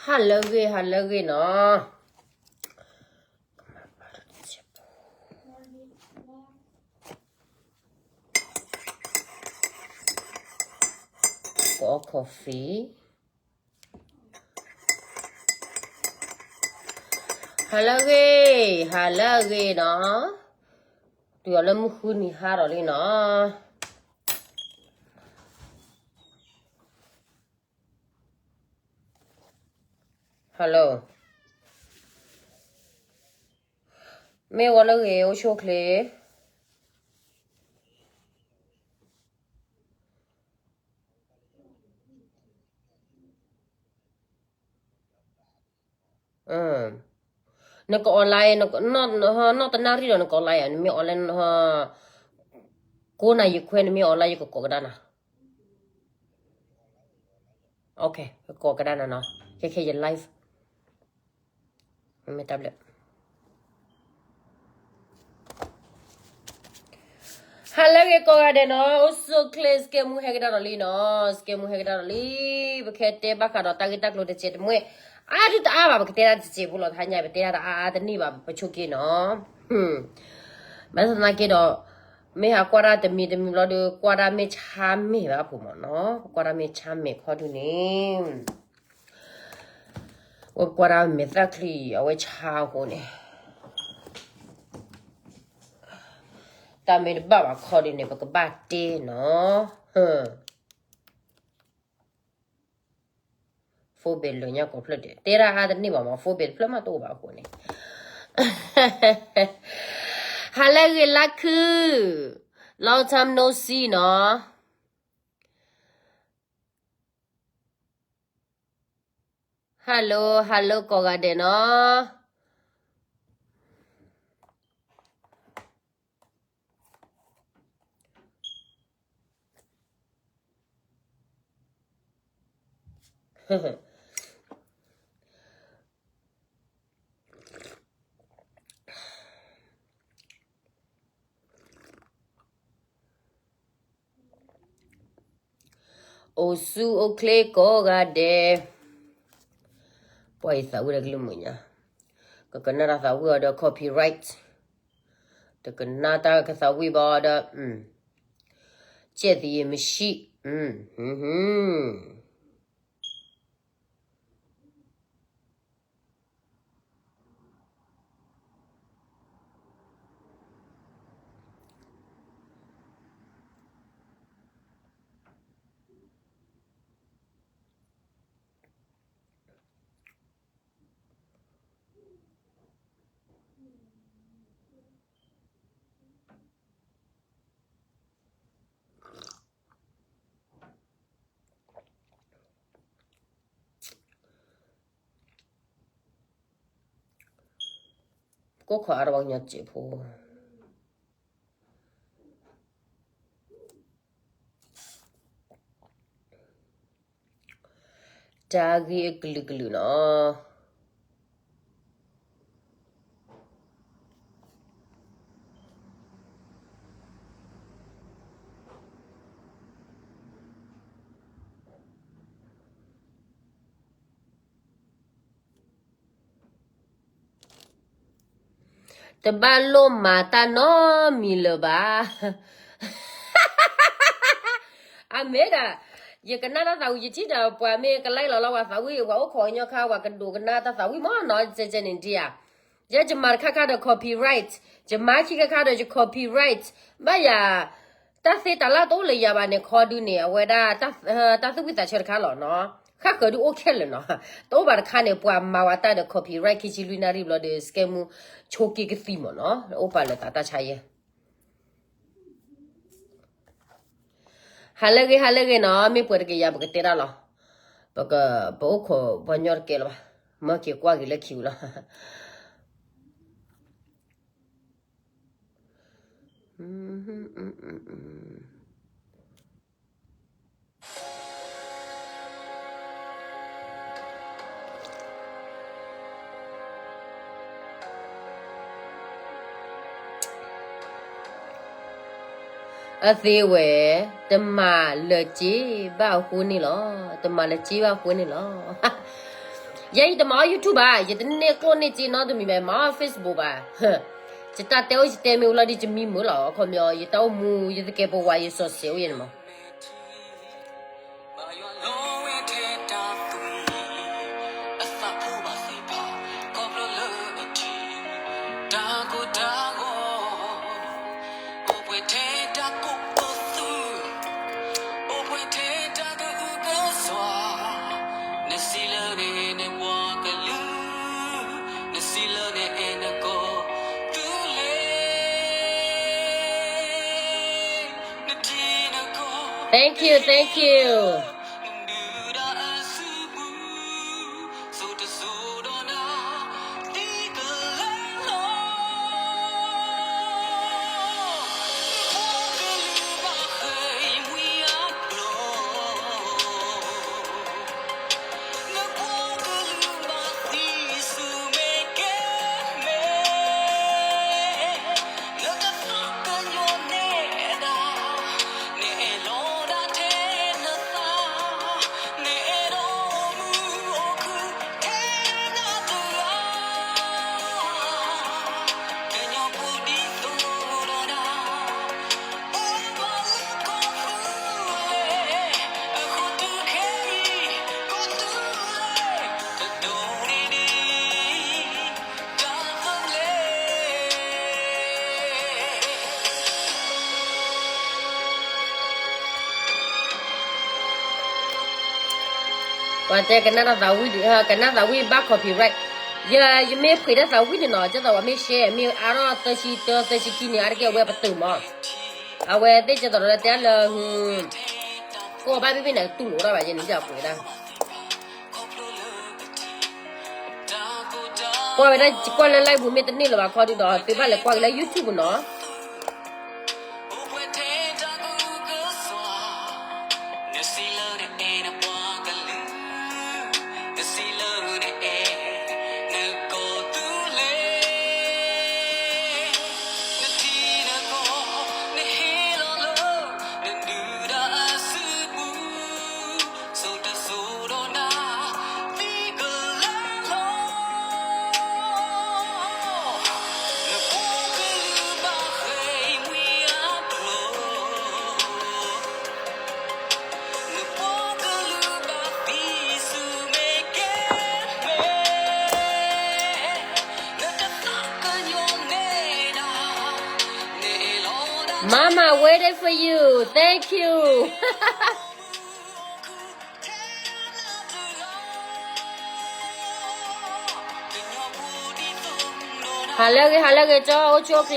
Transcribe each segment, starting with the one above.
ဟါလၢအဂ့ၤ ဟါလၢအဂ့ၤနီၤ. ကီ coffee. ဟါလၢအဂ့ၤ ဟါလၢအဂ့ၤနီၤ. တုၤအီၤလၢမုၢ်ဃုနံၤဟါဒီးလံနီၤ. Hello. မ့ၢ်ဝဲလၢဂ့ၤ အိၣ်ဆူၣ်အိၣ်ချ့. နက online နီၢ်တနၣ်ရံၣ်ဒီး နက online နမ့ၢ် online ကိးနၤယခွဲ နမ့ၢ် online ယကကိးကဒါနၤ. ကကိးကဒါနၤနီၤ. ခဲခဲယ live မ့ၢ်တၢ်ဘျၢ ဟါလၢအဂ့ၤကိးဂၤဒဲးနီၤ. အိၣ်ဆူၣ်အိၣ်ချ့ စကဲမူဟဲကဒါဒီးလံနီၤ. စကဲမူဟဲကဒါဒီးလံ. ပကတဲဘၣ်ဃးဒီးတၢ်ဂ့ၢ်တၢ်ကျိၤတစဲးတမှဲ အါဒုတအါဘၣ် ပကတဲဒၣ်တစဲးဖိလီၤ. တဟါညါ ပတဲဒၣ်တအါအါတန့ၢ်ဘၣ် ပဆိက့နီၤ. ဘၣ်ဆၣ်သနာ်က့ဒီး မ့ၢ်ဟးကွၢ်တၢ်တမံၤတမံၤဘျီဒီး ကွၢ်တၢ်မ့ၢ်ဆါမဲာ်ဘၣ်ဖိမ့ၢ်နီၤ. ကွၢ်တၢ်မ့ၢ်ဆါမဲာ်ခီဒုန့ၣ် ဝဲပကွၢ်တၢ်မဲာ်သၣ်ချံ အဝဲဆါအဃိန့ၣ် တၢ်မ့ၢ်တဘၣ်ဘၣ်ခီဒုန့ၣ် ပကဘၣ်တဲနီၤ. ဖိဘဲလၢညါကိးဖျၢၣ်ဒဲး တဲဒၣ်အါတန့ၢ်ဘၣ်မး ဖိဘဲတဖျၢၣ်မးတအိၣ်ဘၣ်အဃိန့ၣ်. ဟါလၢအဂ့ၤလါခုၣ် long time no see နီၤ. Hello hello ကိးဂၤဒဲးနီၤ. အိၣ်ဆူၣ်အိၣ်ချ့ကိးဂၤဒဲး. ပှၤအံၤသးဝံၣ်ဒီးကလုၢ်မုာ်ညါ, ကကနၣ်တၢ်သးဝံၣ်အီၤဒီး copyright, တကနၣ်တၢ်ကသးဝံၣ်ဘၣ်အီၤဒီး ကဲသံယမံၤဆံး. ကိးခီအါတဘၣ် ကညီစဲးဖိ တၢ်ဂ့ၢ်အကလုာ်ကလုာ်နီၤ. တဘၣ်လိၣ်မၤတၢ်နီတမံၤလၢၤဘၣ်. အမ့ၢ်ဒၣ် ယကနၣ်တၢ်သးဝံၣ် ယထံၣ်ဒီးပှၤမ့ၢ်ကလဲလီၤလီၤ ပှၤသးဝံၣ် ပှၤအိၣ်ခိးကညီခါ ပှၤကဒိးကနၣ်တၢ်သးဝံၣ်မ့ၢ်နီၤ ကဲကဲန့ၣ်ဒံးဧါ. ယဲယမၤတခါခါဒီး copyright, ယမၤခံခါခါဒီးယ copyright, ဘၣ်ယၤ တၢ်သ့တၢ်လၢ်တအိၣ်လၢယၤဘၣ်န့ၣ် ခီဒုန့ၣ် အဝဲဒၣ် တၢ်သူၣ်ဝံၣ်သးဆၢတခါလီၤနီၤ. ဃၣ်ဃၢၤဒုအိၣ်ခဲလၢာ်နီၤ. တအိၣ်ဘၣ်တခါန့ၣ် ပှၤမၤဝဲတၢ်ဒီး copyright ခံဆံလွံၢ်နၣ်ရံၣ်ဘျီဒီး စကဲမူ ဆိးက့ကသံၣ်မ့ၢ်နီၤ. အိၣ်ပာ်လၢသးတၢ်ဆါယဲ ဟါလၢအဂ့ၤ ဟါလၢအဂ့ၤနီၤ, မ့ၢ်ပှဲၤတက့ၢ်ယၤ ပကတဲတၢ်လီၤ. ပက ပအိၣ်ခိးပှၤညီတကဲလၢၤဘၣ်, မၢက့ၤကွၢ်က့ၤလၢခံဝံၤလီၤ. အသ့ဝဲ တမၤလၢၤစ့ဘၣ်အဃိန့ၣ်လီၤ, တမၤလၢၤစ့ဘၣ်အဃိန့ၣ်လီၤ. ယဲယတမၤအီၣ် YouTube ဘၣ်, ယတန့ၢ်ကျိၣ်န့ၢ်စ့နီတမံၤဘၣ်, မၤအီၣ် Facebook ဘၣ်. ယတၢ်တဲအိၣ်ယတဲမ့ၢ်ဝံၤလီၤဒီး ယမံမုာ်လီၤ, အခီပညီ ယတၢ်အိၣ်မူ ယသကဲးပဝး ယစီၤစဲးအိၣ်ယဲန့ၣ်မး. အိၣ်ပှဲၤထဲတၢ်ကိၢ်ကသု, အိၣ်ပှဲၤထဲတၢ်ကအုကစွါ, နစံးလၢန့ၣ်နပှၤကလုာ်, နစံးလၢန့ၣ်အဲၣ်နကီၢ်သူလ့ၤ, နထံနကီၢ် Thank you, thank you. နဒုၣ်ဒါအစုပူၤ စိၤတစိၤဒီးနၤ သံကလၢလီၤ. နပှၤကလုာ်ဘၣ်ဃ့ၢ်မှံဟးဖျိး, နပှၤကလုာ်ဘၣ်သံဆူၣ်မဲာ်ကဲမဲာ်, နတသးကညီၤနဲဒၣ်, နအဲၣ်လီၤဒၣ်ထဲနသး, နအဲၣ်ဒိးအိၣ်မုာ်အိၣ်ခုၣ်ထဲနတဂၤ, ကညီဖိဒ်သိးဒီးနၤ, အိၣ်ဘၣ်လၢကီၢ်သူလ့ၤ, အဃိတုၤခဲအံၤ ကီၢ်သူလ့ၤ တဒိးန့ၢ်ဒံး ပှၤတဲကနၣ်တၢ်သးဝံၣ်, ကနၣ်သးဝံၣ်ဘၣ် copyright. ယ, ယမ့ၢ်ဖှ့းတၢ်သးဝံၣ်န့ၣ်နီၤ, ကၢ်သိးပှၤမ့ၢ် share မ့ၢ်အါထီၣ်သၢဆံတၢ သၢဆံခံန့ၣ် အါတက့ၢ်အဝဲပတုာ်မး. အဝဲသ့ၣ်ကၢ်သိးဒီးတဲလၢ ကီၢ်ဘၣ်ဘ့ၣ်ဘ့ၣ်န့ၣ် တူၢ်လိာ်တၢ်ဘၣ်ယဲန့ၣ် ယပှ့ၤတၢ် ကွၢ်ဝဲဒၣ် ကွၢ်လၢ live ပူၤမ့ၢ်တန့ၢ်လၢၤဘၣ်ခီဒုဒီး သုဘၣ်လဲၤကွၢ်က့ၤလၢ YouTube နီၤ. Mama waiting for you. Thank you. ဟါလၢအဂ့ၤ ဟါလၢအဂ့ၤ ကၠီအိၣ်ဆ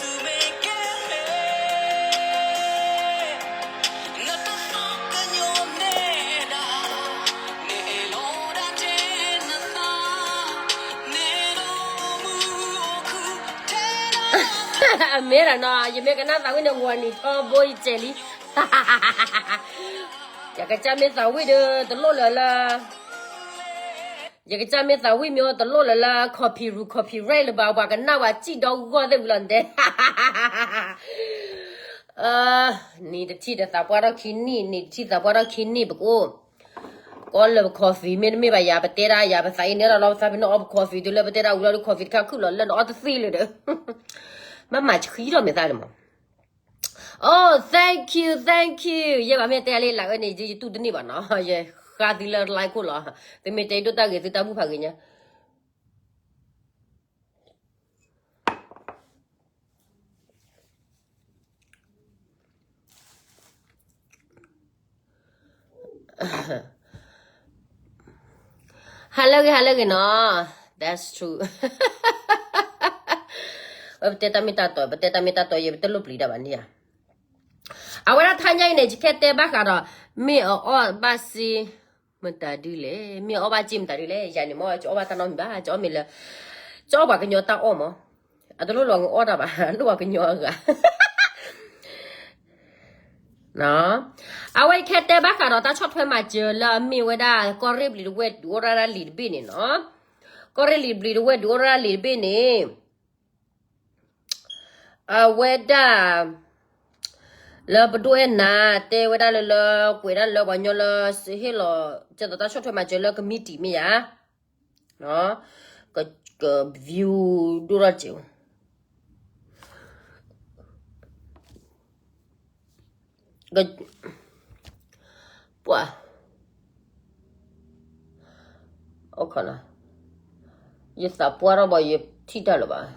ူၣ်အိၣ်ချ့. အမ့ၢ်ဒၣ်နီၤ ယမ့ၢ်ကနၣ်သးဝံၣ်န့ၣ် ဂီၤနံၤထီဘိယစဲးလံ. ယကစၢ်မ့ၢ်သးဝံၣ်ဒီး တလိၣ်လၢၤလၢ ယကစၢ်မ့ၢ်သးဝံၣ်မ့ၢ်အိၣ်တလိၣ်လၢၤလၢ copy ရူ copyright လၢၤဘၣ် ပှၤကနၣ်ဝဲစံၣ်ဒီဂီၢ်သ့ၣ်ဝံၤလီၤတဲ. နံၤတထံၣ်ဒီးသးပှၢ်ထီၣ်ခံနံၣ် နံၤတထံၣ်သးပှၢ်ထီၣ်ခံနံၣ် ပကအိၣ် ကီလၢပ coffee မ့တမ့ၢ်ဘၣ်ယၤ ပတဲဒၣ်ယၤ ပသးအံၤန့ၣ်ဒီးလီၤ ပသးပ့ၤနီၣ်အီၣ်ပ coffee တုၤလၢပတဲဒၣ်ဝံၤလီၤဒီး coffee တခါခုၣ်လီၤလၢနအီၣ်တသ့လၢၤဒီး ဘၣ်မၤဆှံထီၣ်မဲာ်သၣ်န့ၣ်မး. Oh, thank you, thank you. ယဲဘၣ်မ့ၢ်တဲလၢလၢအၢန့ၣ် ယတူၢ်တန့ၢ်ဘၣ်နီၤ ယဃါသုလၢ live ခိၣ်လီၤ. သုမ့ၢ်တဲဒိၣ်တၢ်ဂ့ၤ သုတၢ်ဘူၣ်ဖးဂ့ၤညါ. ဟါလၢအဂ့ၤ ဟါလၢအဂ့ၤနီၤ. That's true. ဝဲပတဲတၢ်မ့ၢ်တၢ်တီ ပတဲတၢ်မ့ၢ်တၢ်တီ ယဲပတလိၣ်ပျံၤတၢ်ဘၣ်န့ၣ်ဧါ. အဝဲဒၣ်ထါညါအံၤန့ၣ် ယခဲတဲဘၣ်ဃးဒီး မ့ၢ်အအီၣ်ဘၣ်စ့ မတၤဒုလဲၣ်, မ့ၢ်အအီၣ်ဘၣ်စ့မတၤဒုလဲၣ်. ယၤန့ၣ်မ့ၢ် ကအီၣ်ဘၣ်တၢ်နီတမံၤဘၣ်, ကအီၣ်မ့ၢ်လၢ ကအီၣ်ပှၤကညီတၢ်အီၣ်မး. အတလိၣ်လီၤကအီၣ်တၢ်ဘၣ်, လိၣ်ပှၤကညီအဂၤ. အဝဲခဲတဲဘၣ်ဃးဒီးတၢ်ဆီၣ်ထွဲမၤစၢၤလၢအမ့ၢ်ဝဲဒၣ် ကီၢ်ရ့ၣ်ဘျံးတဝဲၢ်ဒုးအိၣ်ရၣ်လံာ်တဘ့ၣ်န့ၣ်နီၤ, ကီၢ်ရ့ၣ်လံာ်ဘျံးတဝဲၢ်ဒုးအိၣ်ရၣ်လံာ်တဘ့ၣ်န့ၣ် အဝဲဒၣ် လၢပဒိၣ်အဲၣ်နၤ တဲဝဲဒၣ်လၢလၢ ကွဲးဒၣ်လၢပှၤကညီလၢ စဟ့ၣ်လီၤ ကဲသိးတၢ်ဆီၣ်ထွဲမၤစၢၤလၢကမံးတံာ်မ့ၢ်ဧါ, က view ဒိၣ်ထီၣ်စဲး ပှၤ ယသးပှၢ်ထီၣ်ဘၣ် ယထံၣ်တၢ်လၢၤဘၣ်.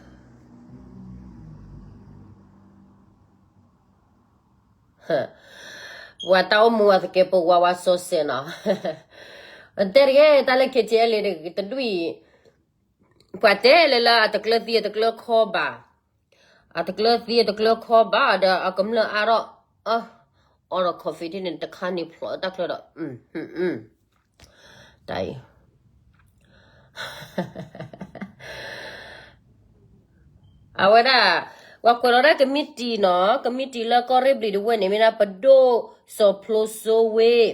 ပှၤတၢ်အိၣ်မူအသကဲးပဝးဝးစီၤစဲးနီၤ, တဲတဂ့ၤ တၢ်လၢ KTLA တဒူၣ်အံၤ ပှၤတဲလၢလၢအတကျၢၤသံအတကျၢၤခီဘၣ်, အတကျၢၤသံအတကျၢၤခီဘၣ်ဒီးအကမျၢၢ်အါထီၣ်, အီဒီး coffee န့ၣ်တခါန့ၣ်ဖျိးတၢ်ချၢဒီး, တၢ်အံၤ အဝဲဒၣ် ပှၤကွဲးလီၤဒၣ်ကမံးတံာ်နီၤ, ကမံးတံာ်လၢကီၢ်ရ့ၣ်ဘျံးတဝဲၢ်န့ၣ် မ့ၢ်ဒၣ်ပဒိၣ်စီၤဖျိစိဝ့,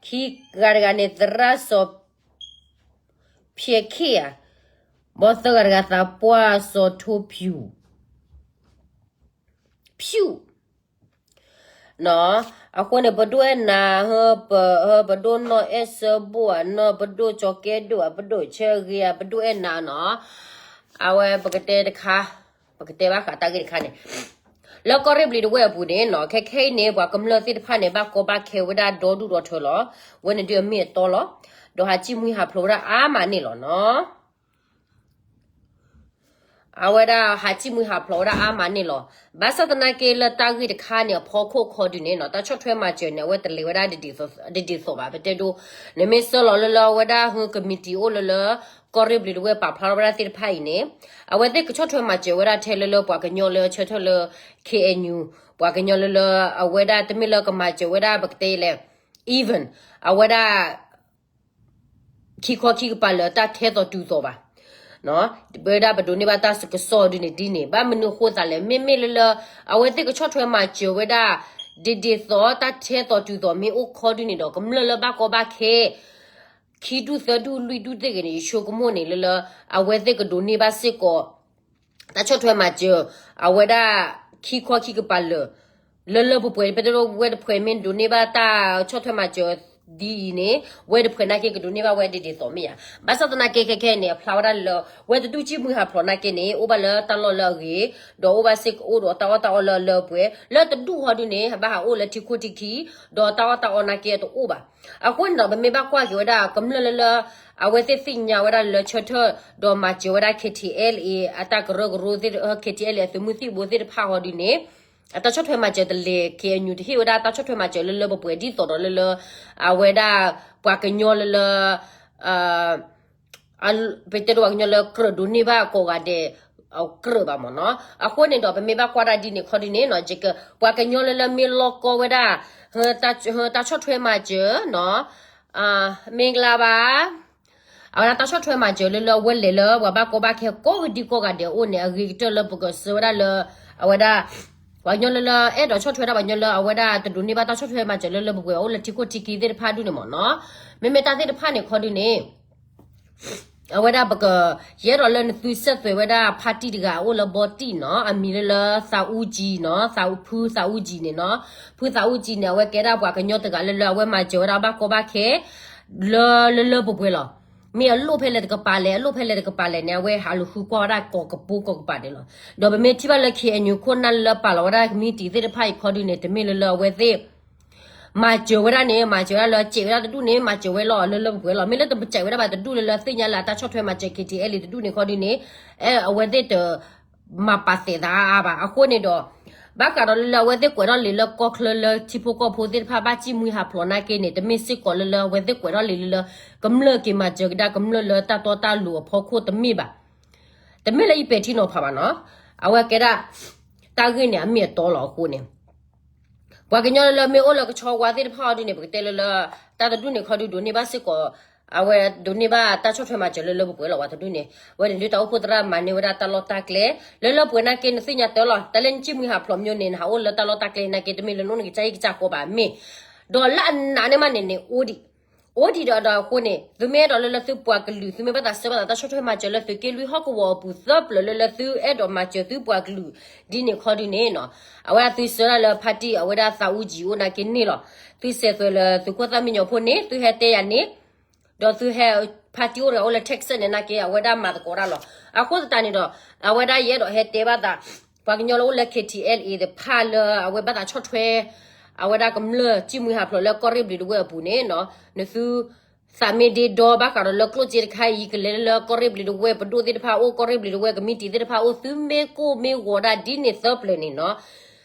ခံဂၤတဂၤန့ၣ် သရၣ်စီၤဖျဲးခ့ၣ်ဧါ, ဘီသၢဂၤတဂၤသးပှၢ်စီၤထိဖၠူၣ်, ဖၠူၣ် နီၤ, အဃိန့ၣ် ပဒိၣ်အဲၣ်နၤ, ပဒိၣ်နီၢ်အဲၣ်စၢဘိၣ်ဧါ, နီၢ်ပဒိၣ်ကၠီၤကဲဒိၣ်ဧါ, ပဒိၣ်ဆၢဂ့ၤဧါ, ပဒိၣ်အဲၣ်နၤနီၤ, အဝဲပကတဲတခါ, ပကတဲဘၣ်ဃးတၢ်ဂ့ၢ်တခါန့ၣ်, လၢကီၢ်ရ့ၣ်ဘျံးတဝဲၢ်အပူၤန့ၣ်နီၤ, ခဲခဲအံၤန့ၣ် ပှၤကမျၢၢ်သ့ၣ်တဖၣ်န့ၣ် ဘၣ်ကီဘၣ်ခဲဝဲဒၣ်ဒီဒူၣ်ဒီထၢလီၤ, ဝဲန့ၣ်ဒုးအမ့ၢ်အတီလီၤ, ဒီးဟးစံၣ်မှံဟးဖျိးဝဲဒၣ်အါမးန့ၣ်လီၤနီၤ. အဝဲဒၣ်ဟးစံၣ်မှံဟးဖျိးဝဲဒၣ်အါမးန့ၣ်လီၤ. ဘၣ်ဆၣ်သနာ်က့လၢတၢ်ဂ့ၢ်တခါန့ၣ် အဖီခိၣ်ခီဒုန့ၣ်နီၤ, တၢ်ဆီၣ်ထွဲမၤစၢၤန့ၣ် အဝဲတလဲၤဝဲဒၣ်ဒ်ဒ်သိးဘၣ်. ပတဲဒိ နမ့ၢ်ဆှၢလီၤလၢလၢအဝဲဒၣ်ဟူကမံးတံာ်အိၣ်လၢလၢ ကီၢ်ရ့ၣ်ဘျံးတဝဲၢ်ပာ်ဖျါထီၣ်ဝဲဒၣ်သ့ၣ်တဖၣ်အံၤန့ၣ်, အဝဲသ့ၣ်ကဆီၣ်ထွဲမၤစၢၤဝဲဒၣ်ထဲလၢလၢပှၤကညီလၢဆၢထၢၣ်လၢ KNU, ပှၤကညီလၢလၢ အဝဲဒၣ်တမ့ၢ်လၢကမၤစၢၤဝဲဒၣ်ပကတဲလဲၣ်, even အဝဲဒၣ် ခံခီခံကပၤလၢာ်တၢ်ထဲသိးတုၤသိးဘၣ်, ဝဲဒၣ်ပဒိးန့ၢ်ဘၣ်တၢ်ကစီၣ်ဒုန့ၣ်ဒ်န့ၣ်, ဘၣ်မနုၤအဃိသးလဲၣ်, မ့မ့ၢ်လၢလၢ အဝဲသ့ၣ်ကဆီၣ်ထွဲမၤစၢၤဝဲဒၣ် ဒ်ဒ်သိးတၢ်ထဲသိးတုၤသိးမ့ၢ်အိၣ်ခီဒုန့ၣ်ဒီး ကမျၢၢ်လၢဘၣ်ကီဘၣ်ခဲ ခံဒူၣ်သၢဒူၣ်လွံၢ်ဒူၣ်သ့ၣ်ဂ့ၤန့ၣ် ယဆိကမိၣ်န့ၣ်လၢလၢ အဝဲသ့ၣ်ကဒိးန့ၢ်ဘၣ်စ့ၢ်ကီး တၢ်ဆီၣ်ထွဲမၤစၢၤ အဝဲဒၣ် ခံခီခံကပၤလၢာ် လၢလၢပှဲၤပှဲၤ, ပတဲဒိ ဝဲတဖှဲးမ့ၢ်ဒိးန့ၢ်ဘၣ်တၢ်ဆီၣ်ထွဲမၤစၢၤဒ်အံၤန့ၣ် ဝဲတဖှဲးနာ်က့ကဒိးန့ၢ်ဘၣ်ဝဲဒ်ဒ်သိးမ့ၢ်ဧါ. ဘၣ်ဆၣ်သနာ်က့ခဲခဲန့ၣ် အဖျါဝဲဒၣ်လၢ ဝဲတဒူၣ်စံၣ်မှံဟးဖျိးနာ်က့န့ၣ် အိၣ်ဘၣ်လၢတၢ်လီၢ်လၢအဂ့ၤ, ဒီးအိၣ်ဘၣ်စ့ၢ်ကီးအိၣ်ဒီးတၢ်အီၣ်တၢ်အီလၢအလၢအပှဲၤ, လၢတဒူၣ်ဟီဒုန့ၣ် ဘၣ်ဟးအိၣ်လၢထံခိၣ်ထံခံ, ဒီးတၢ်အီၣ်တၢ်အီနာ်က့တအိၣ်ဘၣ်. အဃိန့ၣ်ဒီး ပမ့ၢ်ဘၣ်ကွၢ်က့ၤဝဲဒၣ်ကမျၢၢ်လၢလၢ အဝဲသ့ၣ်သ့ၣ်ညါဝဲဒၣ်လၢဆၢထၢၣ် ဒီးမၤစၢၤဝဲဒၣ် KTLA အတၢ်ကရၢကရိသ့ၣ်, KTLA အသုးမုၢ်သံၣ်ဘိသ့ၣ်တဖၣ်ဟီဒုန့ၣ် အတၢ်ဆီၣ်ထွဲမၤစၢၤတလဲၤ KNU တဟ့ၣ်ဝဲဒၣ်တၢ်ဆီၣ်ထွဲမၤစၢၤလၢလၢပှဲၤပှဲၤ ဒ်သိးဒီးလၢလၢ အဝဲဒၣ် ပှၤကညီလၢလၢ ပတဲဒိ ပှၤကညီလၢကြၢးဒိးန့ၢ်ဘၣ်ကိးဂၤဒဲး ကြၢးဘၣ်မ့ၢ်နီၤ. အဃိန့ၣ်ဒီး ပမ့ၢ်ဘၣ်ကွၢ်ဒၣ်ဒ်န့ၣ်ခီဒုန့ၣ်နီၤ, ပှၤကညီလၢလၢမ့ၢ်လီၢ်ကီဝဲဒၣ် တၢ်ဆီၣ်ထွဲမၤစၢၤနီၤ, မင်္ဂလာပါ, အဝဲဒၣ်တၢ်ဆီၣ်ထွဲမၤစၢၤလၢလၢအဝဲလဲၤလၢ ပှၤဘၣ်ကီဘၣ်ခဲကိးဂၤဒဲးကိးဂၤဒဲးအအိၣ်န့ၣ် အဂ့ၤကတၢၢ်လၢပကဆှၢဝဲဒၣ်လၢ အဝဲဒၣ် ပှၤကညီလၢလၢအဲၣ်ဒိးဆီၣ်ထွဲဒၣ်ပှၤကညီလၢအဝဲဒၣ်တဒိးန့ၢ်ဘၣ်တၢ်ဆီၣ်ထွဲမၤစၢၤလၢလၢပှဲၤပှဲၤ အိၣ်လၢထံခိၣ်ထံခံသ့ၣ်တဖၣ်ဒုန့ၣ်မ့ၢ်နီၤ. မ့မ့ၢ်တၢ်သ့ၣ်တဖၣ်န့ၣ်ခီဒုန့ၣ် အဝဲဒၣ်ပက ယအဲၣ်ဒိးလၢနသုဆက်သွယ်ဝဲဒၣ် ဖါတံၢ်တဂၤအိၣ်လၢဘီတံၢ်နီၤ, အမံၤလၢလၢ သးအူကၠံနီၤ, သးအူ ဖုသးအူကၠံန့ၣ်နီၤ, ဖုသးအူကၠံန့ၣ် အဝဲကဲဒၣ်ပှၤကညီတဂၤလၢလၢအဝဲမၤစၢၤဝဲဒၣ်ဘၣ်ကီဘၣ်ခဲ လၢလၢလၢပှဲၤပှဲၤလီၤ. မ့ၢ်အလိၣ်ဖဲလဲၣ်တကပၤလဲၣ်, အလိၣ်ဖဲလဲၣ်တကပၤလဲၣ်န့ၣ် အဝဲဟးလူၤဃုကွၢ်ဝဲဒၣ်ကိးကပိာ်ကိးကပၤဒဲးလီၤ. ဒီးပမ့ၢ်ထံၣ်ဘၣ်လၢ KNU ခိၣ်နၢ်လၢပာ်လီၤဝဲဒၣ်ကမံးတံာ်သ့ၣ်တဖၣ်အံၤခီဒုန့ၣ် တမ့ၢ်လၢလၢအဝဲသ့ၣ် မၤစၢၤဝဲဒၣ်န့ၣ် မၤစၢၤဝဲဒၣ်လၢစဲးဝဲဒၣ်တဒူၣ်န့ၣ် မၤစၢၤဝဲလီၤ. မ့ၢ်လၢတမၤစၢၤဝဲဒၣ်ဘၣ်တဒူၣ်လၢလၢသ့ၣ်ညါလၢအတၢ်ဆီၣ်ထွဲမၤစၢၤ KTLA တဒူၣ်န့ၣ်ခီဒုန့ၣ် အဝဲသ့ၣ်တ မၤပာ်သဲးသးအါအါဘၣ်. အဃိန့ၣ်ဒီး ဘၣ်ဃးဒီးလၢလၢအဝဲသ့ၣ်ကွဲးထီၣ်လံာ်လၢကီၢ်ချၢလၢထံဖိကီၢ်ဖိသ့ၣ်တဖၣ်ဘၣ်စံၣ်မှံဟးဖျိးနာ်က့န့ၣ် တမ့ၢ်စ့ၢ်ကီးလၢလၢအဝဲသ့ၣ်ကွဲးထီၣ်လံာ်လၢလၢ ကမျၢၢ်က့ၤမၤစၢၤကဒါကမျၢၢ်လၢတၢ်တီတၢ်လိၤအဖီခိၣ်တမ့ၢ်ဘၣ်. တမ့ၢ်လၢယပဲာ်ထံနီၤဖးဘၣ်နီၤ. အဝဲကဲဒၣ် တၢ်ဂ့ၢ်န့ၣ် အမ့ၢ်အတီလီၤအဃိန့ၣ် ပှၤကညီလၢလၢမ့ၢ်အိၣ်လၢကဆီဝါသ့ၣ်တဖၣ်အီၤဒုန့ၣ် ပကတဲလၢလၢ တၢ်တဒူၣ်န့ၣ်ခီဒုဒိးန့ၢ်ဘၣ်စ့ၢ်ကီး အဝဲဒိးန့ၢ်ဘၣ်တၢ်ဆီၣ်ထွဲမၤစၢၤလၢလၢပှဲၤပှဲၤလီၤ. ပှၤတဒူၣ်န့ၣ် အဝဲန့ၣ်ဒုးတၢ်အိၣ်ဖှိၣ်သရၣ်မၤန့ၢ်ဝဲဒၣ်တၢ်လီၢ်တၢ်ကျဲ လၢလၢပှဲၤပှဲၤနာ်က့ နသ့ၣ်ညါတၢ်လီၤ. တၢ်လၢနစံၣ်မှံဟးဖျိးမ့ၢ်န့ၣ် နဟးအိၣ်လၢတၢ်လီၢ်တၢ်ကျဲနာ်က့ တမ့ၢ်လၢနအိၣ်နကစၢ်အံၤကစၢ်ဃီဘၣ်မ့ၢ် ဒီးလၢအနးန့ၢ်မးန့ၣ်န့ၣ် အိၣ်ဒံး အိၣ်ဒံးဒီးဒီးအဃိန့ၣ် သုမ့ၢ်အဲၣ်ဒိးလၢလၢသုပှၤကလုာ် သုမ့ၢ်ဘၣ်သးဆှၢဘၣ်သးတၢ်ဆီၣ်ထွဲမၤစၢၤလၢသုးက့လွံၢ်ဟီၣ်ကဝီၤအပူၤသၢပျၢၤလၢလၢသုအဲၣ်ဒိးမၤစၢၤသုပှၤကလုာ် ဒ်န့ၣ်ခီဒုန့ၣ်နီၤ အဝဲဒၣ်သုဆှၢဒၣ်လၢ party အဝဲဒၣ်သးအူကၠံအိၣ်နာ်က့န့ၣ်လီၤ. သုဆဲးသွဲးလၢသုးခိၣ်သၣ်မံညီၤဖိန့ၣ် သုဟဲတဲယၤန့ၣ် ဒီးသုဟဲ party အိၣ်တဂၤအိၣ်လၢ Texas န့ၣ်နာ်က့ အဝဲဒၣ်မၤသကိးတၢ်လီၤ. အဃိသတးန့ၣ်ဒီး အဝဲဒၣ်ယအဲၣ်ဒိးဟဲတဲဘၣ်သး ပှၤကညီလၢအိၣ်လၢ K T L A တဖၣ်လၢအဝဲဘၣ်သးဆီၣ်ထွဲ အဝဲဒၣ်ကမျၢၢ်စံၣ်မှံဟးဖျိးလၢကီၢ်ရ့ၣ်ဘျံးတဝဲၢ်အပူၤန့ၣ်နီၤ နသု သးမ့ၢ်ဒ့ဒီဘၣ်ဃးဒီးလၢကျိၣ်စ့တခါအံၤ ကလဲၤလၢကီၢ်ရ့ၣ်ဘျံးတဝဲၢ် ပဒိၣ်သ့ၣ်တဖၣ်အိၣ် ကီၢ်ရ့ၣ်ဘျံးတဝဲၢ်ကမံးတံာ်သ့ၣ်တဖၣ်အိၣ် သုမ့ၢ်ကိၢ်မ့ၢ်ဂီၤဒၣ်ဒ်န့ၣ်သၢပျၢၤန့ၣ်နီၤ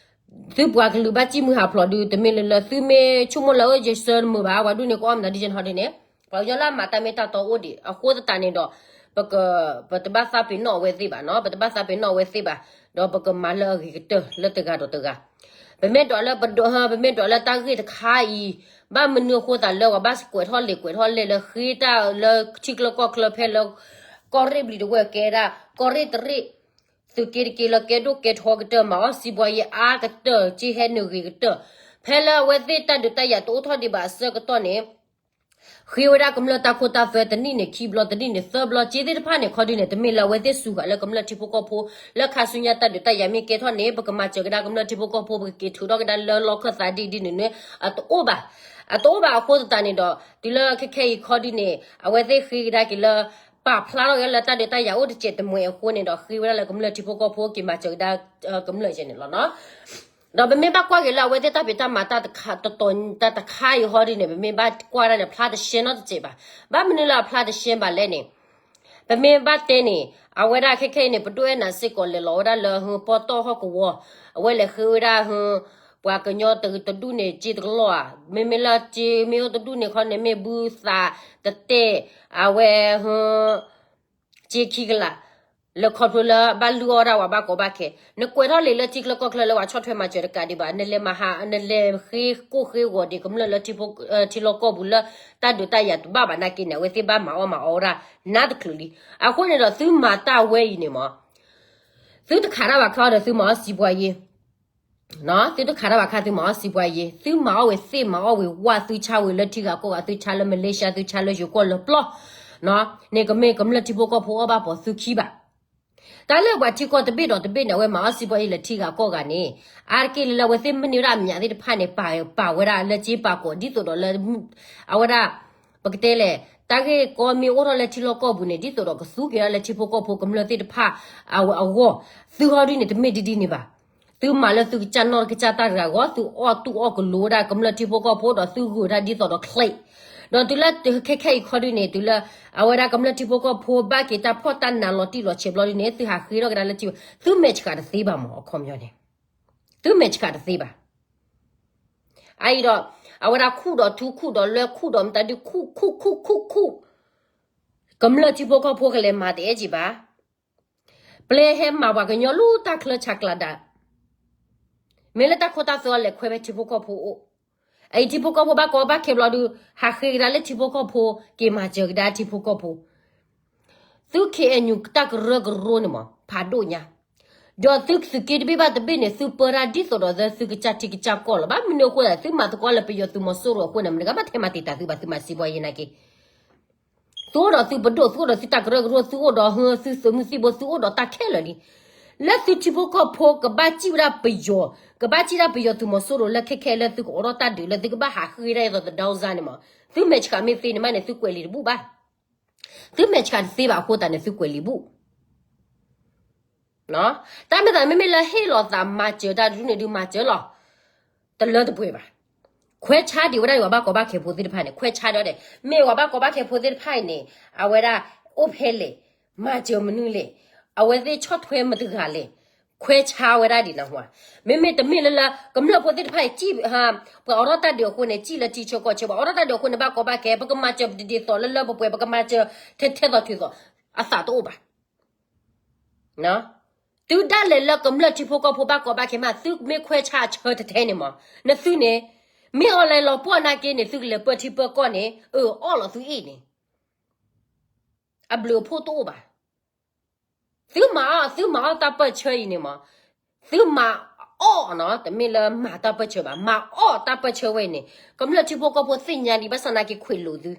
သုပှၤကလုာ်ဘၣ်စံၣ်မှံဟးဖျိးဒုး တမ့ၢ်လၢလၢ သုမ့ၢ်ဆိကမိၣ်လၢအၢ ယဆၢမုာ်ဘၣ် ပှၤဒူၣ်န့ၣ် ကအိၣ်မနုၤဒ်ယဲန့ၣ်ဟီဒ်န့ၣ် ပှၤကညီလၢအမၤတၢ်မ့ၢ်တၢ်တီအိၣ်ဒံး အဃိသတးန့ၣ်ဒီး ပက ပတဘၣ်သးပ့ၤနီၣ်အဝဲသ့ၣ်ဘၣ်နီၤ ပတဘၣ်သးပ့ၤနီၣ်အဝဲသ့ၣ်ဘၣ် ဒီးပကမၤလၢအဂ့ၤကတၢၢ်လၢတဂၤဒီးတဂၤ ပမ့ၢ်ဒိးလၢပဒိး ပမ့ၢ်ဒိးလၢတၢ်ဂ့ၢ်တခါအံၤ ဘၣ်မနုၤအဃိသတးလၢပှၤဘၣ်ကွဲးထီၣ်လံာ်ကွဲးထီၣ်လဲၢ်လၢဃ့တၢ်လၢထံကျၢၢ်ကီၢ်ကျၢၢ်ဖဲလၢ ကီၢ်ရ့ၣ်ဘျံးတဝဲၢ်ကဲဒၣ် ကီၢ်ရ့ၣ်တရ့ၣ် သုးက့တက့လၢကဲဒိၣ်ကဲထီကတၢၢ် မၤအီၣ်စံးဘှါယဲအါကတၢၢ် က့ဟဲနုာ်ဂ့ၤကတၢၢ် ဖဲလၢအဝဲသ့ၣ်တၢ်ဒုးတၢ်ယၤတအိၣ်ထီၣ်ဒံးဘၣ်အဆၢကတီၢ်န့ၣ် ဃ့ဝဲဒၣ်ကမျၢၢ်တၢ်ခိတၢ်သွဲတနံၣ်န့ၣ် ခံဘျီတနံၣ်န့ၣ် သၢဘျီ က့သ့ၣ်တဖၣ်န့ၣ် ခီဒုန့ၣ် တမ့ၢ်လၢအဝဲသ့ၣ်စူၤဃာ်လၢကမျၢၢ်ထံဖိကီၢ်ဖိ လၢခါဆူညါတၢ်ဒုးတၢ်ယၤမ့ၢ်ကဲထီၣ်န့ၣ် ပကမၤစၢၤကဒါကမျၢၢ်ထံဖိကီၢ်ဖိ ပကက့ၤထုးထီၣ်ကဒါလၢလီၢ်ခၢၣ်သးဒ်ဒ်န့ၣ်န့ၣ် အတအိၣ်ဘၣ် အတအိၣ်ဘၣ်အဃိသတးန့ၣ်ဒီး တုၤလၢခဲခဲအံၤခီဒုန့ၣ် အဝဲသ့ၣ်ဃ့ကဒါက့ၤလၢ ပာ်ဖျါထီၣ်က့ၤလၢတၢ်ဒုးတၢ်ယၤအိၣ်တစဲးတမှဲၤအဃိန့ၣ်ဒီး ဃ့ဝဲဒၣ်လၢကမျၢၢ်ထံဖိကီၢ်ဖိက့ၤမၤစၢၤကဒါ ကမျၢၢ်ယဲန့ၣ်လီၤနီၤ ဒီးပမ့ၢ်ဘၣ်ကွၢ်က့ၤလၢအဝဲသ့ၣ်တၢ်ဖံးတၢ်မၤတၢ်တခါ တတီၤတၢ်တခါအံၤဟီဒ်န့ၣ် ပမ့ၢ်ဘၣ်ကွၢ်ဒၣ်န့ၣ် ဖျါတရှဲနီတစဲးဘၣ်. ဘၣ်မနုၤလၢအဖျါတရှဲဘၣ်လဲၣ်န့ၣ် ပမ့ၢ်ဘၣ်တဲန့ၣ် အဝဲဒၣ်ခဲခဲအံၤန့ၣ် ပဒိၣ်အဲၣ်နၤစ့ၢ်ကီးလဲၤလီၤဝဲဒၣ်လၢဟၢပီၣ်တီၢ်ဟီၣ်ကဝီၤ အဝဲလဲၤဃ့ဝဲဒၣ်ဟၢ ပှၤကညီတဒူၣ်န့ၣ် စ့တကလီၢ်ဧါ မ့မ့ၢ်လၢစ့မ့ၢ်အိၣ်တဒူၣ်န့ၣ်ခီန့ၣ် မ့ၢ်ဘုသးတတဲ အဝဲဟၢ စ့ခံကလး လၢခီဖျိလၢဘၣ်လုၢ်အီၣ်ဒၣ်ဝဲဘၣ်ကီဘၣ်ခဲ နကွဲးထီၣ်လံာ်လၢထံကျၢၢ်ကီၢ်ကျၢၢ်လၢပှၤဆီၣ်ထွဲမၤစၢၤတကးဒံးဘၣ် နလဲၤမၤဟး နလဲၤဃ့ကိၢ်ဃ့ဂီၤဒံးကမျၢၢ်လၢ ထံလီၢ်ကီၢ်ပူၤလၢ တၢ်ဒုးတၢ်ယၤတဘၣ်ဘၣ်နာ်က့န့ၣ် အဝဲသ့ၣ်ဘၣ်မၤအီၣ်မၤအီဝဲဒၣ် နါတချုးလံ. အဃိန့ၣ်ဒီးသုမၤတၢ်ဝဲအံၤန့ၣ်မး သုတခးတၢ်ဘၣ်ခါဒီးသုမၤအီၣ်စံးပှၤယ့ သုတခးတၢ်ဘၣ်ခါသုမၤအီၣ်စံးပှၤယ့ သုမၤအီၣ်ဝဲသ့ၣ်မၤအီၣ်ဝဲဝၣ် သုဆါဝဲလၢထံဂၤကီၢ်ဂၤ သုဆါလၢ Malaysia သုဆါလၢယိၤကီၢ်လၢပျီ န့ၣ်ကမ့ၢ်ကမျၢၢ်ထံဖိကီၢ်ဖိအီၣ်ဘၣ်ပိာ်သုခံဘၣ်. တၢ်လၢပှၤထံကီၢ်တဘ့ၣ်ဒီးတဘ့ၣ်န့ၣ် အဝဲမၤအီၣ်စံးပှၤယ့လၢထံဂၤကီၢ်ဂၤန့ၣ် အါတက့ၢ်လၢလၢအဝဲသ့ၣ်မ့ၢ်န့ၢ်ဝဲဒၣ်အမျးသ့ၣ်တဖၣ်န့ၣ် ပာ်ဝဲဒၣ်လၢစ့ပာ်ကီးဒ်သိးဒီးလၢ အဝဲဒၣ် ပကတဲလဲၣ် တၢ်ဂ့ၢ်ကီမ့ၢ်အိၣ်ထီၣ်လၢထံလီၢ်ကီၢ်ပူၤန့ၣ် ဒ်သိးဒီးကသူက့ၤဒၣ်လၢထံဖိကီၢ်ဖိကမျၢၢ်သ့ၣ်တဖၣ်အဂီၢ် သုဟီဒုန့ၣ် တမ့ၢ်ဒ်ဒ်န့ၣ်ဘၣ်. သုမၤလၢသုကစၢ်နီၢ်ကစၢ်တၢ်တဂၤအဂီၢ် သုအီၣ်တူၢ်အီၣ်ကလိၤဝဲဒၣ်ကမျၢၢ်ထံဖိကီၢ်ဖိဒီးသုဂုာ်ဒၣ်ဒ်သိးဒီးချ့ ဒီးတုၤလၢခဲခဲအံၤခီဒုန့ၣ် တုၤလၢ အဝဲဒၣ်ကမျၢၢ်ထံဖိကီၢ်ဖိဘၣ်က့ၤတၢ်ဖှီၣ်တၢ်နးလီၤတံၢ်လီၤဆဲးဘျီဒုန့ၣ် သုဟးဃ့ထီၣ်ကဒါလၢထံ သုမဲာ်ဆှးတသ့ဘၣ်မး အခီပညီန့ၣ် သုမဲာ်ဆှးတသ့ဘၣ်. အအံၤဒီး အဝဲဒၣ်ခူၣ်ဒီးထူခူၣ်ဒီးလွဲၢ်ခူၣ်ဒီးမတၤဒုခူၣ်ခူၣ်ခူၣ်ခူၣ်ခူၣ် ကမျၢၢ်ထံဖိကီၢ်ဖိကလဲၤမၤတအဲၣ်က့ၤဘၣ်. ပျဲဟဲမၤပှၤကညီလူတၢ်ချၢဆးကျးဒၣ် မ့ၢ်လၢတၢ်ခိတၢ်သွဲအီၤလဲၤခွဲးဖဲထံဖိကီၢ်ဖိအိၣ်, အအံၤထံဖိကီၢ်ဖိဘၣ်ကီဘၣ်ခဲဘျီဒုး ဟးဃ့ကဒါလၢထံဖိကီၢ်ဖိ က့ၤမၤစၢၤကဒါထံဖိကီၢ်ဖိ သု K N U တၢ်ကရၢကရိန့ၣ်မး ဖးဒိၣ်ညါ, ဒီးသုသုးက့တဘ့ၣ်ဘၣ်တဘ့ၣ်န့ၣ် သုပၢတၢ်ဒ်သိးဒီးသုကစၢ်ထံကစၢ်ကီၢ်လီၤ. ဘၣ်မနုၤအဃိသတး သုမၤသကိးလၢပယီၤသုးမီၤစိရိၤအဃိန့ၣ် မတၤဂၤဘၣ်ထဲမၤတံာ်တာ်သုဘၣ် သုမၤစံးဘှီယ့နာ်က့ သုအိၣ်ဒီးသုပဒိၣ် သုအိၣ်ဒီးသုတၢ်ကရၢကရိ သုအိၣ်ဒီးဟၢ သုသုးမုၢ်သံၣ်ဘိ သုအိၣ်ဒီးတၢ်ခဲလၢာ်လံ. လၢသုထံဖိကီၢ်ဖိကဘၣ်စံၣ်ဝဲဒၣ်ပယီၤ ကဘၣ်စံၣ်ဒၣ်ပယီၤသုးမီၤစိရိၤလၢခဲခဲလၢာ်သုကအိးထီၣ်တၢ်ဒုးလၢသုကဘၣ်ဟးဃ့ဒၣ်အသိးသဒါစၢ်န့ၣ်မး သုမဲာ်ဆှးမ့ၢ်သ့န့ၣ်မးန့ၣ် သုကွဲးလံာ်တဘူၣ်ဘၣ်. သုမဲာ်ဆှးတသ့ဘၣ်အဃိသတးန့ၣ် သုကွဲးလံာ်ဘူၣ် တၢ်မ့ၢ်သးမ့မ့ၢ်လၢဟ့ၣ်လီၤသးမၤစၢၤတၢ်တဒူၣ်န့ၣ်ဒုးမၤစၢၤလီၤ. တလၢတပှဲၤဘၣ်. ခွဲးဆါဒံးဝဲဒၣ်ယွၤဘၣ်ကီဘၣ်ခဲဖိသ့ၣ်တဖၣ်န့ၣ် ခွဲးဆါဒံးဝဲဒၣ် မ့ၢ်ယွၤဘၣ်ကီဘၣ်ခဲဖိသ့ၣ်တဖၣ်အံၤန့ၣ် အဝဲဒၣ်အိၣ်ဖဲလဲၣ်, မၤစၢၤမနုၤလဲၣ်, အဝဲသ့ၣ်ဆီၣ်ထွဲမတၤတဂၤလဲၣ်, ခွဲးဆါဝဲဒၣ်ဒံးနၢ်ဟူဧါ. မ့မ့ၢ်တမ့ၢ်လၢလၢ ကမျၢၢ်ဖိသ့ၣ်တဖၣ်အံၤ ပှၤအိးထီၣ်တၢ်ဒုးအဃိန့ၣ် စံၣ်လၢထံဆၢကီၢ်ဆၢ ပှၤအိးထီၣ်တၢ်ဒုးအဃိန့ၣ် ဘၣ်ကီဘၣ်ခဲ ပကမၤစၢၤပတဒ်သိးလၢလၢပှဲၤပှဲၤ ပကမၤစၢၤထဲထဲသိးတုၤသိး အသးတအိၣ်ဘၣ်. သုဒၣ်လဲာ်လၢကမျၢၢ်ထံဖိကီၢ်ဖိဘၣ်ကီဘၣ်ခဲမး သုမ့ၢ်ခွဲးဆါအဆၢထဲထဲန့ၣ်မး နသုန့ၣ် မ့ၢ်အီၤလဲၤလီၤပှီၢ်နာ်က့န့ၣ် သုကလဲၤပၢထံပၢကီၢ်န့ၣ် အၢၣ်အီၣ်လီၤသုအ့ၣ်န့ၣ် အဘျုးအဖှိၣ်တအိၣ်ဘၣ်. သုမၤအီၣ် သုမၤအီၣ်တၢ်ပၢၢ်ဆၢအံၤန့ၣ်မး, သုမၤအီၣ်နီၤ, တမ့ၢ်လၢမၤတၢ်ပၢၢ်ဆၢဘၣ်, မၤအီၣ်တၢ်ပၢၢ်ဆၢဝဲအံၤန့ၣ် ကမျၢၢ်ထံဖိကီၢ်ဖိသ့ၣ်ညါဒံး ဘၣ်ဆၣ်သနာ်က့ခွဲးလိာ်သု,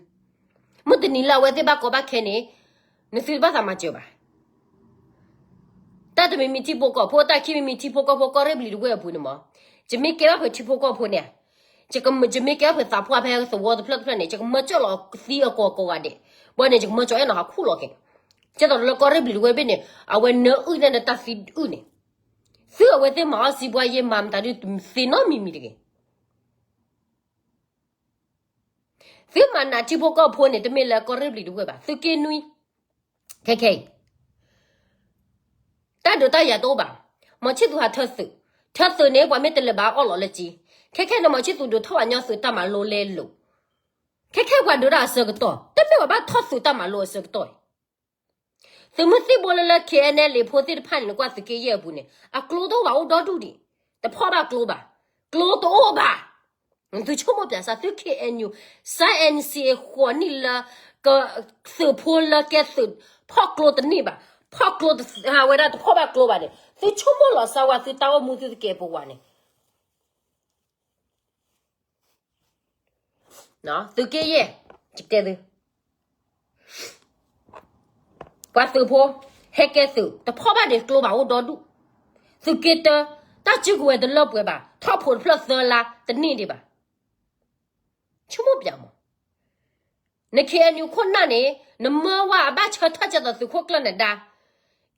မုၢ်တနံၤလၢအဝဲသ့ၣ်ဘၣ်ကီဘၣ်ခဲန့ၣ် နသုတဘၣ်သးမၤစၢၤဘၣ်. တၢ်တမံၤမံၤထံဖိကီၢ်ဖိ, တၢ်ခံမံၤမံၤထံဖိကီၢ်ဖိ ကီၢ်ရ့ၣ်ဘျံၤတဝ့ၢ်အပူၤန့ၣ်မး, ယမ့ၢ်ကဲဘၣ်ဖုးထံဖိကီၢ်ဖိန့ၣ်, ယမ့ၢ်ကဲဘၣ်ဖုးသးပှၢ်ဖဲသဝီတဖျၢၣ်တဖျၢၣ်န့ၣ် ယကမၢကၠီၣ်လီၤသံအကိးကိးဂၤဒဲး, ဘၣ်န့ၣ် ယကမၢကၠီၣ်အဲၣ်နီၤဟးခူၣ်လီၤက့ၤ, ကဲသိးလၢကီၢ်ရ့ၣ်ဘျံၤတဝ့ၢ်ဘ့ၣ်န့ၣ် အဝဲနၢအုၣ်န့ၣ် နတၢ်သံအုၣ်န့ၣ်, သုအဝဲသ့ၣ်မၤအီၣ်စံးဘှါယဲမၤမတၤဒုးသ့နီတမံၤမံၤတဂ့ၤ. သုမၤနးထံဖိကီၢ်ဖိန့ၣ် တမ့ၢ်လၢကီၢ်ရ့ၣ်ဘျံၤတဝ့ၢ်ဘၣ်, သုးက့နွံ, ခဲခဲအံၤ တၢ်ဒုးတၢ်ယၤတအိၣ်ဘၣ်. မီၤဆံၣ်သူးဟးထၢသုး, ထၢသုးန့ၣ် ပှၤမ့ၢ်တလဲၤဘၣ်အီၣ်လီၤလၢက့, ခဲခဲန့ၣ် မီၤဆံၣ်သူးဒုးထီၣ်ပှၤညီသုးတၢ်မၤလိလဲလိာ်, ခဲခဲပှၤဒုးတၢ်အဆၢကတီၢ် တမ့ၢ်ပှၤဘၣ်ထီၣ်သုးတၢ်မၤလိအဆၢကတီၢ်အံၤ သုးမုၢ်သံၣ်ဘိလၢလၢ KNLA ဖိသ့ၣ်တဖၣ်န့ၣ် နကွၢ်သုးက့ယဲၢ်အပူၤန့ၣ် အကျိတအိၣ်ဘၣ်အိၣ်ဒီဒူၣ်ဒံး, တဖီၣ်ဘၣ်ကျိဘၣ်, ကျိတအိၣ်ဘၣ်. သုဆိကမိၣ်ပၠးစၢ် သု KNU စၢ် NCA ဃိးနံၣ်လၢ က သုးဖိလၢကဲသုး ဖီၣ်ကျိတန့ၢ်ဘၣ်, ဖီၣ်ကျိတ ဝဲဒၣ်တဖီၣ်ဘၣ်ကျိဘၣ်န့ၣ် သုဆိကမိၣ်လီၤစၢ်ဝဲသုတၢ်အိၣ်မူသုတကဲပဝးန့ၣ် သုးက့ယဲၢ်, ယတဲသု, ပှၤသုးဖိ ဟဲကဲသုး တဖီၣ်ဘၣ်န့ၣ်ကျိဘၣ်အိၣ်ဒီဒူၣ်, သုးက့တၢ တၢ်စုကဝဲၤတလၢပှဲၤဘၣ်, ထီၣ်ဖိးတဖျၢၣ်သၢလါတန့ၢ်ဒံးဘၣ်, ဆိကမိၣ်ပၠးမး, န KNU ခိၣ်နၢ်န့ၣ် နမၢဝဲအဘၣ်ဆၢထၢၣ်ကဲသိးသုးခိၣ်ကျၢၢ်နဒါ,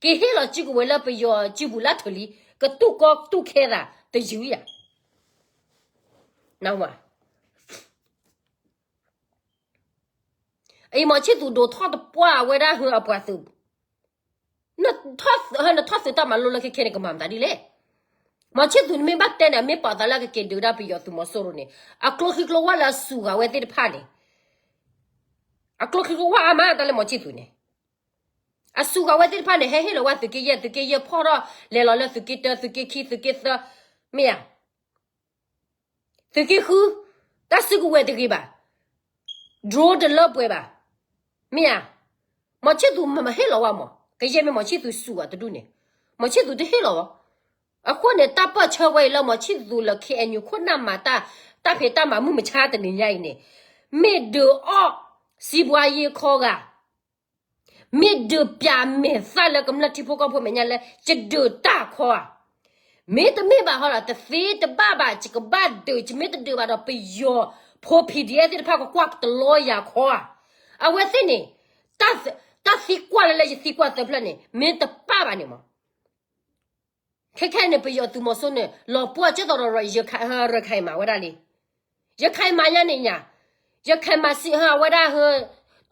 က့ၤဟ့ၣ်လီၤစုကဝဲၤလၢပယီၤစုပူၤလၢထၢၣ်လံ, ကတူၢ်ကီတူၢ်ခဲသးတယုၢ်ယၤ, နဝဲ အံၤ မီၤဆံၣ်သူးဒိးထီၣ်တပှၢ်အဝဲဒၣ်ဟၢအပှၤသုး, နထီၣ်သုးတၢ်မၤလိလၢခဲခဲန့ၣ် ကမၤမတၤဒ်လဲၣ်. မီၤဆံၣ်သူးန့ၣ်မ့ၢ်ဘၣ်တဲန့ၣ် မ့ၢ်ပာ်သးလၢကက့ၤဒုးဒၣ်ပယီၤသုးမီၤစိရိၤန့ၣ် အကျိချံကျိဝၣ်လၢအစူးဂၤဝဲသ့ၣ်တဖၣ်န့ၣ်, အကျိချံကျိဝၣ်အါမးတၢ်လၢမီၤဆံၣ်သူးန့ၣ် အစူးဂၤဝဲသ့ၣ်တဖၣ်န့ၣ် ဟဲဟ့ၣ်လီၤဝဲသုးက့ယဲၢ်, သုးက့ယဲၢ်ဖီၣ်ထီၣ် လဲၤလီၤလၢသုးက့တၢ သုးက့ခံ သုးက့သၢ, မ့ၢ်ဧါ. သုးက့ဃု တၢ်စုကဝဲၤတဂ့ၤဘၣ်, drone တလၢပှဲၤဘၣ်, မ့ၢ်ဧါ. မီၤဆံၣ်သူးမၤဟ့ၣ်လီၤဝဲမး, ကယဲၢ်မ့ၢ်မီၤဆံၣ်သူးစူးဂၤတဒူၣ်န့ၣ် မီၤဆံၣ်သူးတဟ့ၣ်လီၤဝဲ. အဃိန့ၣ် တၢ်ပၢၢ်ဆၢဝဲအံၤလၢမီၤဆံၣ်သူးလၢ KNU ခိၣ်နၢ်မၤတၢ် တၢ်ဖံးတၢ်မၤမုၢ်မဆါတနံၤညါအံၤန့ၣ် မ့ၢ်ဒုးအီၣ် စံးဘှါယ့ခီဂၤ မ့ၢ်ဒုးပၠးမဲာ်သၣ်လၢကမျၢၢ်ထံဖိကီၢ်ဖိမဲာ်ညါလၢ ယဒုးတၢ်ခီဧါ. မ့တမ့ၢ်ဘၣ်ဟီဒီး တသ့တဘၣ်ဘၣ် ယကဘၣ်ဒုး ယမ့ၢ်တဒုးဘၣ်ဒီး ပယီၤဖိ PDF သ့ၣ်တဖၣ်ကကွၢ်ကတလီယၤခီဧါ. အဝဲသ့ၣ်န့ၣ် တၢ်သံကွၢ်လၢလၢယသံကွၢ်သၢဖျၢၣ်န့ၣ် မ့ၢ်တပၣ်ဘၣ်န့ၣ်မး ခဲခဲအံၤန့ၣ် ပယီၤသုးမီၤစိန့ၣ် လီၤပှီၢ်ကဲသိးဒီး ရ ရ ရခိုင်မၤဝဲဒၣ်လံ. ရခိုင်မၤညါန့ၣ်ညါ, ရခိုင်မၤစံးဟၢဝဲဒၣ်ဟၢ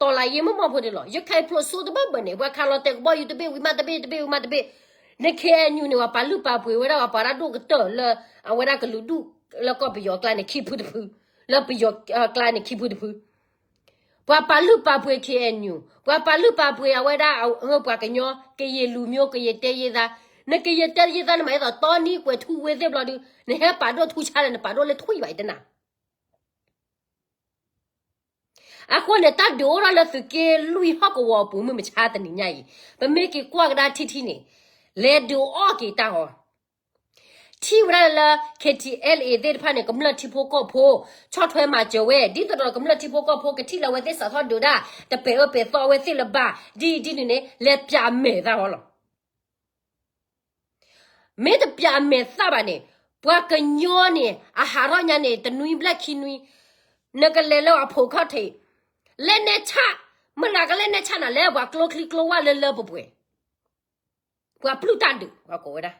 တီၢ်လၢယ့မ့ၢ်မီၢ်ဖိတလီၤ. ရခိုင်ဖျိးစိတဘၣ်ဘၣ်န့ၣ် ပှၤခးလီၤတဲာ်ကဘီယူၤတဘ့ၣ်ဝံၤမးတဘ့ၣ် တဘ့ၣ်ဝံၤမးတဘ့ၣ်. န KNU န့ၣ် ပှၤပာ်လုၢ်ပာ်ပှ့ၤဝဲဒၣ်ပှၤပှၤတၢ်ဒိၣ်ကတၢၢ်လၢ အဝဲဒၣ်ကလုာ်ဒူၣ်လၢကီၢ်ပယီၤအကျါန့ၣ် ခံဖုတဖု, လၢပယီၤအကျါန့ၣ် ခံဖုတဖု ပှၤပာ်လုၢ်ပာ်ပှ့ၤ KNU, ပှၤပာ်လုၢ်ပာ်ပှ့ၤအဝဲဒၣ် ပှၤကညီ ကရင်လူမျိုး ကရင်တိုင်းရင်းသား, နကရင်တိုင်းရင်းသားန့ၣ်မး အဲၣ်ဒိးတီနံကွဲးထူဝ့သ့ၣ်ဘျီဒုး နဟဲပာ်ဒိၣ်ထူဆါလၢနပာ်ဒိၣ်လၢထွံၣ်ဘၣ်အံၤတနၤ. အဃိန့ၣ် တၢ်ဒုးအိၣ်ထီၣ်လၢသုးက့လွံၢ်ဟီၣ်ကဝီၤအပူၤမုၢ်မဆါတနံၤညါအံၤ, ပမ့ၢ်က့ၤကွၢ်ကဒါထံထံန့ၣ် လဲၤဒုးအီၣ်က့ၤတၢ်ဟီ ထံၣ်ဝဲဒၣ်လၢ KTLA သ့ၣ်တဖၣ်န့ၣ် ကမျၢၢ်ထံဖိကီၢ်ဖိ ဆီၣ်ထွဲမၤစၢၤဝဲ ဒ်သိးဒီးကမျၢၢ်ထံဖိကီၢ်ဖိကထံၣ်လၢအဝဲသ့ၣ်စးထီၣ်ဒုးဒၣ် တပဲာ်အၢပဲာ်သီအဝဲသ့ၣ်လၢၤဘၣ် ဒ်အံၤဒ်နုၤန့ၣ် လဲၤပၠးအမဲာ်သၣ်ဟီလီၤ. မ့ၢ်တပၠးအမဲာ်သၣ်ဘၣ်န့ၣ် ပှၤကညီန့ၣ် အဟးထီၣ်ညါန့ၣ် တနွံဘျဲၣ်ခံနွံ နကလဲၤလၢအဖိးခီၣ်ထံး လဲၤနဲဆၣ် မတၤကလဲၤနဲဆၣ်နၤလဲၣ် ပှၤကျိချံကျိဝၣ်လၢလၢပှဲၤပှဲၤ ပှၤပျုၢ်တၢ်ဒုး ပှၤကိးဝဲဒၣ်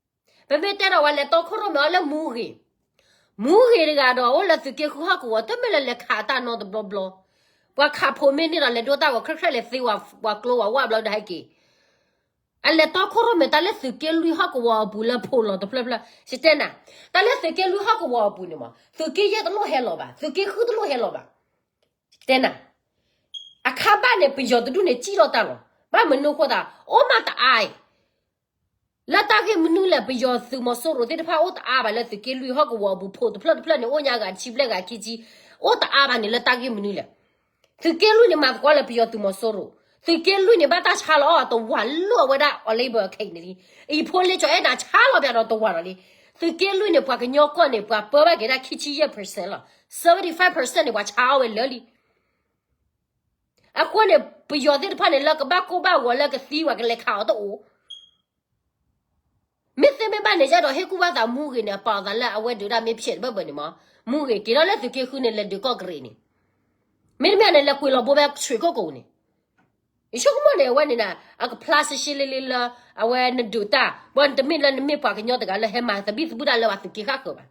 ပမ့ၢ်တဲဒီးဝဲလဲၤတီခိၣ်ရိၣ်မဲအီၤလၢမူဂ့ၤ, မူဂ့ၤတဂၤဒီး အိၣ်လၢသုးက့ဃုဟီၣ်ကဝီၤ တမ့ၢ်လၢလဲၤခးတၢ်နီတဘျီဘျီ, ပှၤခးဖိးမ့ၢ်န့ၢ်ဒီးလဲၤဒိတၢ်ဂီၤ ခရံာ်ခရံာ်လဲၤသ့ဝဲပှၤကျိဝဲဝၣ်ဘျီဒီးဟဲက့ၤ အလဲၤတီခိၣ်ရိၣ်မဲတၢ်လၢသုးက့လွံၢ်ဟီၣ်ကဝီၤအပူၤလၢဖိးလီၤတဖျၢၣ်ဖျၢၣ် ယတဲနၤ, တၢ်လၢသုးက့လွံၢ်ဟီၣ်ကဝီၤအပူၤန့ၣ်မး သုးက့ယဲၢ်တလိၣ်ဟဲလီၤဘၣ် သုးက့ဃုတလိၣ်ဟဲလီၤဘၣ် တဲနၤ, အခါဘၣ်န့ၣ် ပယီၤတဒူၣ်န့ၣ် စံၣ်ထီၣ်တၢ်လီၤ. ဘၣ်မနုၤအဃိသတး အိၣ်မးတအါအံၤ, လၢတၢ်ဂ့ၢ်မနုၤလဲၣ် ပယီၤသုးမီၤစိရိၤသ့ၣ်တဖၣ်အိၣ်တအါဘၣ်လၢသုးက့လွံၢ်ဟီၣ်ကဝီၤအပူၤ ဖိးတဖျၢၣ်တဖျၢၣ်န့ၣ် အိၣ်ညါဂၤတဆံဘျဲၣ်ဂၤခံဆံ, အိၣ်တအါဘၣ်န့ၣ် လၢတၢ်ဂ့ၢ်မနုၤလဲၣ်. သုးက့လွံၢ်န့ၣ် မၤသကိးလၢပယီၤသုးမီၤစိရိၤ, သုးက့လွံၢ်န့ၣ် ဘၣ်တၢ်ဆါလီၤအီၤတဝာ်လၢအဝဲဒၣ် အီၤလ့ဘၢခဲအံၤန့ၣ်လံ, အံၤဖိလ့ကၠီၤအဲၣ်နၤဆါလီၤပၠးဒီးတဝာ်ဒီးလံ, သုးက့လွံၢ်န့ၣ် ပှၤကညီကီၢ်န့ၣ် ပှၤပၢဘၣ်က့ၤဒၣ်ခံဆံယဲၢ် percent လီၤ, seventy five percent န့ၣ် ပှၤဆါအီၤဝဲလၢာ်လံ. အဃိန့ၣ် ပယီၤသ့ၣ်တဖၣ်န့ၣ် လၢကဘၣ်ကိၢ်ဘၣ်ဂီၤလၢကသံဝဲ ကလဲၤခးအီၤတအိၣ်. မ့ၢ်သ့မ့ၢ်ဘၣ်န့ၣ် ယအဲၣ်ဒိးဟ့ၣ်ကူၣ်ဘၣ်သးမူဂ့ၤန့ၣ် အပာ်အသးလၢအဝဲဒုးဒၣ်မ့ၢ်ဖျဲးတဘၢၣ်ဘၢၣ်န့ၣ်မး, မူဂ့ၤ က့ၤထီၣ်လၢသုးက့ဃုန့ၣ် လဲၤဒုးကီၢ်ကရ့းန့ၣ်, မ့တမ့ၢ်န့ၣ် လဲၤကွံာ်လီၤဘိဖဲဆွ့ၣ်ကိၣ်ကိၤန့ၣ်, ယဆိကမိၣ်န့ၣ် အဝဲန့ၣ် အကဖျါရှဲရှဲလ့လ့လၢ အဝဲနဒုးတၢ် ဘၣ်တမ့ၢ်လၢနမ့ၢ်ပှၤကညီတဂၤလၢ ဟဲမၤသဘံၣ်သဘုၣ်တၢ်လၢပှၤသုးက့ဃၣ်ဃၢၤဘၣ်.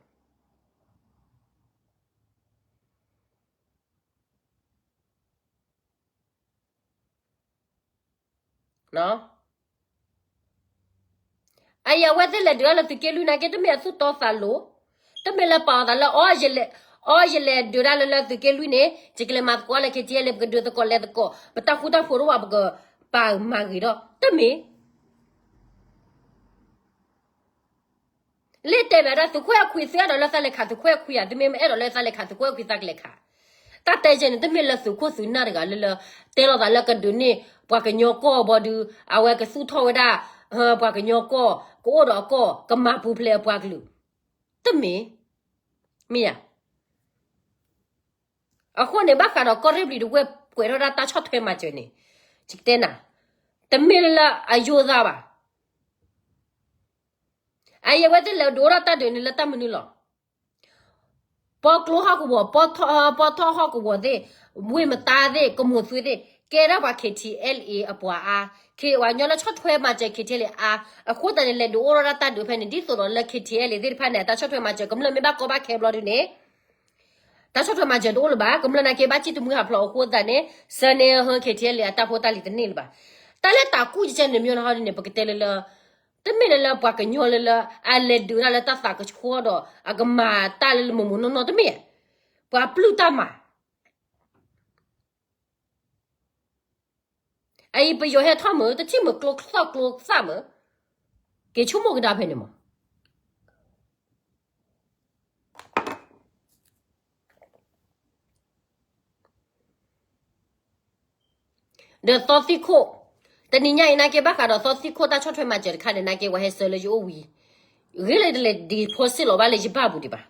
အအံၤအဝဲသ့ၣ်လဲၤဒုးတၢ်လၢသုးက့လွံၢ်နာ်က့ တမ့ၢ်အသူၣ်တီသးလိၤ, တမ့ၢ်လၢပာ်အသးလၢ အီ ယလဲၤဒုးတၢ်လၢလၢသုးက့လွံၢ်န့ၣ် ယကလဲၤမၤသကိးလၢ ခဲထံအလဲ ပကဒုးသကိးလဲၤသကိး ပတၢ်ဃူတၢ်ဖိးတအိၣ်ဘၣ် ပကပာ်မၤဂ့ၤဒီး တမ့ၢ် လၢတဲဘၣ်ဒၣ် သုးခိၣ်အဲၣ်ခွံ သုအဲၣ်ဒိးလၢသးလဲၤခးသုးခိၣ်အဲၣ်ခွံဧါ, သုမ့ၢ်မ့ၢ်အဲၣ်ဒိးလၢသးလဲၤခးသုးခိၣ်အဲၣ်ခွံ သးကလဲၤခး. တၢ်တဲယဲန့ၣ် တမ့ၢ်လၢသုးခိၣ်သုးနၢ်တဂၤလၢလၢ တဲလီၤသးလၢကဒုးန့ၢ် ပှၤကညီကီၢ်ဘီဒုး အဝဲကသူၣ်ထီၣ်ဝဲဒၣ် ပှၤကညီကီၢ် ကအိၣ်ဒီးအကီၢ် ကမၤပူၤဖျဲးအပှၤကလုာ် တမ့ၢ် မ့ၢ်ဧါ. အဃိန့ၣ် ဘၣ်ဃးဒီးကီၢ်ရ့ၣ်ဘျံၤတဝဲၢ် ကွဲးထီၣ်ဒၣ်တၢ်ဆီၣ်ထွဲမၤစၢၤန့ၣ် ယကတဲနၤ, တမ့ၢ်လၢအယိၣ်သးဘၣ်. အအံၤအဝဲသ့ၣ်လဲၤဒုးအိၣ်ထီၣ်တၢ်ဒုးန့ၣ်လၢတၢ်မနုၤလီၤ. ပီကျိဟီၣ်ကဝီၤ, ပီထီၣ်ဟီၣ်ကဝီၤသ့ၣ်, ဝ့ၢ်မတါသ့ၣ်, ကမိၢ်သွ့သ့ၣ်, ကဲဒၣ်ပှၤ KTLA အပှၤအါ, ပှၤကညီလၢဆီၣ်ထွဲမၤစၢၤ KTLA အါ, အဃိသတးန့ၣ် လဲၤဒုးအိၣ်ထီၣ်ဒၣ်တၢ်ဒုးဖဲန့ၣ် ဒ်သိးဒီးလၢ KTLA သ့ၣ်တဖၣ်န့ၣ် တၢ်ဆီၣ်ထွဲမၤစၢၤ ကမျၢၢ်မ့ၢ်ဘၣ်ကီဘၣ်ခဲဘျီဒုန့ၣ် တၢ်ဆီၣ်ထွဲမၤစၢၤတအိၣ်လၢၤဘၣ်. ကမျၢၢ်နာ်က့ ဘၣ်စံၣ်တမှံဟးဖျိးအဃိသတးန့ၣ် ဆၢန့ၢ်ဟၢ KTLA အတၢ်ဖိတၢ်လံၤတန့ၢ်လၢၤဘၣ်. တၢ်လၢတၢ်ကူၣ်ကဲန့ၣ် မ့ၢ်ဟီဒ်န့ၣ် ပကတဲလၢလၢ တမ့ၢ်လၢလၢပှၤကညီလၢလၢ အလဲၤဒုးတၢ်လၢတၢ်သးကဆှီဒီး အကမၤတၢ်လၢလၢမိၢ်မိၢ်နီၢ်နီၢ်တမ့ၢ်, ပှၤပျုၢ်တၢ်မၤ အအံၤပယီၤဟဲထီၣ်မုာ် တထံၣ်မုာ်ကျိသီၣ်ကျိသၣ်မုာ်, က့ၤဆိကမိၣ်ကဒါဖဲန့ၣ်မး. ဒီးသီသံခိၣ်, တနံၤညါအံၤနာ်က့ ဘၣ်ဃးဒီးသီသံခိၣ်တၢ်ဆီၣ်ထွဲမၤစၢၤတခါန့ၣ် နာ်က့ ပှၤဟဲဆှၢလၢယအိၣ်ဝံၤ, ဂ့ၤလၢယတလဲၤ deposit လီၤဘၣ်လၢယဘၣ်ပူၤဒံးဘၣ်.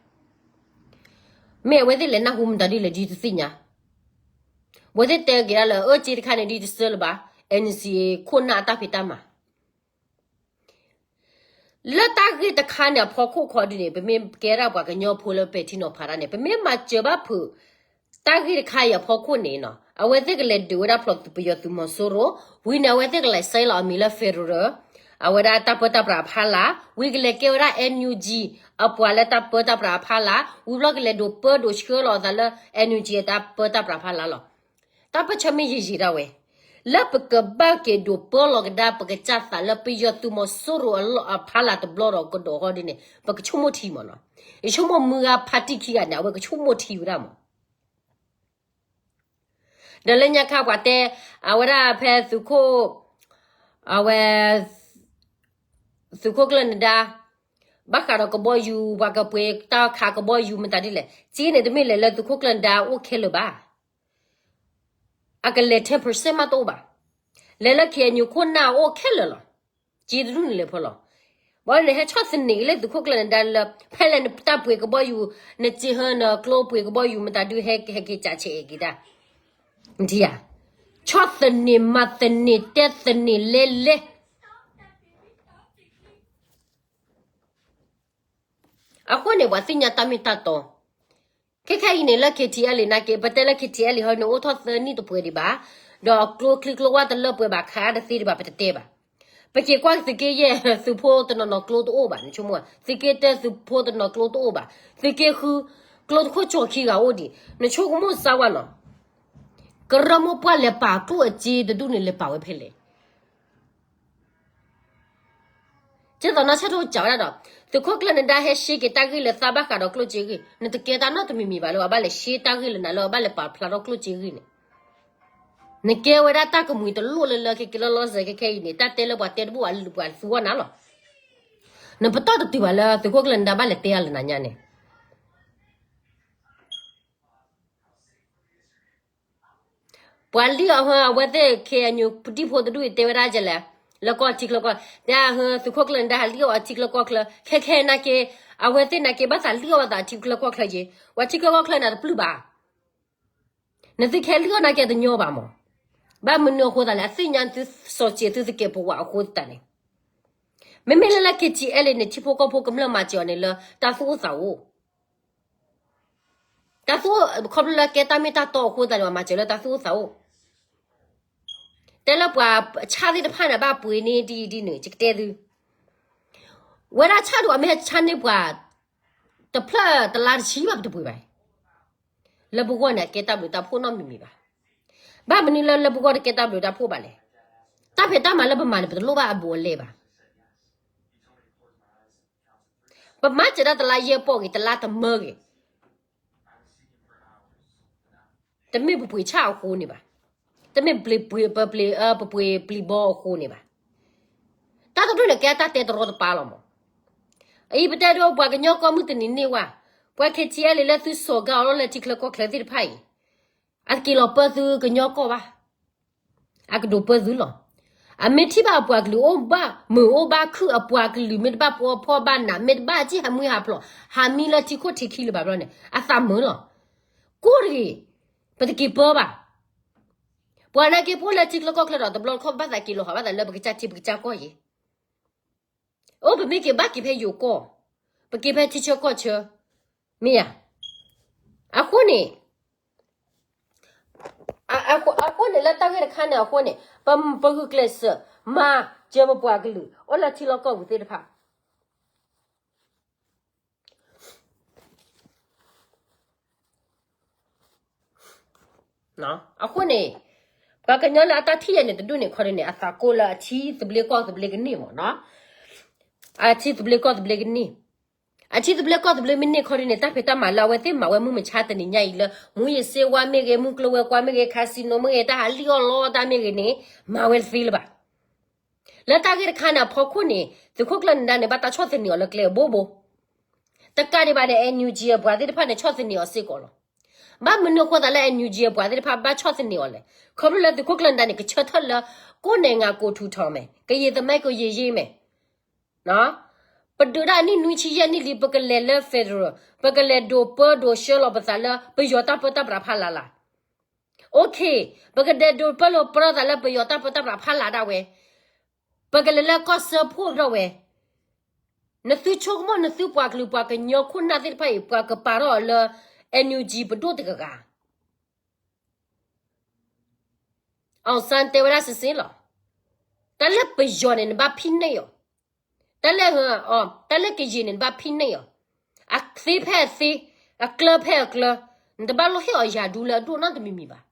မ့ၢ်အဝဲသ့ၣ်လဲၤနၢ်ဟူမတၤဒ်လဲၣ်ဒ်တသ့ၣ်ညါ, အဝဲသ့ၣ်တဲက့ၤဒၣ်လၢ အၢ စ့တခါန့ၣ်ဒ်တဆှၢလၢၤဘၣ်, NCA ခိၣ်နၢ်အတၢ်ဖံးတၢ်မၤ လၢတၢ်ဂ့ၢ်တခါန့ၣ် အဖီခိၣ်ခီဒုန့ၣ် ပမ့ၢ်ကဲဒၣ်ပှၤကညီဖိလၢပဲာ်ထံနီၤဖးတၢ်န့ၣ် ပမ့ၢ်မၤစၢၤဘၣ်ဖုး တၢ်ဂ့ၢ်တခါအံၤအဖီခိၣ်န့ၣ်နီၤ အဝဲသ့ၣ်ကလဲၤဒုးဝဲဒၣ်ဖျိးပယီၤသုးမီၤစိရိၤ, ဝံၤန့ၣ် အဝဲသ့ၣ်ကလဲၤ sign လီၤအမံၤလၢ federal, အဝဲဒၣ်တၢ်ပၢတၢ်ပြးအဖီလာ်, ဝံၤကလဲၤကဲဝဲဒၣ် NUG အပှၤလၢတၢ်ပၢတၢ်ပြးအဖီလာ်, ဝံၤဘျီကလဲၤဒိးပၢဒိးဆှၢလီၤအသးလၢ NUG အတၢ်ပၢတၢ်ပြးအဖီလာ်လီၤ. တၢ်ပၢဆှၢမ့ၢ်ယံာ်ယံာ်ဒၣ်ဝဲ လၢပကဘၣ်က့ၤဒိးပၢလီၤကဒါပကစၢ်သးလၢပယီၤသုးမီၤစိရိၤအဖီလာ်တဘျီဒီးကဒီးဟီဒ်န့ၣ် ပကဆိကမိၣ်ထံမးနီၤ. ယဆိကမိၣ်မုၢ်ဂၤဖါတံၢ်ခံဂၤန့ၣ် အဝဲကဆိကမိၣ်ထံဝဲဒၣ်မး. ဒီးလၢညါခါပှၤတဲ အဝဲဒၣ်ဖဲသုးခိၣ် အဝဲ သုးခိၣ်ကျၢၢ်နဒါ ဘၣ်ဃးဒီးကဘီယူၤ ပှၤကပှ့ၤတၢ်ခးကဘီယူၤမတၤဒ်လဲၣ် စ့န့ၣ်တမ့ၢ်လဲၤလၢသုးခိၣ်ကျၢၢ်နဒါအိၣ်ခဲလၢာ်ဘၣ်. အကလဲၤ ten percent မးတအိၣ်ဘၣ်. လဲၤလၢ KNU ခိၣ်နၢ်အိၣ်ခဲလၢာ်လီၤ. စ့တဒူၣ်န့ၣ်လဲၤဖဲလီၤ. ဘၣ်န့ၣ်ဟဲဆီၣ်သနံးလၢသုးခိၣ်ကျၢၢ်နဒါလၢ ဖဲလဲၣ်နတၢ်ပှ့ၤကဘီယူၤ နစ့ဟၢနကျိပှ့ၤကဘီယူၤမတၤဒုးဟဲဟဲက့ၤကးဆဲးက့ၤတၢ် ဒ်ဧါ. ဆီၣ်သနံးမၤသနံးတဲသနံးလဲလဲ အဃိန့ၣ် ပှၤသ့ၣ်ညါတၢ်မ့ၢ်တၢ်တီ. ခဲခဲအံၤန့ၣ်လၢ KTLA နာ်က့ ပတဲလၢ KTLA ဟီန့ၣ် အိၣ်ထီၣ်သၢနံၣ်တပှဲၤဒံးဘၣ်, ဒီးကျိချံကျိဝါတလၢပှဲၤဘၣ် ခးတသ့ဒံးဘၣ် ပတတဲဘၣ်. ပက့ၤကွၢ်သုးက့ယဲၢ် သုးဖိတနီၤနီၤကျိတအိၣ်ဘၣ်, နဆိကမိၣ် သုးက့တၢ သုးဖိတနီၤကျိတအိၣ်ဘၣ်, သုးက့ဃု ကျိတခိၣ်ကၠီခံဂၤအိၣ်ဒံး, နဆိကမိၣ်စၢ်ဝဲနီၤ. ကရၢမိၢ်ပှၢ်လဲၤပာ်ကျိအစ့တဒူၣ်န့ၣ် လဲၤပာ်ဝဲဖဲလဲၣ်. ကဲသိးနီၢ်ဆၣ်ထိၣ်စံးဝဲဒၣ်ဒီး သုးခိၣ်ကျၢၢ်နဒါဟဲရှဲက့ၤတၢ်ဂ့ၢ်လၢသးဘၣ်ဃးဒီးကျိၣ်စ့ဂ့ၢ်, နတကဲတၢ်နီတမံၤမံၤဘၣ်လၢအဘၣ်လဲၤရှဲတၢ်ဂ့ၢ်လၢနၤလၢအဘၣ်လဲၤပာ်ဖျါထီၣ်ကျိၣ်စ့ဂ့ၢ်န့ၣ်. နကဲဝဲဒၣ်တၢ်ကမှံၤတလိၣ်လၢလၢခဲက့ၤလီၤလီၤဆဲးခဲခဲအံၤန့ၣ် တၢ်တဲလၢပှၤတဲတဘူၣ်အလူၤပှၤသူအီၣ်နၤလီၤ. နပတီၢ်တတုၤဘၣ်လၢသုးခိၣ်ကျၢၢ်နဒါဘၣ်လဲၤတဲအီၤလၢနၤညါန့ၣ်. ပှၤလံၣ်အီၣ်ဟၢ အဝဲသ့ၣ် ခ့ၣ်အဲၣ်ယူၣ် ပဒံဖိတဒူၣ်အံၤတဲဝဲဒၣ်ကလဲၣ်, လၢကီၢ်ထံချၢကီၢ် တဲဟၢ သုးခိၣ်ကျၢၢ်နဒါဟးလံၣ်အီၣ်အထံချၢကီၢ်ချၢ ခဲခဲနာ်က့ အဝဲသ့ၣ်နာ်က့ ဘၣ်သးလံၣ်အီၣ်ဝဲသးအထံချၢကီၢ်ချၢက့ၤ, ပှၤထံချၢကီၢ်ချၢန့ၣ်တပျုၢ်ဘၣ်. နသုခဲလံၣ်အီၣ်နာ်က့တညီဘၣ်မး. ဘၣ်မနုၤအဃိသတးလဲၣ်, အသ့ၣ်ညါသုစီၤစဲးသုသကဲးပဝးအဃိသတးန့ၣ်, မ့မ့ၢ်လၢလၢ ခ့ၣ်ထံအဲလ်အ့န့ၣ် ထံဖိကီၢ်ဖိကမျၢၢ်မၤစၢၤအီၤန့ၣ်လၢတၢ်သူၣ်အိၣ်သးအိၣ် တၢ်သူၣ်အိၣ် ခီဖျိလၢကဲတၢ်မ့ၢ်တၢ်တီအဃိသတးန့ၣ် မၤစၢၤလၢတၢ်သူၣ်အိၣ်သးအိၣ်. တဲလၢပှၤဆၣ်သ့ၣ်တဖၣ်န့ၣ် ဘၣ်ပှ့ၤန့ၢ်ဒ်အံၤဒ်နုၤ ယကတဲသု, ဝဲဒၣ်ဆၣ်ဒိၣ်အမ့ၢ်ဟဲဆၣ်န့ၢ်ပှၤ တဖျၢၣ်တလါတဆံဘၣ်ပတပှ့ၤဘၣ်. လၢပဂီၢ်န့ၣ် အကဲတၢ်ဘျုးတၢ်ဖှိၣ်နီတမံၤမံၤဘၣ်. ဘၣ်မနုၤလၢလၢပဂီၢ်တကဲတၢ်ဘျုးတၢ်ဖှိၣ်ဘၣ်လဲၣ်. တၢ်ဖံးတၢ်မၤလၢပမၤန့ၣ် ပတလိၣ်ဘၣ်အဘူးအလဲဘၣ်. ပမၤစၢၤတၢ်တလါယဲၢ်ပီၢ်ဂ့ၤ တလါတမၢဂ့ၤ တမ့ၢ်ပပှ့ၤဆၣ်အဃိန့ၣ်ဘၣ်. တမ့ၢ်ပပှ့ၤပျံၤဘီအဃိန့ၣ်ဘၣ်. တၢ်တဒူၣ်န့ၣ် ကဲတၢ်တဲတရီတပါလီၤမး. အံၤပတဲဒိပှၤကညီကီၢ်မုၢ်တနံၤန့ၢ်ဝဲ, ပှၤ ခ့ၣ်ထံအဲလ်အ့ လၢသုစိာ်ကါအီၤလီၤလၢထံချၢကီၢ်ချၢသ့ၣ်တဖၣ်အံၤ, အတက့ၤလီၤပၢသုကညီကီၢ်ဘၣ်. အကဒိးပၢသုလီၤ. အမ့ၢ်ထံၣ်ဘၣ်အပှၤကလုာ်အိၣ်ဘၣ် မုာ်အိၣ်ဘၣ်ခုၣ် အပှၤကလုာ်မ့ၢ်တဘၣ်ပှီဖီၣ်ဘၣ်နး မ့ၢ်တဘၣ်စံၣ်ဟးမုၢ်ဟးဖျိး ဟးမံလၢထံခိၣ်ထံခံလၢၤဘၣ်ဘျီန့ၣ် အသးမုာ်လီၤ. ကိၢ်တဂ့ၤ, ပတက့ၤပၢဘၣ်. ပှၤနာ်က့ ပအိၣ်လၢထံချၢကီၢ်ချၢဒီး တဘျီတခီၣ်ဘၣ်သးက့ၤလီၤဟးဘၣ်သးလၢပကစၢ်ထံပကစၢ်ကီၢ်အံၤ အိၣ် ပမ့ၢ်က့ၤဘၣ်က့ၤဖဲယိၤကီၢ်, ပက့ၤဖဲထံဆၢကီၢ်ဆၢ, မ့ၢ်ဧါ. အဃိန့ၣ်, အဃိန့ၣ် လၢတၢ်ဂ့ၢ်တခါန့ၣ်အဃိန့ၣ် ပဂုာ်ကျဲးစၢး မၤစၢၤပပှၤကလုာ် အိၣ်လၢထံလီၢ်ကီၢ်ပူၤသ့ၣ်တဖၣ် အဃိန့ၣ် ပှၤကညီလၢအတၢ်ထံၣ်ယဲၢ်န့ၣ်တဒူၣ်န့ၣ်ခီဒ်န့ၣ် အသးကိၢ်လၢအထံသဘျ့ကီၢ်သဘျ့ကန့ၢ်မးနီၤ. အထံသဘျ့ကီၢ်သဘျ့ကန့ၢ်, အထံသဘျ့ကီၢ်သဘျ့မ့ၢ်န့ၢ်ခီဒ်န့ၣ် တၢ်ဖံးတၢ်မၤလၢအဝဲသ့ၣ်မၤဝဲမုၢ်မဆါတနံၤညါအံၤလၢ မူးယစ်ဆေးဝါးမ့ၢ်ဂ့ၤ, မူးကျိၤဝဲၤကွာ်မ့ၢ်ဂ့ၤ, casinoမ့ၢ်ဂ့ၤ, တၢ်ဟးလံၣ်အီၣ်လီတၢ်မ့ၢ်ဂ့ၤန့ၣ် မၤဝဲတသ့လၢၤဘၣ်. လၢတၢ်ဂ့ၢ်တခါန့ၣ်အဖီခိၣ်န့ၣ် သုးခိၣ်ကျၢၢ်နဒါန့ၣ် ဘၣ်တၢ်ဆီၣ်သနံးအီၤလၢကျဲအဘိဘိ တကးဒံးဘၣ်န့ၣ် NUG အပှၤသ့ၣ်တဖၣ်န့ၣ် ဆီၣ်သနံးအီၤစ့ၢ်ကီးလီၤ. ဘၣ်မနုၤအဃိသတးလၢ NUG အပှၤသ့ၣ်တဖၣ်ဘၣ်ဆီၣ်သနံးအီၤလဲၣ်. ခီဖျိလၢသုးခိၣ်ကျၢၢ်နဒါန့ၣ် ကဆၢထၢၣ်လၢ ကိုယ့်နိုင်ငံကိုယ်ထူထောင်မယ်, ကရင်သမိုင်းကိုယ်ရေးရေးမယ်. ပဒုးဒၣ်နံၣ်နွံဆံယဲၢ်နံၣ်လံ ပကလဲၤလၢ federal, ပကလဲၤဒိးပၢဒိးဆှၢလီၤပသးလၢ ပယီၤတၢ်ပၢတၢ်ပြးဖးလးလး OK, ပကဒဲးဒိးပၢလီၤပၢသးလၢပယီၤတၢ်ပၢတၢ်ပြးဖးလးဒၣ်ဝဲ, ပကလဲၤလၢကီၢ်စၢဖှိၣ်ထီၣ်ဝဲ, နသုဆိကမိၣ်နသုပှၤကလုာ်ပှၤကညီခိၣ်နၢ်သ့ၣ်တဖၣ်အံၤ ပှၤကပာ်ထီၣ်အီၤလၢ NUG ပဒိၣ်တဂၤဂၤ အောင်ဆန်းတဲဝဲဒၣ်စ့ၢ်စ့ၢ်လီၤ. တၢ်လၢပယီၤန့ၣ် နဘၣ်ဖံးန့ၢ်အီၤ, တၢ်လၢ, တၢ်လၢကယံာ်န့ၣ် နဘၣ်ဖံးန့ၢ်အီၤ, အသ့ဖဲအသ့, အကျၢဖဲအကျၢ, နတဘၣ်လိၣ်ဟ့ၣ်အီၤယၤဒူလၢအဒိၣ်နီတမံၤမံၤဘၣ်.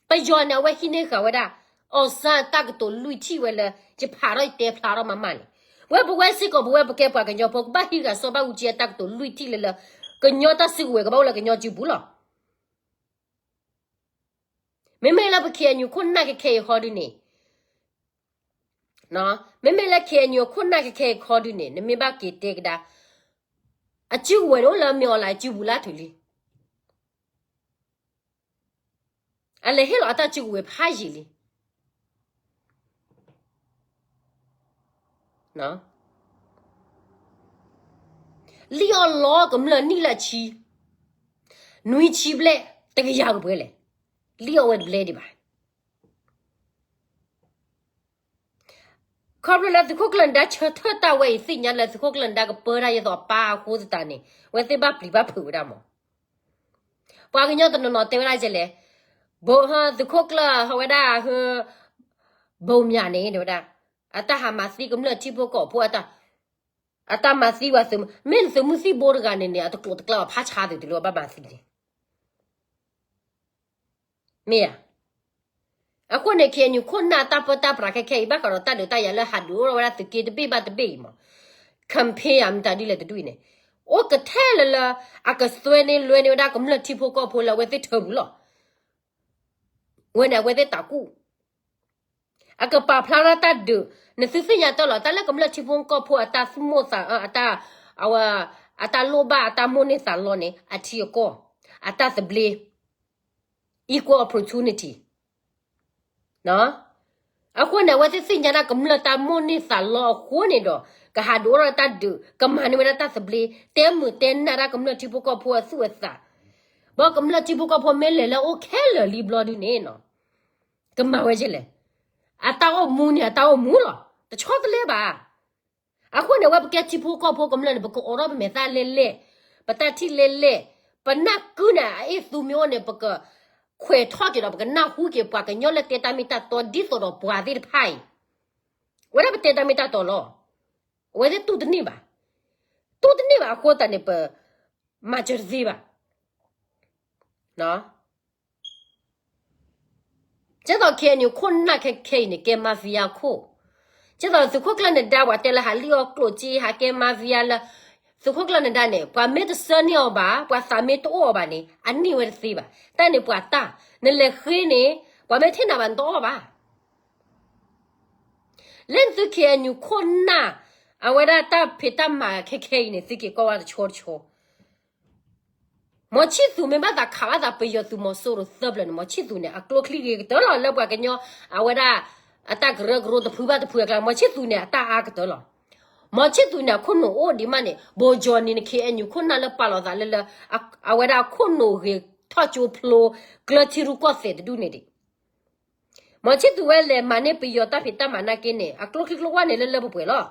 ပယီၤန့ၣ် အဝဲဟံးန့ၢ်ဃာ်ဝဲဒၣ် အောင်ဆန်း အတၢ်ကတိၤလွံၢ်ထံၣ်ဝဲလၢ ယဖးထီၣ်ယတဲဖျါထီၣ်မးမးန့ၣ်, ဝဲပဝဲစ့ၢ်ကီး ပဝဲပကဲပှၤကညီဖိ ကဘၣ်ဟံးဃာ်စီၤဘၣ်အူကၠံအတၢ်ကတိၤလွံၢ်ထံၣ်လၢလၢ ကညီတၢ်စုကဝဲၤကဘၣ်အိၣ်လၢကညီစုပူၤလီၤ. မ့မ့ၢ်လၢပ KNU ခိၣ်နၢ်ခဲခဲအံၤခီဒုန့ၣ်, မ့မ့ၢ်လၢ KNU ခိၣ်နၢ်ခဲခဲအံၤခီဒုန့ၣ် နမ့ၢ်ဘၣ်က့ၤတဲကဒါ, အစုကဝဲၤန့ၣ်အိၣ်လၢမ့ၢ်အီၤလၢအစုပူၤလၢထူလံ အလဲၤဟ့ၣ်လီၤအတၢ်စုကဝဲၤဖးယံာ်လံ. လံၣ်အီၣ်လီကမျၢၢ်နံၣ်လၢအဆံ, နွံဆံဘျဲၣ်, တကယၤကပှဲၤလဲၣ်, လံၣ်အီၣ်ဝဲတဘျဲဒံးဘၣ်. ခီဖျိလၢသုးခိၣ်ကျၢၢ်နဒါဆၢထၢၣ်တၢ်ဝဲအံၤ သ့ၣ်ညါလၢသုးခိၣ်ကျၢၢ်နဒါကပၢတၢ်ယဲသိးအပၢ်အဃိသတးန့ၣ် ဝဲသ့ၣ်ဘၣ်ပျံၤဘၣ်ဖုးဝဲဒၣ်မး. ပှၤကညီတနီၤနီၤတဲဝဲဒၣ်ကဲလဲၣ်, သုးခိၣ်ကျၢၢ်ဟီဝဲဒၣ်, ဘိမၠးန့ၣ် တဲဝဲဒၣ်, အတၢ်ဟးမၤသံကမျၢၢ်ထံဖိကီၢ်ဖိ, အတၢ်မၤသံဝဲသုးမုၢ်, မ့ၢ်သုးမုၢ်သံၣ်ဘိတဂၤန့ၣ်န့ၣ် အတကျိၤတကျဲဘၣ် ဖးဆါသုးတုၤလၢဘၣ်မၤသံန့ၣ် မ့ၢ်ဧါ. အဃိန့ၣ် KNU ခိၣ်နၢ်တၢ်ပၢတၢ်ပြးခဲခဲအံၤ ဘၣ်ဃးဒီးတၢ်ဒုးတၢ်ယၤလၢဟးဒုးအိၣ်ထီၣ်ဝဲဒၣ်သုးက့တဘ့ၣ်ဘၣ်တဘ့ၣ်အံၤမး, campaign ဧါ မတၤဒ်လဲၣ်တဒူၣ်အံၤန့ၣ်, အိၣ်ကထဲလၢလၢ အကစွဲန့ၢ်လွဲန့ၢ်ဝဲဒၣ်ကမျၢၢ်ထံဖိကီၢ်ဖိလၢအဝဲသ့ၣ်ထၢပူၤလီၤ. ဝဲန့ၣ်အဝဲသ့ၣ်တၢ်ကူၣ် အကပာ်ဖျါထီၣ်တၢ်ဒုး, နသုသ့ၣ်ညါတၢ်လီၤ, တၢ်လၢကမျၢၢ်ထံဖိကီၢ်ဖိအတၢ်သူၣ်မိၣ်သး, အတၢ်, အဝဲ, အတၢ်လိၣ်ဘၣ်အတၢ်မိၣ်န့ၢ်သးလီန့ၣ် အထံအကီၢ်, အတၢ်သဘျ့, equal opportunity, အဃိန့ၣ် အဝဲသ့ၣ်သ့ၣ်ညါဒၣ်ကမျၢၢ်တၢ်မိၣ်န့ၢ်သးလီအဃိန့ၣ်ဒီး ကဟးဒုးအိၣ်ထီၣ်တၢ်ဒုး ကမၤန့ၢ်ဝဲဒၣ်တၢ်သဘျ့ တဲမုာ်တဲနၢ်ဒၣ်ကမျၢၢ်ထံဖိကီၢ်ဖိအသူၣ်အသး, ဘၣ်ကမျၢၢ်ထံဖိကီၢ်ဖိမ့ၢ်လဲၤလၢအအိၣ်ခဲလၢာ်လံဘျီဒုန့ၣ်နီၤ ကမၤဝဲဒ်လဲၣ်. အတၢ်အိၣ်မူန့ၣ် အတၢ်အိၣ်မူလီၤ. တဆီတလဲဘၣ်. အဃိန့ၣ် အဝဲပကဲထံဖိကီၢ်ဖိကမျၢၢ်န့ၣ် ပကအိးထီၣ်ပမဲာ်သၣ်လဲၣ်လဲၣ်, ပတၢ်ထံၣ်လဲၣ်လဲၣ်, ပနၢ်ကုန့ၣ် အအ့ၣ်သူမ့ၢ်အိၣ်န့ၣ် ပကခွဲးထီၣ်က့ၤဒီး ပကနၢ်ဟူက့ၤပှၤကညီလၢတဲတၢ်မ့ၢ်တၢ်တီဒ်သိးဒီးပှၤသ့ၣ်တဖၣ်အံၤ, ဝဲဒၣ်ပတဲတၢ်မ့ၢ်တၢ်တီလီၤ. အဝဲသ့ၣ်တူၢ်တန့ၢ်ဘၣ်. တူၢ်တန့ၢ်ဘၣ်အဃိသတးန့ၣ် ပမၤစၢၤတသ့ဘၣ်. ဒ်သိး KNU ခိၣ်နၢ်ခဲခဲအံၤန့ၣ် ကဲ mafia ခိၣ်, ဒ်သိးသုးခိၣ်ကျၢၢ်နဒါ ပှၤတဲလၢဟးလံၣ်အီၣ်ကျိၣ်စ့ ဟးကဲ mafia လၢ သုးခိၣ်ကျၢၢ်နဒါန့ၣ် ပှၤမ့ၢ်တဆှၢန့ၢ်အီၤဘၣ် ပှၤသးမ့ၢ်တအိၣ်အီၤဘၣ်န့ၣ် အန့ၢ်ဝဲတသ့ဘၣ်. တၢ်န့ၣ်ပှၤတၢ် နလဲၤဃ့န့ၣ် ပှၤမ့ၢ်တဟ့ၣ်နၤဘၣ် နတအီၣ်ဘၣ်. လၢနသု KNU ခိၣ်နၢ် အဝဲဒၣ်တၢ်ဖံးတၢ်မၤခဲခဲအံၤန့ၣ် သုက့ၤကွၢ်ဝဲတဆီတဆီ မီၤဆံၣ်သူးမ့ၢ်ဘၣ်သးခးဘၣ်သးပယီၤသုးမီၤစိရိၤသၢဖျၢၣ်န့ၣ် မီၤဆံၣ်သူးန့ၣ် အကျိချံဂ့ၤကတၢၢ်လီၤ လၢပှၤကညီ အဝဲဒၣ် အတၢ်ကရၢကရိတဖုဘၣ်တဖုအကျါ မီၤဆံၣ်သူးန့ၣ် အတၢ်အါကတၢၢ်လီၤ. မီၤဆံၣ်သူးန့ၣ် အခိၣ်နူာ်အိၣ်ဒံးမးန့ၣ် ဘိကၠီၣ်န့ၣ် န KNU ခိၣ်နၢ်လၢပာ်လီၤသးလၢလၢ အဝဲဒၣ်အခိၣ်နူာ်ဂ့ၤထီၣ်ကၠိဖျိ ကျၢထံရူၢ်ကီၢ်သဲးတဒူၣ်န့ၣ်ဒံး မီၤဆံၣ်သူးဝဲလဲၤမၤန့ၢ်ပယီၤတၢ်ဖံးတၢ်မၤနာ်က့န့ၣ် အကျိချံကျိဝါန့ၣ်လၢလၢပှဲၤပှဲၤလီၤ.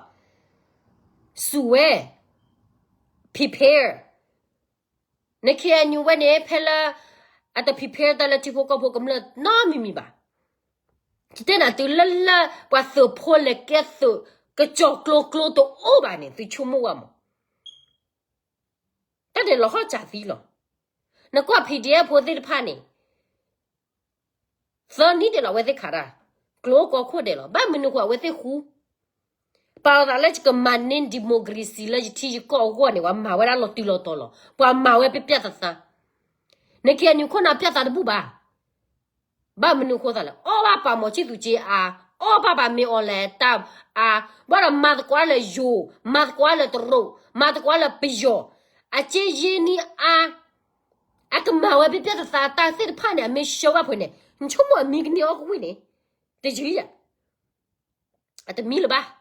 စူးဝဲ prepare န KNU ဝဲန့ၣ် ဖဲလၢ အတ prepare တၢ်လၢထံဖိကီၢ်ဖိကမျၢၢ်နီတမံၤမံၤဘၣ်. ယတဲနၤတုၤလၢလၢ ပှၤသုးဖိလဲၤကဲသုး ကစီၤကျိကျိတအိၣ်ဘၣ်န့ၣ် သုဆိကမိၣ်ဝဲမး တၢ်ဒဲးလီၤဟီၣ်စၢ်သံလီၤ. နကွၢ် PDF ဖိသ့ၣ်တဖၣ်န့ၣ် သၢနံၣ်ဒဲးလီၤ အဝဲသ့ၣ်ခးတၢ် ကျိကီခိၣ်ဒဲးလီၤ. ဘၣ်မနုၤဃိအဝဲသ့ၣ်ဃူ ပာ်လီၤသးလၢယကမၤန့ၢ် democracy လၢယထံယကီၢ်အဂီၢ်န့ၣ် ပှၤမၤဝဲဒၣ်လီၤတံၢ်လီၤတီၤလီၤ. ပှၤမၤဝဲပျဲၢ်ပျဲၢ်သးသး န KNU ခိၣ်နၢ်ပျဲၢ်သးတဘူၣ်ဘၣ်. ဘၣ်မနုၤဃိသးလဲၣ် အီၣ်ဘၣ်ပာ်မီၤဆံၣ်သူးက့အါ, အီၣ်ဘၣ်ပာ်မ့ၢ်အီၤလဲၤတၢ်အါ, ဘၣ်ဒီးမၤသကိးလၢယိၤ, မၤသကိးလၢတရူး, မၤသကိးလၢပယီၤ, အက့ယ့နံအါ, အကမၤဝဲပျဲၢ်ပျဲၢ်သးသးတၢ်သ့ၣ်တဖၣ်န့ၣ် အမ့ၢ်ဆှၢဘၣ်ဖဲန့ၣ် နဆိကမိၣ်အမံကန့ၢ်အီၣ်ကဝံၣ်န့ၣ် တယုၢ်ယၤ အတမံလၢၤဘၣ်.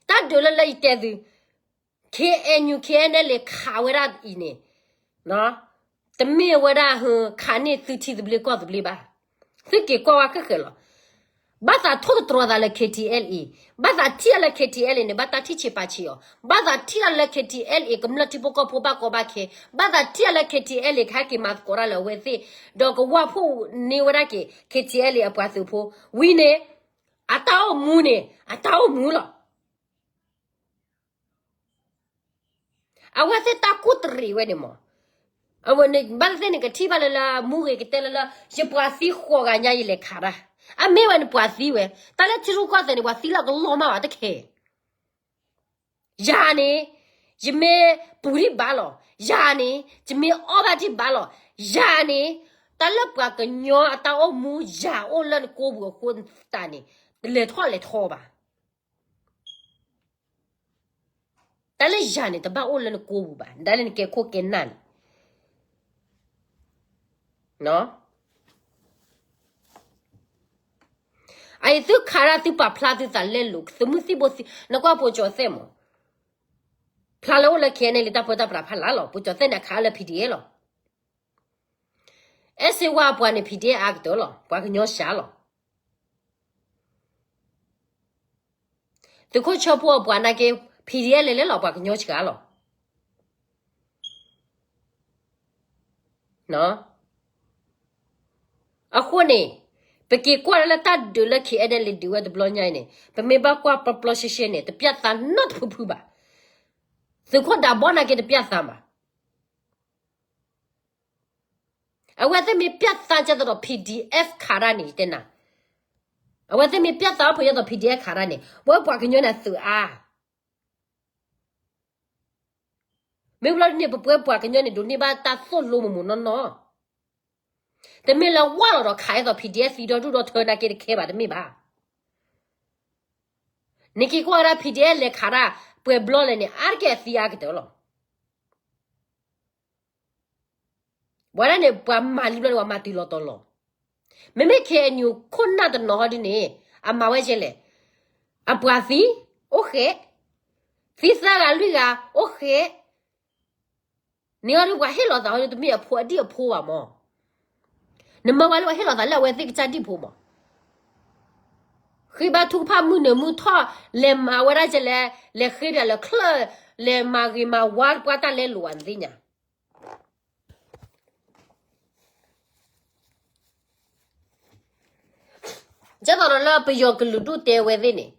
တၢ်ဒုးလၢလၢယတဲသု, KNU KNLA ခးဝဲဒၣ်အံၤန့ၣ်, တမ့ၢ်ဝဲဒၣ်ဟၢခးန့ၢ်သုထံသဘျ့ကီၢ်သဘျ့ဘၣ်. သုက့ၤကွၢ်ဝဲဃဲၣ်ဃဲၣ်လီၤ. ဘၣ်သးထိၣ်သတြီၤသးလၢ KTLA, ဘၣ်သးထံၣ်အီၤလၢ KTLA န့ၣ် ဘၣ်တၢ်ထံၣ်ဆံးပာ်ဆံးအီၤ, ဘၣ်သးထံၣ်အီၤလၢ KTLA ကမျၢၢ်ထံဖိကီၢ်ဖိဘၣ်ကီဘၣ်ခဲ, ဘၣ်သးထံၣ်အီၤလၢ KTLA ကဟဲက့ၤမၤသကိးတၢ်လၢအဝဲသ့ၣ်, ဒီးကဝၢ်ဖှိၣ်န့ၢ်ဝဲဒၣ်က့ၤ KTLA အပှၤသုးဖိ, ဝံၤန့ၣ် အတၢ်အိၣ်မူန့ၣ် အတၢ်အိၣ်မူလီၤ. အဝဲသ့ၣ်တၢ်ကူၣ်တရံးဝဲန့ၣ်မး, အဝဲန့ၣ် ဘၣ်သ့ၣ်န့ၣ် ကထံၣ်ဘၣ်လၢလၢ မူဂ့ၤကတဲလၢလၢ ယပှၤသံဃိးဂၤညါယလဲၤခးတၢ်, အမ့ၢ်ဝဲန့ၣ်ပှၤသံဝဲ, တၢ်လၢထံရူၢ်ကီၢ်သဲးန့ၣ် ပှၤသံလၢကလီၤမၢ်ဘၣ်တခဲ, ယၤန့ၣ် ယမ့ၢ်ပူၤဒံးဘၣ်လီၤ, ယၤန့ၣ် ယမ့ၢ်အီၣ်ဘၣ်ဒံးဘၣ်လီၤ, ယၤန့ၣ် တၢ်လၢပှၤကညီအတၢ်အိၣ်မူ ယၤအိၣ်လၢနကိပူၤအဃိသတးန့ၣ် တလဲၤထီၣ်လဲၤထီဘၣ်. တၢ်လၢယၤန့ၣ် တဘၣ်အိၣ်လၢနကိပူၤဘၣ်, ဒ်လၢနကဲခိၣ်ကဲနၢ်န့ၣ်, အအံၤသုခးတၢ်သုပာ်ဖျါသုသးလဲလိာ် သုးမုၢ်သံၣ်ဘိသံ, နကွၢ်ပိကၠီၤသဲးမး, ဖျါလၢအိၣ်လၢ KNLA တၢ်ပၢတၢ်ပြးဖးလၢ်လီၤ, ပိကၠီၤသဲးန့ၣ် အခးလၢ PDF လီၤ. အဲၣ်စ့ဝါအပှၤန့ၣ် PDF အါကတၢၢ်လီၤ, ပှၤကညီစှၤလီၤ. သုးခိၣ်ဆၢဖိအပှၤနာ်က့ PDF လဲၤလဲၤလီၤ ပှၤကညီစှၤလီၤ. အဃိန့ၣ် ပက့ၤကွၢ်လၢတၢ်ဒုးလၢ KNLA ဒုးဝဲတဘျီညါအံၤန့ၣ် ပမ့ၢ်ဘၣ်ကွၢ်ပျီပျီရှဲရှဲန့ၣ် တပျဲၢ်သးနီတဖုဖုဘၣ်. သုးခိၣ်ဒးဘီနာ်က့တပျဲၢ်သးဘၣ်. အဝဲသ့ၣ်မ့ၢ်ပျဲၢ်သးကဲသိးဒီး PDF ခးတၢ်န့ၣ် ယတဲနၤ, အဝဲသ့ၣ်မ့ၢ်ပျဲၢ်သးအိၣ်ဖဲဒ်သိး PDF ခးတၢ်န့ၣ် ပဝဲပှၤကညီန့ၣ်သုးအါ မ့ၢ်ဘျီဒ်န့ၣ် ပပဝဲပှၤကညီန့ၣ် ဒိးန့ၢ်ဘၣ်တၢ်သိၣ်လိမိၢ်မိၢ်နီၢ်နီၢ်, တမ့ၢ်လၢဝၢ်လီၤဒီးခးဒ်သိး PDF သံဒီဒူၣ်ဒီထၢနာ်က့တခဲဘၣ် တမ့ၢ်ဘၣ်. နက့ၤကွၢ်ဝဲဒၣ် PDF လဲၤခးတၢ် ပှဲၤဘျီလဲၣ်န့ၣ် အါတက့ၢ်အသံအါကတၢၢ်လီၤ. ပှၤဒၣ်န့ၣ် ပှၤမၤလံဘျီန့ၣ် ပှၤမၤတုၤလီၤတီၤလီၤ. မ့မ့ၢ် K N U ခိၣ်နၢ်တနီၤဟီဒ်န့ၣ် အမၤဝဲကဲလဲၣ်. အပှၤသံ အိၣ်ဃဲး, သံသၢဂၤလွံၢ်ဂၤ အိၣ်ဃဲး, န့ၣ်ဟီဒ်ပှၤဟ့ၣ်လီၤသးဟီဒ်တမ့ၢ်အဖိအဒံၣ်အဖိဘၣ်မၢ်. နမၢဝဲလၢပှၤဟ့ၣ်လီၤသးလၢအဝဲသ့ၣ်ကစၢ်ဒံၣ်ဖိမၢ်. ဃ့ဘါထုကဖၣ်မုၢ်နုာ်မုၢ်ထီၣ် လဲၤမၤဝဲဒၣ်ကဲလဲၣ်, လဲၤဃ့ဒၣ်လဲၤချၢၣ်, လဲၤမၤဂ့ၤမၤဝါပှၤတၢ်လဲလိာ်ဧါ နသ့ၣ်ညါ ကဲသိးဒီးလၢပယီၤကလုာ်ဒူၣ်တဲဝဲသ့ၣ်န့ၣ်,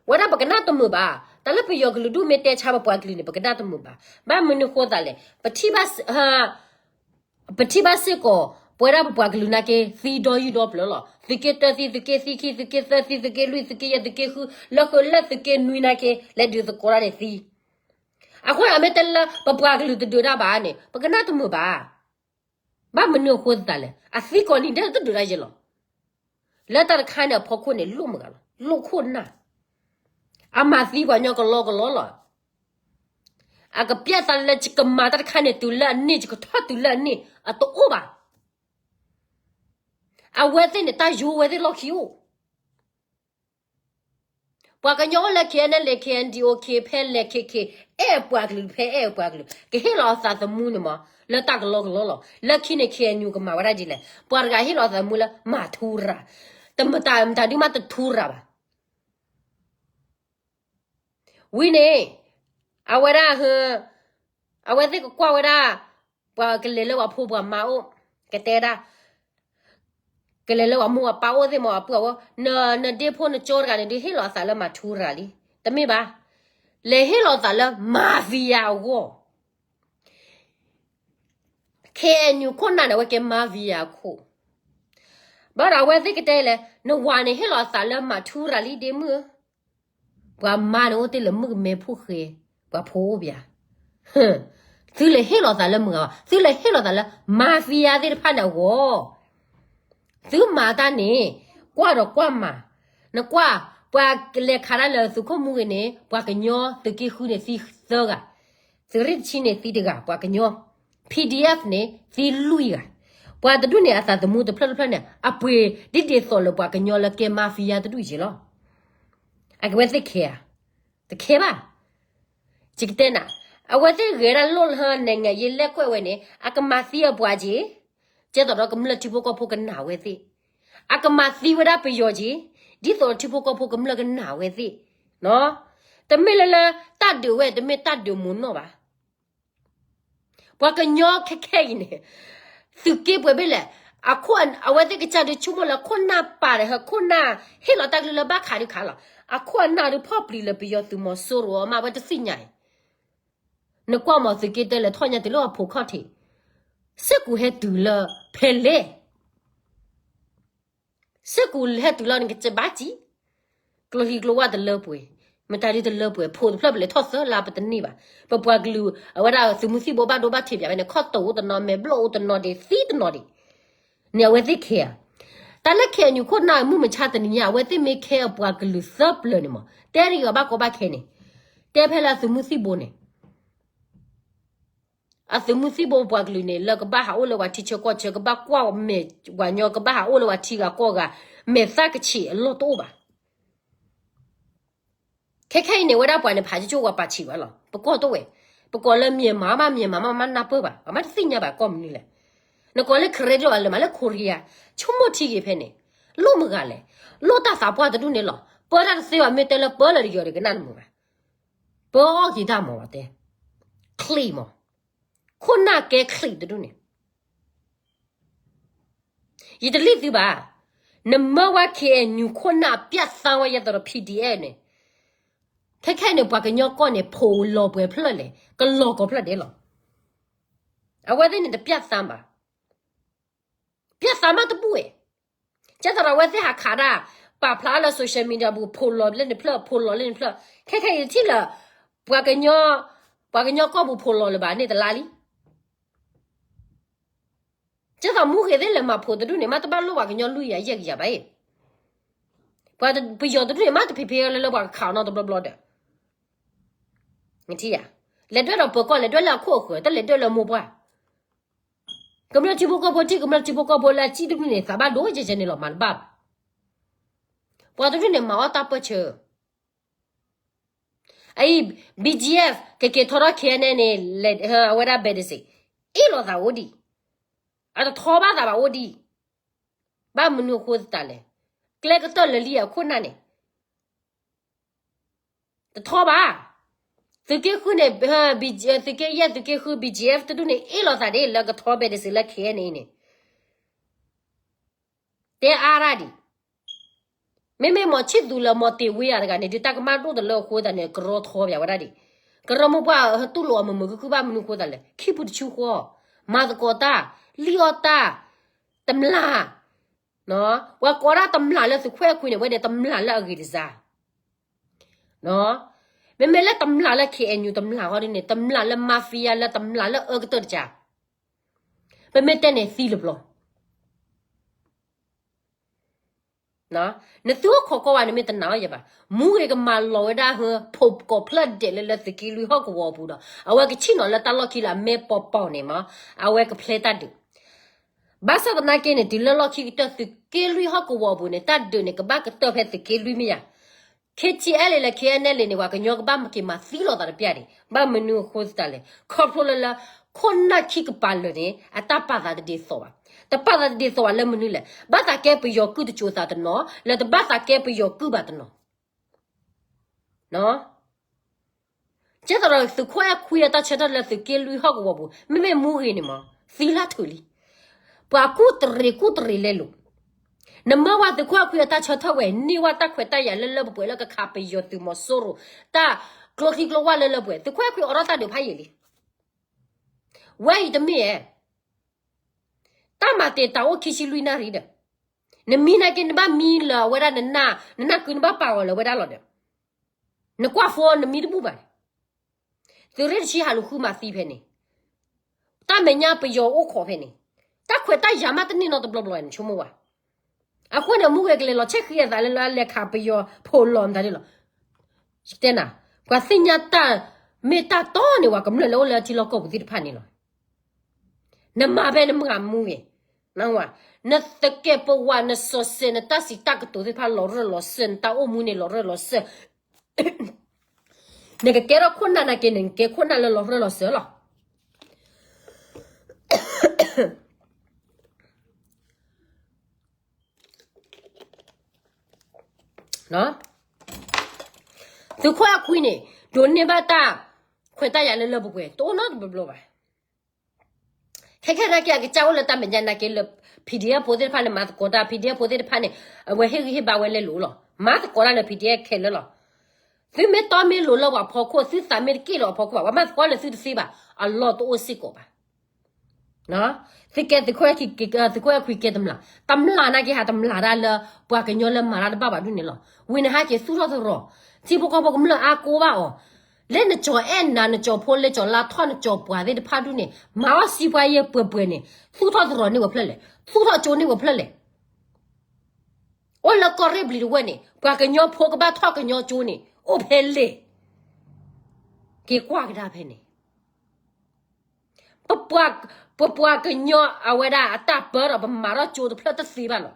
ဝဲဒၣ်ပကနၣ်တမုာ်ဘၣ်. တၢ်လၢပယီၤကလုာ်ဒူၣ်မ့ၢ်တဲဆါပပှၤကလုာ်န့ၣ် ပကနၣ်တမုာ်ဘၣ်. ဘၣ်မနုၤဃိသးလဲၣ်, ပထံၣ်ဘၣ်စ့ၢ်ကီး ပဝဲဒၣ်ပပှၤကလုာ်နာ်က့ သံဒီယုၢ်ဒီပျၢၤလီၤ. သုးက့တၢသံ, သုးက့သံခံ, သုးက့သၢသံ, သုးက့လွံၢ်, သုးက့ယဲၢ်, သုးက့ဃု, လၢဃုလၢသုးက့နွံနာ်က့ လဲၤဒုးသကိးတၢ်န့ၣ်သံ. အဃိန့ၣ် အမ့ၢ်တဲလၢပပှၤကလုာ်တဒုးတၢ်ဘၣ်န့ၣ် ပကနၣ်တမုာ်ဘၣ်. ဘၣ်မနုၤအဃိသးလဲၣ်, အသံကိးနံၤဒဲးတဒုးတၢ်ယဲလီၤ. လၢတၢ်တခါန့ၣ်အဖီခိၣ်န့ၣ် လိၣ်မုာ်ဂၤလီၤ, လိၣ်ခိၣ်နၢ်, အမၤသံပှၤကညီကလီကလီလီၤ. အကပျဲသးလၢ ယကမၤတၢ်တခါန့ၣ် တုၤလၢအန့ၢ် ယကထီၣ်တုၤလၢအန့ၢ် အတအိၣ်ဘၣ်. အဝဲသ့ၣ်န့ၣ် တၢ်ယိၤဝဲသ့ၣ်လီၢ်ခံအိၣ်. ပှၤကညီအိၣ်လၢ K N L A, K N D O K ဖဲလဲၣ် ခဲခဲ အဲၣ်ပှၤကလုာ် ဖဲအဲၣ်ပှၤကလုာ် ကဟ့ၣ်လီၤအသးသမူန့ၣ်မး လၢတၢ်ကလီကလီလီၤ. လၢခံန့ၣ် K N U ကမၤဝဲဒၣ်ဒ်လဲၣ်, ပှၤတဂၤဟ့ၣ်လီၤအသးသမူလၢမၤထူရၤ, တမတၤမတၤဒုးမးတထူရၤဘၣ်. ဝံၤန့ၣ် အဝဲဒၣ် အဝဲသ့ၣ်ကကွၢ်ဝဲဒၣ် ပှၤကလဲၤလၢပှၤဖိပှၤမါအိၣ်, ကတဲဒၣ် ကလဲၤလၢပှၤမိၢ်ပှၤပၢ်အိၣ်သ့ၣ်မး အပုၢ်အဝဲၢ်, နဒ့ဖိနကၠီတဂၤန့ၣ် ဒုးဟ့ၣ်လီၤအသးလၢမၤထူရၤလံ. တမ့ၢ်ဘၣ်, လဲၤဟ့ၣ်လီၤအသးလၢ mafia အဂီၢ်. K N U ခိၣ်နၢ်န့ၣ် အဝဲကဲ mafia အခိၣ်, ဘၣ်ဒီးအဝဲသ့ၣ်ကတဲလဲၣ်, နဝၤန့ၣ်ဟ့ၣ်လီၤအသးလၢမၤထူရၤလံဒ့မုၣ်ဧၢ. ပှၤမါန့ၣ်အိၣ်တ့ၢ်လၢမုၣ်ကမဲဖိဃဲ, ပှၤဖိအိၣ်ဘၣ်. သုလဲၤဟ့ၣ်လီၤသးလၢမုၢ်ဂၤဘၣ်, သုလဲၤဟ့ၣ်လီၤသးလၢ mafia သ့ၣ်တဖၣ်န့ၣ်အဂီၢ်. သုမၤတၢ်န့ၣ် ကွၢ်ဒီးကွၢ်မၤ, နကွၢ် ပှၤလဲၤခးတၢ်လၢသုးခိၣ်မူဂ့ၤန့ၣ် ပှၤကညီသုးက့ဃုန့ၣ်သံသၢဂၤ, သုးရ့ၣ်တဆံန့ၣ်သံတဂၤ ပှၤကညီ, PDF န့ၣ်သံလွံၢ်ဂၤ, ပှၤတဒူၣ်န့ၣ်အသးသမူတဖျၢၣ်တဖျၢၣ်န့ၣ် အပှ့ၤဒ်ဒ်သိးလၢပှၤကညီလၢကဲ mafia တဒူၣ်ယဲလီၤ. အကဝဲသ့ၣ်ခဲဧါ, တခဲဘၣ်. ယကတဲနၤ, အဝဲသ့ၣ်ဂဲၤဒၣ်လိၣ်လၢ နိုင်ငံရေး လဲၣ်ကွဲးဝဲန့ၣ် အကမၤသံအပှၤက့ၤ, ကဲသိးဒီးကမျၢၢ်ထံဖိကီၢ်ဖိကနာ်ဝဲသ့ၣ်, အကမၤသံဝဲဒၣ်ပယီၤက့ၤ, ဒ်သိးဒီးထံဖိကီၢ်ဖိကမျၢၢ်ကနာ်ဝဲသ့ၣ်, တမ့ၢ်လၢလၢတၢ်ဒုးဝဲ တမ့ၢ်တၢ်ဒုးမုာ်နီၢ်ဘၣ်. ပှၤကညီခဲခဲအံၤန့ၣ် သုးက့ပှဲၤဘ့ၣ်လဲၣ်, အဝဲသ့ၣ်ကစၢ်ဒုးဆိကမိၣ်လၢခိၣ်နၢ်ပာ်ဒီး ဟဲခိၣ်နၢ်ဟ့ၣ်လီၤတၢ်ကလုၢ်လၢဘၣ်ခးဒုးခးလီၤ. အခိၣ်အနၢ်ဒုးဖီၣ်ပျံၤလၢပယီၤသုးမီၤစိရိၤအမး အဝဲတသ့ၣ်ညါအံၤ. နကွၢ်မးသုးက့တဲလဲၤထီၣ်ညါတုၤလၢအဖိခီၣ်ထံး, စ့ၢ်ကီးဟဲတုၤလၢဖဲလဲၣ် စ့ၢ်ကီးဟဲတုၤလီၤန့ၣ် ကစၢ်ဘၣ်စံး, ကျိချံကျိဝါတလၢပှဲၤ, မတၤဒုတလၢပှဲၤ, ဖိတဖျၢၣ်ပလဲၤထီၣ်သၢလါပတန့ၢ်ဘၣ်. ပပှၤကလုာ် အဝဲဒၣ်သုးမုၢ်သံၣ်ဘိဘၣ်ဒိဘၣ်ထံးပၠးဖဲန့ၣ် ခီၣ်တိာ်အိၣ်တနီၤ မဲာ်ဘျီၣ်အိၣ်တနီၤဒံး သံတနီၤဒံး, န့ၣ်အဝဲသ့ၣ်ခဲဧါ. တၢ်လၢ K N U ခိၣ်နၢ်မုၢ်မဆါတနံၤညါ အဝဲသ့ၣ်မ့ၢ်ခဲအပှၤကလုာ်သၢပျၢၤန့ၣ်မး တဲတဂ့ၤဘၣ်ကီဘၣ်ခဲန့ၣ်, တဲဖဲလၢအသုးမုၢ်သံၣ်ဘိန့ၣ် အသုးမုၢ်သံၣ်ဘိပှၤကလုာ်န့ၣ် လၢကဘၣ်ဟးအိၣ်လၢပှၤထံဆၢကီၢ်ဆၢ ကဘၣ်ကွၢ်မဲာ်ပှၤကညီ ကဘၣ်ဟးအိၣ်လၢပှၤထံဂၤကီၢ်ဂၤ မဲာ်သၣ်ကဆံးအလီၢ်တအိၣ်ဘၣ်. ခဲခဲအံၤန့ၣ် ဝဲဒၣ်ပှၤန့ၣ် ဖးကၠိကၠိပှၤပာ်ဆံးဝဲလီၤ. ပကီၢ်တအိၣ်ဝဲ, ပကိးလၢ Myanmar မး Myanmar မး မးနၢ်ပၢၢ်ဘၣ်, ပှၤမးတသ့ၣ်ညါဘၣ်ကီၢ်မနုၤလဲၣ်. နကိးလၢ Karen ဒိၣ်အလၢမးလၢ Korea ဆိကမိၣ်ထံဂ့ၤဖဲန့ၣ်, လိၣ်မုၢ်ဂၤလဲၣ်, လိၣ်တၢ်သးပှၢ်တဒူၣ်န့ၣ်လီၤ. ပၢတၢ်တသ့ဘၣ် မ့ၢ်တဲလၢပၢလၢတယီၤဒီးကနၣ်တမုာ်ဘၣ်. ပၢအီၣ်က့ၤတၢ်မးဝဲတဲ, ချံးမး, ခိၣ်နၢ်ကဲချံးတဒူၣ်န့ၣ် ယတလံၣ်သုဘၣ်. နမၢဝဲ K N U ခိၣ်နၢ်ပျဲၢ်သါဝဲယဲသိးဒီး P D F န့ၣ်, ခဲခဲအံၤန့ၣ် ပှၤကညီကီၢ်န့ၣ် ဖိးလီၤပှဲၤဖျၢၣ်လဲၣ်, ကလီၤကီၤဖျၢၣ်ဒဲးလီၤ. အဝဲသ့ၣ်န့ၣ်တပျဲၢ်သါဘၣ်. ပျဲၢ်သါမးတဘူၣ်ဝဲ. ကဲသိးဒီးအဝဲသ့ၣ်ဟးခးဒၣ်, ပာ်ဖျါလၢ social media ပူၤ ဖိးလီၤလၢန့ၣ်ဖျၢၣ်, ဖိးလီၤလၢန့ၣ်ဖျၢၣ်, ခဲခဲအံၤတထံၣ်လၢ ပှၤကညီ, ပှၤကညီကီၢ်ပူၤဖိးလီၤလၢၤဘၣ်န့ၣ်တလါလံ. ကဲသိးမူဂ့ၤသ့ၣ်လဲၤမၤဖိးတဒူၣ်န့ၣ် မ့ၢ်တဘၣ်လိၣ်ပှၤကညီလွံၢ်ကယၤယဲၢ်ကယၤဘၣ်အံၤ, ပှၤပယီၤတဒူၣ်န့ၣ် မ့ၢ်တဖံးဖံးလၢလၢပှၤကခးအီၤနီတဘျီဘျီဒီး, နထံၣ်ဧါ, လဲၤဒွဲၣ်ဒီးပၢၤကီၢ် လဲၤဒွဲၣ်လၢအခိၣ်အဃၢၤ တလဲၤဒွဲၣ်လၢမိၢ်ပှၢ်. ကမျၢၢ်ထံဖိကီၢ်ဖိ ထံၣ်ကမျၢၢ်ထံဖိကီၢ်ဖိလၢအစံၣ်တဒူၣ်န့ၣ် သးဘၣ်ဒိကဲကဲန့ၣ်လီၤ မၤတဘၣ်ဘၣ်. ပှၤတဒူၣ်န့ၣ် မၤအီၣ်တၢ်ပၢၢ်ဆၢ အအံၤ BGF ကက့ၤထီထီၣ် KNLA န့ၣ် အဝဲဒၣ် ဘဲဒစ့ၣ် အ့ၣ်လိာ်သးအိၣ်ဒံး, အတထီဘၣ်သးဘၣ်အိၣ်ဒံး. ဘၣ်မနုၤအဃိသတးလဲၣ်. ကျဲကတၢၢ်လၢလံအခိၣ်နၢ်န့ၣ် တထီဘၣ်. သုးက့ဃုန့ၣ် သုးက့ယဲၢ် သုးက့ဃု BGF တဒူၣ်န့ၣ် အ့ၣ်လိာ်သးဒ်လၢကထီ ဘဲဒစ့ၣ် လၢ KNLA န့ၣ် တဲအါရၣ်ဒံး. မ့မ့ၢ် မောင်ချစ်သူ လၢ မောင်တင်ဝင်း ယၤတဂၤန့ၣ် ဒုးတၢ်ကမၣ်ဒိၣ်တလၢအဃိသတးန့ၣ် ကရီထီပၠးဝဲဒၣ်ဒံး. ကရၢမိၢ်ပှၢ်ဟဲတူၢ်လိာ်အီၤမုာ်မုာ်ခုၣ်ခုၣ် ဘၣ်မနုၤအဃိသတးလဲၣ်. ခံပူတဆူဃီ, မၤသကိးတၢ်, လံၣ်အီၣ်တၢ်, တမျၢ် ပှၤကိးဒၣ်တမျၢ်လၢသုးခိၣ်အဲၣ်ခွံန့ၣ် ဝဲန့ၣ်တမျၢ်လၢအဂ့ၤတစၢ်. မ့မ့ၢ်လၢတမျၢ်လၢ KNU တမျၢ်ဃီဒ်န့ၣ် တမျၢ်လၢ mafia လၢတမျၢ်လၢအအၢကတၢၢ်တစၢ်. ပမ့ၢ်တဲန့ၣ်သံလၢပျီ နသုအိၣ်ခိးကွၢ်ဝဲ နမ့ၢ်တနာ်အီၤယဲဘၣ်. မူဂ့ၤကမၤလီၤဝဲဒၣ်ဟၢ ဖိကိးဖျၢၣ်ဒဲးလၢလၢသုးက့လွံၢ်ဟီၣ်ကဝီၤအပူၤဒီး အဝဲကဆ့ၣ်နီၤလၢတၢ်လီၢ်ခံလၢအမ့ၢ်ပီပီန့ၣ်မး အဝဲကဖျဲတၢ်ဒုး. ဘၣ်ဆၣ်သနာ်က့န့ၣ် တုၤလၢလီၢ်ခံကတၢၢ် သုးက့လွံၢ်ဟီၣ်ကဝီၤအပူၤန့ၣ် တၢ်ဒုးန့ၣ် ကဘၣ်ကတၢၢ်ဖဲသုးက့လွံၢ်မ့ၢ်ယၤ KTLA လၢ KNLA န့ၣ် ပှၤကညီကဘၣ်က့ၤမၤသံလိာ်သးတပျၢ်ဒံး. ဘၣ်မနုၤအဃိသတးလဲၣ်. ခီဖျိလၢလၢ ခိၣ်နၢ်ခံကပၤလၢာ်န့ၣ် အတၢ်ပာ်သးတဒ်သိးဘၣ်. တပာ်သးတဒ်သိးဘၣ်လၢမနုၤလဲၣ်. ဘၣ်သးကဲပယီၤကုၢ်တစိၤသးတနီၤ လၢတဘၣ်သးကဲပယီၤကုၢ်ဘၣ်တနီၤ ကဲသိးဒီးသုးခိၣ်အဲၣ်ခွံအတၢ်ဆၢထၢၣ်လၢသုးက့လွံၢ်ဟီၣ်ကဝီၤပူၤ မ့မ့ၢ်မူဂ့ၤန့ၣ်မး သံလၢထုးလံ. ပှၤကူၣ်တရံးကူၣ်တရံးလဲလိာ်. နမၢဝဲသုးခိၣ်အဲၣ်ခွံအတၢ်ဆၢထၢၣ်ဝဲ န့ၢ်ဝဲတၢ်ခွဲးတၢ်ယာ်လၢလၢပှဲၤပှဲၤလၢကခးပယီၤသုးမီၤစိရိၤ တၢ်ကျိချံကျိဝၢ်လၢလၢပှဲၤပှဲၤ သုးခိၣ်အဲၣ်ခွံအိးထီၣ်တၢ်ဒုးဖးယံာ်လံ. ဝဲအံၤတမ့ၢ်ဧါ တၢ်မၤတ့ၢ်တၢ်အိၣ်ခံဆံလွံၢ်နၣ်ရံၣ်ဒီး နမံနာ်က့ နဘၣ်မံလၢအဝဲဒၣ်နနၢ် နနၢ်ကုနဘၣ်ပာ်ဂီၤလၢအဝဲဒၣ်လီၤဒီး နကွၢ်ဖိနမံတဘူၣ်ဘၣ်န့ၣ် သုးရ့ၣ်တဆံဟးလူၤဃုမၤသံဖဲန့ၣ် တၢ်မဲာ်ညါပယီၤအိၣ်ခိးဖဲန့ၣ် တၢ်ခွဲးတၢ်ယာ်မးတန့ၢ်နီတဘျီဘျီန့ၣ် ဆိကမိၣ်ဝဲ. အဃိန့ၣ် မူဂ့ၤကလဲၤလီၤဆဲးဃံအသးလၢလၢအလဲၤခးပယီၤဖိးလီၤမတၤဒ်လီၤ. ယတဲနၤ ပှၤသ့ၣ်ညါတၢ်မ့ၢ်တၢ်တီန့ၣ် ပှၤကမျၢၢ်လၢအိၣ်လၢထံလီၢ်ကီၢ်ပူၤသ့ၣ်တဖၣ်န့ၣ်လီၤ. နမၤဖဲနမၤမူဂ့ၤ နသကဲးပဝး နစီၤစဲး နတၢ်စံးတၢ်ကတိၤသ့ၣ်တဖၣ်လီၤရၢၢ်လီၤစၢၤ နတၢ်အိၣ်မူန့ၣ်လီၤရၢၢ်လီၤစၢၤ နကကဲထီၣ်ခိၣ်နၢ်နာ်က့ နကကဲခိၣ်နၢ်လၢလီၤရၢၢ်လီၤစၢၤလီၤ. သုးခိၣ်အဲၣ်ခွံန့ၣ် ဒိးန့ၢ်ဘၣ်တၢ်ခွဲးတၢ်ယာ်လၢလၢပှဲၤပှဲၤ တအိၣ်နီတဘျီဘျီဘၣ်. ခဲခဲနာ်က့ အကစၢ်အိၣ်လၢတၢ်မဲာ်ညါနာ်က့လၢ PDF ဖိသ့ၣ်တဖၣ်န့ၣ် မၤသကိးတၢ် PDF ဖိသ့ၣ်တဖၣ်န့ၣ် အဝဲဟ့ၣ်ဂံၢ်ဟ့ၣ်ဘါဝဲလဲလိာ်လီၤ. မၤသကိးတၢ်လၢ PDF ခဲလၢာ်လီၤ. သုမ့ၢ်တီမ့ၢ်လိၤလၢပှၤဖီခိၣ် သုသးမ့ၢ်တက့ၢ်လၢပှၤဖီခိၣ်ဘၣ် ပှၤမၤသကိးလၢသုတသ့ဘၣ် အလီၢ်တအိၣ်စ့ၢ်ကီးဘၣ်. သုကဲသုးခိၣ်အဲၣ်ခွံကဲတမျၢ် တမျၢ်နာ်က့ဟးတမျၢ်တၢ်လၢ ပှၤကညီလၢမၤတၢ်တဘၣ်ဘၣ်ဒ်န့ၣ်လီၤ. ဝံၤနဟဲက့ၤသူၣ်ထီၣ်သရိာ် ထံဖိကီၢ်ဖိကမျၢၢ်အါကိးဘၣ်အီၤ လၢနကၠီၤအဲၣ်နၤ နကၠီၤဖိလၢကၠီၤလါထီၣ် နကၠီၤပှၤသ့ၣ်တဖၣ်ဒ်န့ၣ် မၤအီၣ်စံးပှၤယဲၢ်ပှဲၤပှဲၤန့ၣ် သူၣ်ထီၣ်သရိာ်န့ၢ်ဝဲဖျၢၣ်လဲၣ် သူၣ်ထီၣ်ကၠိန့ၢ်ဝဲဖျၢၣ်လဲၣ်. အိၣ်လၢကီၢ်ရ့ၣ်ဘျံးတဝဲၢ်န့ၣ် ပှၤကညီဖိကဘၣ်ထီၣ်ကညီကၠိန့ၣ် အိၣ်ဖဲလဲၣ်. က့ၤကွၢ်ကဒါဖဲန့ၣ် ပပှၤကညီအဝဲဒၣ်အတၢ်ပၢဒီး ပမၤထီၣ်ကၠိတဖျၢၣ်တသ့ဘၣ်လီၤ.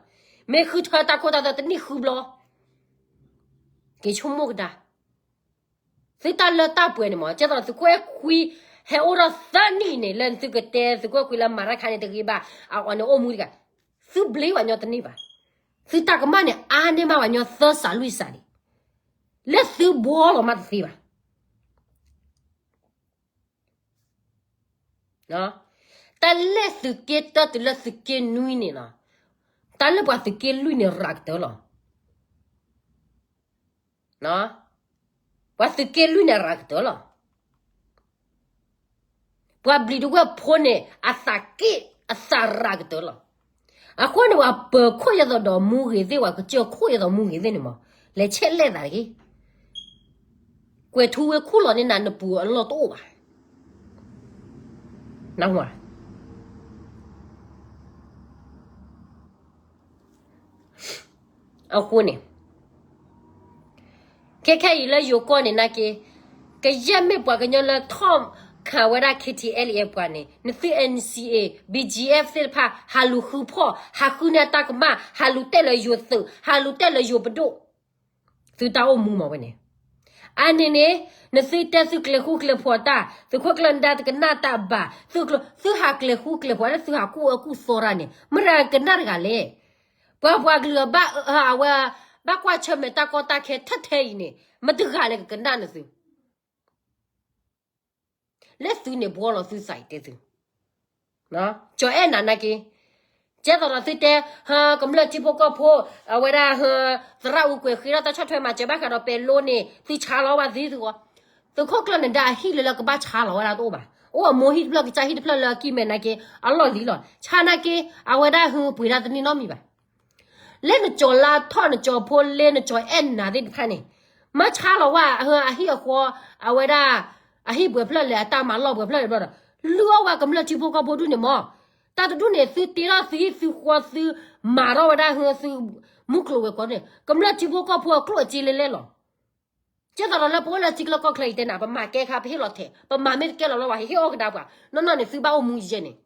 မ့ၢ်ဃုထၢတၢ်ခိၣ်တၢ်သၢတနံၣ်ဃုဘျီ က့ၤဆိကမိၣ်ကဒါ သုတၢ်လၢတၢ်ပှဲၤန့ၣ်မး ကဲသိးသုးခိၣ်အဲၣ်ခွံ ဟဲအိၣ်ဒီးသၢနံၣ်န့ၣ် လၢသုကတဲသုးခိၣ်အဲၣ်ခွံလၢမၤတၢ်ခါန့ၣ်တဂ့ၤဘၣ် အအီၤန့ၣ်အိၣ်မူတဂၤ သုဘျ့ပှၤကညီတန့ၢ်ဘၣ်. သုတၢ်ကမၣ်န့ၣ် အါန့ၢ်မးပှၤကညီသၢစးလွံၢ်စးန့ၣ် လၢသုဘှီလီၤမးတသ့ဘၣ်. တၢ်လၢသုးက့တၢတုၤလၢသုးက့နွံန့ၣ်လီၤ. တၢ်လၢပှၤသုးက့လွံၢ်န့ၣ်ရၤကတၢၢ်လီၤ. ပှၤသုးက့လွံၢ်န့ၣ်ရၤကတၢၢ်လီၤ. ပှၤဘျံးတဝဲၢ်ဖိန့ၣ် အသးက့ၣ်အသးရၤကတၢၢ်လီၤ. အဃိန့ၣ် ပှၤပၢၤခိၣ်ယဲသိးဒီးမူဂ့ၤသ့ၣ် ပှၤကစၢၢ်ခိၣ်ယဲသိးမူဂ့ၤသ့ၣ်န့ၣ်မး လဲၤဆဲးလဲၣ်သးတဂ့ၤ. ကွဲးထူဝဲခူၣ်လီၤန့ၢ်နၤ နပူၤအလီၢ်တအိၣ်ဘၣ်. နၢ်ဟူဧါ. အဃိန့ၣ် ခဲခဲအံၤလၢယိၤကီၢ်န့ၣ်နာ်က့ ကယဲၢ်မ့ၢ်ပှၤကညီလၢထီၣ် ခးဝဲဒၣ် K T L A ပှၤန့ၣ် နသု N C A B G F သ့ၣ်တဖၣ် ဟးလူၤဃုဖီၣ် ဟးဃုန့ၢ်အတၢ်ကမၣ် ဟးလူၤတဲာ်လၢယိၤသုး ဟးလူၤတဲာ်လၢယိၤပဒိၣ် သုတၢ်အိၣ်မူမးဝဲန့ၣ်. အန့ၣ်န့ၣ် နသုတဲသုကျဲၤဃူကျဲၤဖိးတၢ် သုးခိၣ်ကျၢၢ်နဒါတကနၣ်တၢ်ဘၣ် သုကျဲၤ သုဟးကျဲၤဃူကျဲၤဖိး သုဟးကူၣ်အၢကူၣ်သီတၢ်န့ၣ် မတၤကကနၣ်တဂၤလဲၣ်. ပှၤပှၤကလုာ်အဘၣ် အဝဲ ဘၣ်ကွၢ်ဆၢၣ်မဲာ်တၢ်ကီတၢ်ခဲထဲထဲအံၤန့ၣ် မတဂၤလဲၣ်ကကနၣ်နသု လၢသုန့ၣ်ဘှီလီၤသုသးအံၤတဲသု ကၠီၤအဲၣ်နၤနာ်က့ ကဲသိးဒီးသုတဲ ကမျၢၢ်ထံဖိကီၢ်ဖိ အဝဲဒၣ် သရၣ်အူကွဲၤဃ့ထီၣ်တၢ်ဆီၣ်ထွဲမၤစၢၤဘၣ်ဃးဒီးပဲၤလိန့ၣ် သုဆါလီၤဝဲသုဂီၢ် သုးခိၣ်ကျၢၢ်နဒါအဟံၣ်လၢလၢကဘၣ်ဆါလီၤဝဲဒၣ်တအိၣ်ဘၣ်. အိၣ်အမိၢ်ဟံၣ်တဖျၢၣ်ကစၢ်ဟံၣ်တဖျၢၣ်လၢအကံၢ်မဲာ်နာ်က့ အလီၢ်လံၤလီၤ. ဆါနာ်က့ အဝဲဒၣ်ဟူပှ့ၤဒၣ်တန့ၢ်နီတမံၤဘၣ်. လၢနကၠီၤလါထီၣ် နကၠီၤဖိလ့ နကၠီၤအဲၣ်နၤသ့ၣ်တဖၣ်န့ၣ် မ့ၢ်ဆါလီၤဝဲ အဟံၣ်အဃီ အဝဲဒၣ် အဟံၣ်ပှဲၤဖျၢၣ်လဲၣ် အတၢ်မၤလီၢ်ပှဲၤဖျၢၣ်လဲၣ်ဘျီဒီး လုၢ်အီၣ်ဝဲကမျၢၢ်ထံဖိကီၢ်ဖိဒူၣ်န့ၣ်မး တၢ်တဒူၣ်န့ၣ် သုတ့ထီၣ်သုဟံၣ်သုဃီသု မၤထီၣ်ဝဲဒၣ်ဟူသု မူကျိၤဝဲၤကွာ်န့ၣ် ကမျၢၢ်ထံဖိကီၢ်ဖိအကျိၣ်အစ့လဲလဲလီၤ. ကဲသိးဒီးလၢပအိၣ်လၢထံချၢကီၢ်ချၢအံၤတဲနၤ ပမၤကဲခါ ပဟ့ၣ်လီၤထဲး ပမၤမ့ၢ်တကဲလီၤလီၤ ပှၤဟ့ၣ်အီၣ်ကဒါပှၤ နီၢ်နီၢ်န့ၣ် သုဘၣ်အိၣ်မူယဲန့ၣ်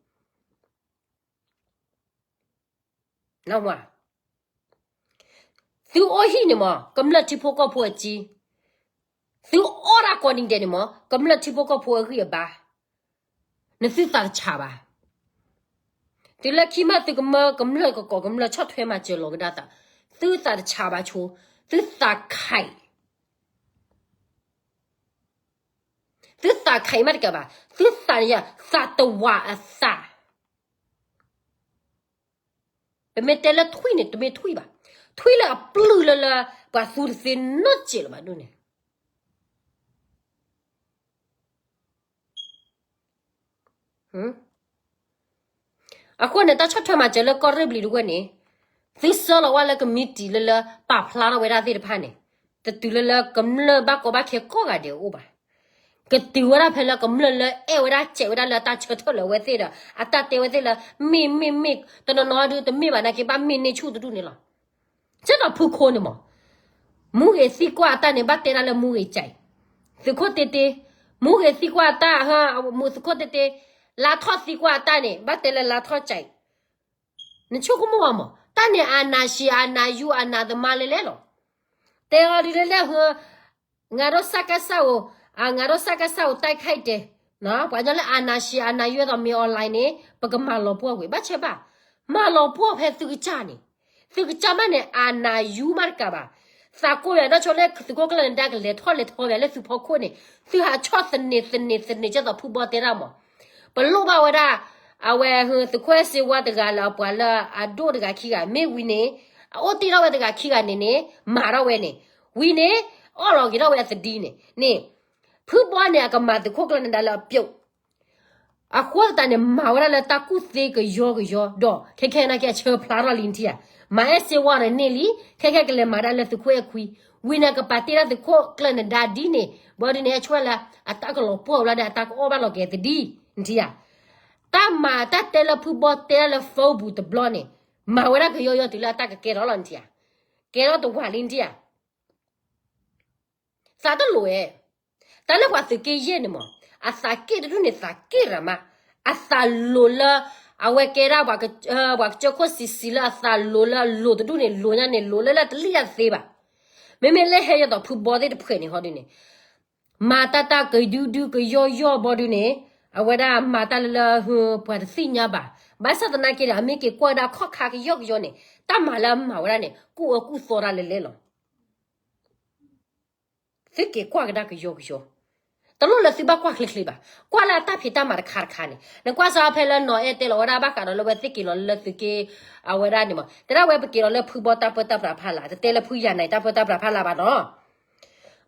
သုအိၣ်ဟံၣ်န့ၣ်မး ကမျၢၢ်ထံဖိကီၢ်ဖိအစ့, သုအီၣ်တၢ်ကိးနံၤဒဲးန့ၣ်မး ကမျၢၢ်ထံဖိကီၢ်ဖိအဂံၢ်အဘါ, နသုသးတဆးဘၣ်. တုၤလၢခံမးသုကမၢကမျၢၢ်ကကိးကမျၢၢ်ဆီၣ်ထွဲမၤစၢၤလီၤကဒါသး, သုသးတဆးဘၣ်ဆိ, သုသးခး, သုသးခးမးတကးဘၣ်, သုသးန့ၣ်ယသးတဝးအသး ပမ့ၢ်တဲလၢထွံၣ်န့ၣ် တမ့ၢ်ထွံၣ်ဘၣ်, ထွံၣ်လၢအပျုၢ်လၢလၢ ပှၤသူတသ့နီတစဲးလၢၤဘၣ်ဒ်န့ၣ်. အဃိန့ၣ် တၢ်ဆီၣ်ထွဲမၤစၢၤလၢကီၢ်ရ့ၣ်ဘျံၤတဝဲန့ၣ်, သုဆှၢလီၤဝဲလၢကမံးတံာ်လၢလၢ ပာ်ဖျါထီၣ်ဝဲဒၣ်သ့ၣ်တဖၣ်န့ၣ်, တတုၤလၢလၢကမျၢၢ်ဘၣ်ကီဘၣ်ခဲကိးဂၤဒဲးအအိၣ်ဘၣ်. ကတုၤဝဲဒၣ်ဖဲလၢကမျၢၢ်လၢအဲၣ်ဝဲဒၣ်စဲးဝဲဒၣ်လၢအတၢ်ဆၢထၢၣ်လၢအဝဲသ့ၣ်ဒီး အတၢ်တဲဝဲသ့ၣ်လၢ မ့ၢ်မ့ၢ်မ့ၢ် တနီၤနီၤဒုးတမ့ၢ်ဘၣ်နာ်က့ ဘၣ်မ့ၢ်န့ၢ်ဆူၣ်တဒူၣ်န့ၣ်လီၤ. ကဲသိးဖုခိၣ်န့ၣ်မး, မူဂ့ၤသံကွၢ်အတၢ်န့ၣ် ဘၣ်တဲဒၣ်လၢမူဂ့ၤစဲး, သုးခိၣ်တ့တ့, မူဂ့ၤသံကွၢ်အတၢ်, မူသုးခိၣ်တ့တ့, လါထီၣ်သံကွၢ်အတၢ်န့ၣ် ဘၣ်တဲလၢလါထီၣ်စဲး နဆိကမိၣ်ဘၣ်မး, တၢ်န့ၣ် အာဏာရှင် အာဏာယူ အာဏာသမား လဲလဲလီၤ. တဲအီၤဒ်လဲလဲၣ်ဟၢ, ငါတို့စကစကို, ငါတို့စကစကို တိုက်ခိုက်တယ်, ပှၤညီလၢ အာဏာရှင် အာဏာယူ သိးမ့ၢ် online န့ၣ် ပကမၤလီၤပှီၢ်ကွံာ် ဘၣ်ဆၣ်ဘၣ်, မၤလီၤပှီၢ်ဖဲသုကစၢ်န့ၣ်, သုကစၢ်မးန့ၣ် အာဏာယူ မးတကးဘၣ်. သးကိၢ်ယၤ ဒီးဆိလၢသုးခိၣ်ကျၢၢ်နဒါကလဲၤထီၣ်လဲၤထီၣ်ယၤလၢသုဖီခိၣ်န့ၣ်, သုဟးဆီၣ်သနံးသနံးသနံး ကဲသိးဖုဘီတဲတၢ်မး ပလိၣ်ဘၣ်ဝဲဒၣ်, အဝဲသုးခိၣ်စ့ဝါတဂၤလၢအပှၤလၢအဒိၣ်တဂၤခံဂၤ မ့ၢ်ဝံၤန့ၣ်, အအိၣ်တ့ၢ်ထီၣ်ဝဲတဂၤခံဂၤန့ၣ်န့ၣ် မၤထီၣ်ဝဲန့ၣ်, ဝံၤန့ၣ်, အီၣ်လီၤက့ၤထီၣ်ဝဲအသဒံန့ၣ်န့ၣ်, ဖုဘီန့ၣ် အကမၤသုးခိၣ်ကျၢၢ်နဒါလၢအပျိာ် အဃိသတးန့ၣ် မၤဝဲဒၣ်လၢတၢ်ကူၣ်သ့ကယီကယီ ဒီးခဲခဲနာ်က့ အဆၢဖျါထီၣ်လံနထံၣ်ဧါ, မၤအဲၣ်စ့ဝါဒီးန့ၢ်လံ, ခဲခဲကလဲၤမၤဒၣ်လၢသုးခိၣ်အဲၣ်ခွံ, ဝံၤန့ၣ် ကပာ်တ့ၢ်ဒၣ်သုးခိၣ်ကျၢၢ်နဒါဒ်န့ၣ်, ဘီဒ်န့ၣ် အဲၣ်ဆွဲလၢ အတၢ်ကလီၤပှီၢ်ဝဲလီၤဒီး အတၢ်ကအီၣ်ဘၣ်လီၤက့ၤသဒံ, နထံၣ်ဧါ, တၢ်မၤတၢ်တဲလၢဖုဘီတဲလၢ Facebook တဘျီန့ၣ်, မၤဝဲဒၣ်ကယီကယီတုၤလၢအတၢ်ကကဲထီၣ်လီၤနထံၣ်ဧါ, ကဲထီၣ်တဝၤလံနထံၣ်ဧါ သးတလိၤဧဲ, တၢ်လၢပှၤသုးက့ယဲၢ်န့ၣ်မး, အသးက့ၣ်တဒူၣ်န့ၣ် သးက့ၣ်ရၤမး, အသးလိၤလၢ အဝဲကဲဒၣ် ပှၤကစၢၢ်ခိၣ်စံးစံးလၢအသးလိၤလၢအလိၤတဒူၣ်န့ၣ် လိၤညါန့ၣ် လိၤလၢလၢတလံၣ်ညါတသ့ဘၣ်. မ့မ့ၢ်လၢဟဲယသိးဖုဘီသ့ၣ်တဖုန့ၣ်ဟီဒ်န့ၣ်, မၤတၢ်တၢ်ကဒုဒုကယီယီဘီဒ်န့ၣ်, အဝဲဒၣ်မၤတၢ်လၢလၢ ပှၤတသ့ၣ်ညါဘၣ်. ဘၣ်ဆၣ်သနာ်က့ဒီး အမ့ၢ်က့ၤကွၢ်ဝဲဒၣ်ခီၣ်ခါကယီကယီန့ၣ်, တၢ်မၤလၢအမၤဝဲဒၣ်န့ၣ် ကူၣ်အၢကူၣ်သီတၢ်လဲၤလဲၤလီၤ. သုက့ၤကွၢ်ကဒါကယီကယီ, တလိၣ်လၢသုဘၣ်ကွၢ်ချ့ချ့ဘၣ်. ကွၢ်လၢအတၢ်ဖံးတၢ်မၤတခါတခါန့ၣ်, နကွၢ်စ့ဖဲလၢနီၢ်အဲၣ်တဲလီၤဝဲဒၣ်ဘၣ်ဃးဒီးလၢ ဝဲသ့ၣ်က့ၤလီၤလၢသုးက့, အဝဲဒၣ်န့ၣ်မး တဲဒၣ်ဝဲပက့ၤလီၤလၢဖုဘီတၢ်ပၢတၢ်ပြးဖးလၢ်, တတဲလၢဖုယၤနၤတၢ်ပၢတၢ်ပြးဖးလၢ်ဘၣ်နီၤ.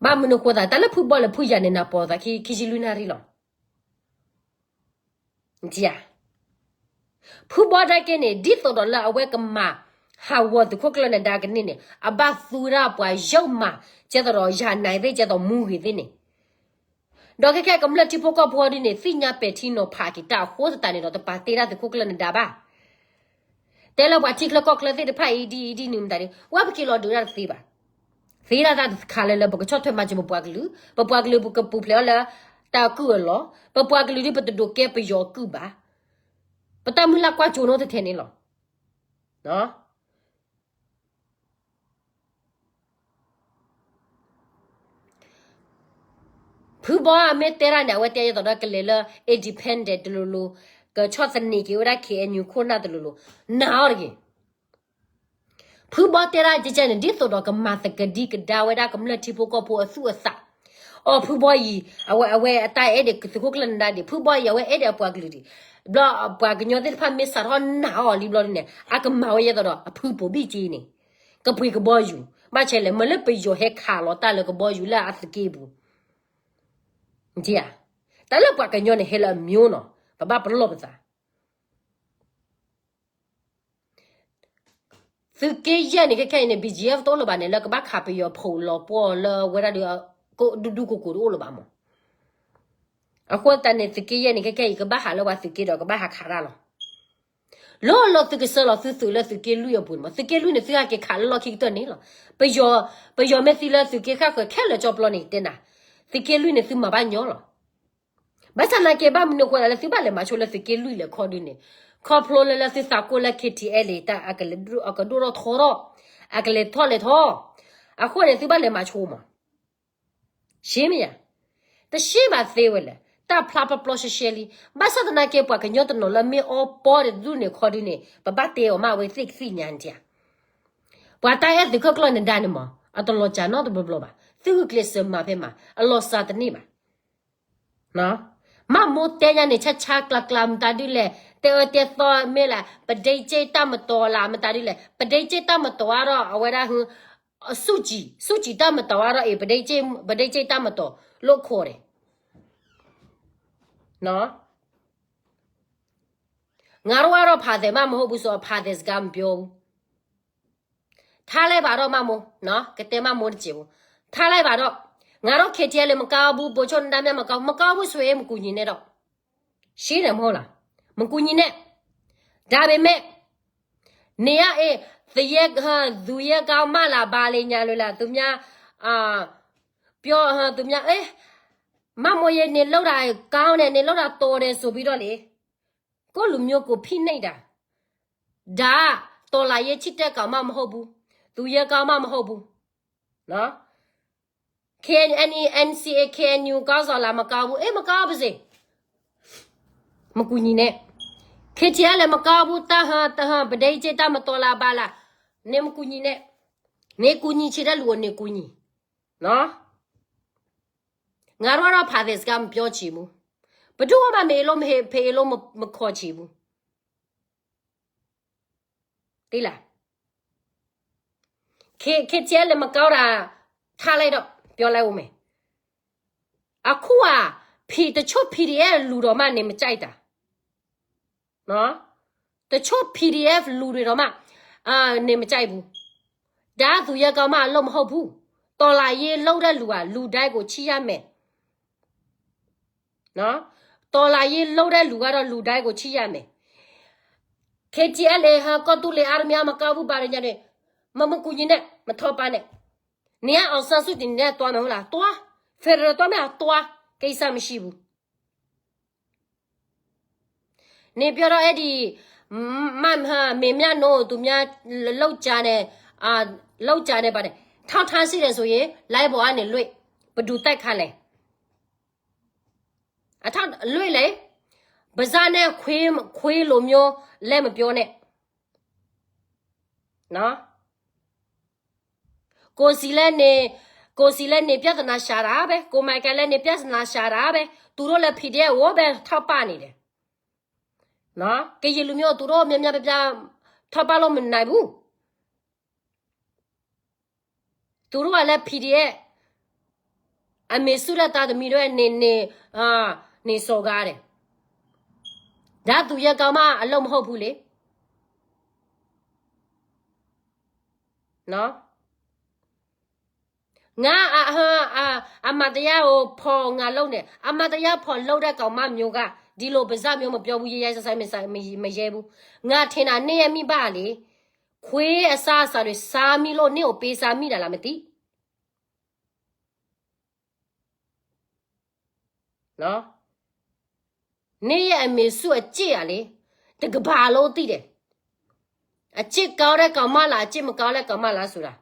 ဘၣ်မနုၤဃိသး တၢ်လၢဖုဘီလၢဖုယၤန့ၣ် နၢ်ပၢၢ်သးခံဆံလွံၢ်နၣ်ရံၣ်လီၤ. ဖုဘီနာ်က့န့ၣ် ဒ်သိးဒီးလၢအဝဲကမၤ ဟးဂီၤသုးခိၣ်ကျၢၢ်နဒါကန့ၢ်န့ၣ် အဘၣ်သူဝဲဒၣ်ပှၤယုၢ်မၤ ကဲသိးဒီးယၤနၤသ့ၣ် ကဲသိးမူဂ့ၤသ့ၣ်န့ၣ်, ဒီးခဲခဲကမျၢၢ်ထံဖိကီၢ်ဖိဒ်န့ၣ် သ့ၣ်ညါပဲာ်ထံနီၤဖးက့ၤတၢ်အဃိသတးန့ၣ်ဒီး တပာ်တ့ၢ်ဒၣ်သုးခိၣ်ကျၢၢ်နဒါဘၣ်. တဲလၢပှၤထံချၢကီၢ်ချၢသ့ၣ်တဖၣ်အံၤဒ်အံၤဒ်နုၤမတၤဒ် ဝဲပက့ၤလီၤဒုးဒၣ်တသ့ဘၣ်. သ့ဒၣ်တၢ်တခါလၢလၢပကဆီၣ်ထွဲမၤစၢၤပပှၤကလုာ်, ပပှၤကလုာ်ပကပူၤဖျဲးအီၤလၢ တၢ်အကုၢ်အလီၢ်, ပပှၤကလုာ်ဒ်ပတဒိးကဲပယီၤအကုၢ်ဘၣ်. ပတၢ်မုၢ်လၢ်ကွၢ်ကၠိနီတထဲန့ၣ်လီၤ. ဖုဘီအမ့ၢ်တဲဒၣ်န့ၣ် အဝဲတဲယဲသိးဒီးကလဲၤလၢ independent တလိၤလိၤ, ကဆီၣ်သနံးက့ၤဝဲဒၣ် KNU ခိၣ်နၢ်တလိၤလိၤ, နာ်အီၤတဂ့ၤ. ဖုဘီတဲဒၣ်ကဲကဲန့ၣ် ဒ်သိးဒီးကမၤသကဒံကဒါဝဲဒၣ်ကမျၢၢ်ထံဖိကီၢ်ဖိအသူၣ်အသး. အီ ဖုဘီအံၤ အဝဲ အဝဲအတၢ်အဲၣ်ဒိးသုးခိၣ်ကျၢၢ်နဒါဒံး, ဖုဘီအံၤ အဝဲအဲၣ်ဒိးအပှၤကလုာ်ဒံး. ဘျီပှၤကညီသ့ၣ်တဖၣ်မ့ၢ်စးထီၣ်နာ်အီၤလံဘျီဒ်န့ၣ် အကမၤဝဲယဲသိးဒီးအဖုပိာ်ဘံၣ်က့န့ၣ်, ကပှ့ၤကဘီယူၤ, ဘၣ်ဆၣ်လဲၣ် မ့ၢ်လၢပယီၤဟဲခးလီၤတၢ်လၢကဘီယူၤလၢအသုးက့ပူၤ. တၢ်လၢပှၤကညီန့ၣ် ဟဲလၢအမျိုးနီၤ, ပဘၣ်ပလီၢ်ပသး. သုးက့ယဲၢ်န့ၣ် ခဲခဲအံၤန့ၣ် BGF တအိၣ်လၢၤဘၣ်န့ၣ် လၢကဘၣ်ခးပယီၤဖိးလီၤပှီၢ်လၢဝဲဒၣ်ဒီး ဒူဒူကိၢ်ကိၢ်တအိၣ်လၢၤဘၣ်မး. အဃိသတးန့ၣ် သုးက့ယဲၢ်န့ၣ် ခဲခဲအံၤ ကဘၣ်ဟးလၢပှၤသုးက့ဒီးကဘၣ်ဟးခးတၢ်လီၤ. လီၤလီၤသုကစၢၢ်လီၤ သုသုးလၢသုးက့လွံၢ်အပူၤန့ၣ်မး, သုးက့လွံၢ်န့ၣ် သုဟဲက့ၤခးလၢလီၢ်ခံကတၢၢ်န့ၣ်လီၤ. ပယီၤ, ပယီၤမ့ၢ်သံလၢသုးက့ဃၣ်ဃၢၤခဲလၢာ်ကၠီပျီန့ၣ် တဲနၤ, သုးက့လွံၢ်န့ၣ် သုမၤဘၣ်ညီလီၤ. ဘၣ်ဆၣ်သနာ်က့ ဘၣ်မနုၤအဃိသတးလၢသုဘၣ်လဲၤမၤဆိလၢသုးက့လွံၢ်လဲၣ်ခီဒုန့ၣ်, ခီဖျိလၢလၢသုသးကိၢ်လၢ KTLA တၢ်အကဒိၣ်ထီၣ်ထီထီၣ်, အကလဲၤထီၣ်လဲၤထီ, အဃိန့ၣ် သုဘၣ်လဲၤမၤဆိမး. ရှဲမ့ၢ်ဧါ, တရှဲဘၣ်သ့ဝဲလဲၣ်, တၢ်ဖျါပျီပျီရှဲရှဲလံ. ဘၣ်ဆၣ်သနာ်က့ ပှၤကညီတနီၤလၢမ့ၢ်အီပီတဒူၣ်န့ၣ်ခီဒုန့ၣ် ပဘၣ်တဲအီၤမးဝဲသ့ၣ်ကသ့ၣ်ညါန့ၣ်ဧါ. ပှၤတၢ်အဲၣ်သုးခိၣ်ကျၢၢ်နဒါန့ၣ်မး အတလီၤစၢ်နီတဘျီဘျီဘၣ်, သုဂုာ်ကျဲးစၢးမၤဖဲမး အလီၤစၢ်တန့ၢ်ဘၣ်. မးမိၢ်တဲညါန့ၣ် ဆါဆါကျါကျါမတၤဒုလဲၣ်, တဲအၢတဲသီမ့ၢ်လဲၣ်, ပဒ့ကၠ့ၣ်တၢ်မတီၤလၢမတၤဒုလဲၣ်, ပဒ့ကၠ့ၣ်တၢ်မတီၤအါထီၣ်အဝဲဒၣ်, ဆူၣ်ကံၣ်, ဆူၣ်ကံၣ်တၢ်မတီၤအါထီၣ်အံၤ, ပဒ့ကၠ့ၣ်တၢ်မတီၤလိာ်ခိၣ်န့ၣ် ငါတို့ကတော့ ဖာသဲမမဟုတ်ဘူးဆိုတော့ ဖာသဲစကားမပြောဘူး. ထားလိုက်ပါတော့ မမိုးနော်, ကတဲမမိုးတစဲးဘူး. ထားလိုက်ပါတော့. ငါတို့ KTLA မကောင်းဘူး, ဗိုလ်ချုပ်နဒါမြမကောင်း, မကောင်းဘူးဆိုရင် မကူညီနဲ့တော့. ရှင်းတယ်မဟုတ်လား? မကူညီနဲ့. ဒါပေမဲ့ နေရအေး သူရဲဟ သူရဲကောင်းမလား ဘာလဲညာလို့လား သူများ အာ ပြောဟ သူများ အေး မမိုးရေ နေလောက်တာကောင်းတယ် နေလောက်တာတော်တယ်ဆိုပြီးတော့လေ ကိုယ့်လူမျိုးကိုဖိနှိပ်တာ ဒါတော်လှန်ရေးချစ်တဲ့ကောင်မှမဟုတ်ဘူး သူရဲကောင်းမှမဟုတ်ဘူးနော် KNU NCA KNU ကောင်းဆောင်လားမကောင်းဘူး အေး မကောင်းပါစေ မကူညီနဲ့ KTLA လည်းမကောင်းဘူး တဟ တဟ ပဒိတ်ကျိတ် တမတော်လားဘာလား နေမကူညီနဲ့ နေကူညီချင်တဲ့လူကိုနေကူညီနော် ငါတို့ကတော့ ဖာသဲစကားမပြောချင်ဘူး ဘယ်သူမှ မေလို့မဟေ့ ဖေလို့မမခေါ်ချင်ဘူး သိလား K KTLA လည်းမကောင်းတာ ထားလိုက်တော့ ပြောလိုက်ဦးမယ် အခုဟာ ဖီတချို့ PDF လူတော်မှနေမကြိုက်တာနော် တချို့ PDF လူတွေတော့မှ အာ နေမကြိုက်ဘူးဒါသူရဲကောင်းမှအလုပ်မဟုတ်ဘူးတော်လှန်ရေးလုပ်တဲ့လူဟာလူတိုင်းကိုချစ်ရမယ်နော်တော်လှန်ရေးလုပ်တဲ့လူကတော့လူတိုင်းကိုချစ်ရမယ် KTLA ဟာကော့တူးလေအားများမကောင်းဘူးဘာတွေညာတွေမမကူညီနဲ့မထောက်ပံ့နဲ့နေကအောင်ဆန်းစုကြည်နဲ့တွားမယ်ဟုတ်လားတွား Federal တွားမယ်တွားကိစ္စမရှိဘူးနေပြောတော့အဲ့ဒီမမမေမြတ်နိုးသူများလောက်ကြတယ်အာလောက်ကြတယ်ပါတယ်ထောက်ထားရှိတယ်ဆိုရင် live ပေါ်ကနေလွှင့်ဘယ်သူတိုက်ခိုက်လဲအထောက်လွှင့်လေပါးစပ်နဲ့ခွေးခွေးလိုမျိုးလဲမပြောနဲ့နော်ကိုယ်စီလဲနေကိုယ်စီလဲနေပြဿနာရှာတာပဲကိုမိုက်ကယ်လဲနေပြဿနာရှာတာပဲသူတို့လည်း PDF ဝေါ်ပဲထောက်ပံ့နေတယ်နော်ကရင်လူမျိုးသူတို့များများပြပြထောက်ပံ့လို့မနိုင်ဘူးသူတို့ကလည်း PDF အမေစုတဲ့သားသမီးတွေနေနေအာနေစော်ကားတယ်ဒါသူရဲကောင်းမှအလုပ်မဟုတ်ဘူးလေနော်ငါအဟအအမတရားကိုဖော်ငါလုပ်နေအမတရားဖော်လုပ်တဲ့ကောင်မမျိုးကဒီလိုပါးစပ်မျိုးမပြောဘူးရေးရိုင်းစိုင်းစိုင်းမမမရဲဘူးငါထင်တာနေရမိဘလေခွေးအစားအစာတွေစားမိလို့နေကိုပေးစားမိတာလားမသိ နော် န့ၢ်ယဲၢ်အမ့ၢ်ဆူၣ်အစ့ၣ်ဧါလံ, တကပၤလၢသံၣ်ဒဲး, အစ့ၣ်ကီဒဲးကီမၢ်လၢ် အစ့ၣ်မကီဒဲးကီမၢ်လၢ်စူၤဒၣ်,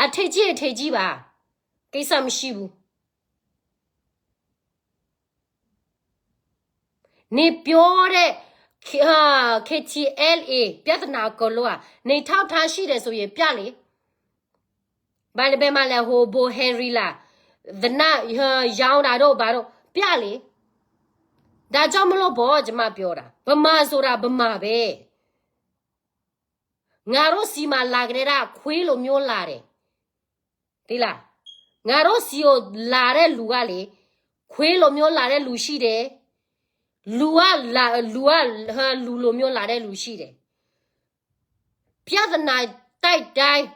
အထံကံၢ်အထံကံၢ်ဘၣ်, ကိစၢ်မဆံပူၤ န့ၣ်ပျီဒဲး ခ့ထံအဲလ်အ့ ပြဿနာကလိဧါ, န့ၣ်ထီၣ်ထါဆံၣ်ဒဲးစိၤယံၤပျၢ်လံ, ဘၣ်လၢဘဲမးလဲၣ် ဟိဘိဟဲရံလၢ်, သနၢ် ယၤဒၣ်ဒိၣ်ဘၣ်ဒိၣ် ပျၢ်လံ, ဒါကြောင့်မလို့ပေါ့ ကျမပြောတာ, ဗမာဆိုတာဗမာပဲ, ငါတို့ဆီမှာလာကတည်းကခွေးလိုမျိုးလာတယ်, သိလား, ငါတို့ဆီကိုလာတဲ့လူကလေ, ခွေးလိုမျိုးလာတဲ့လူရှိတယ်, လူကလာ လူက လူလိုမျိုးလာတဲ့လူရှိတယ်, ပြဿနာတိုက်တိုင်း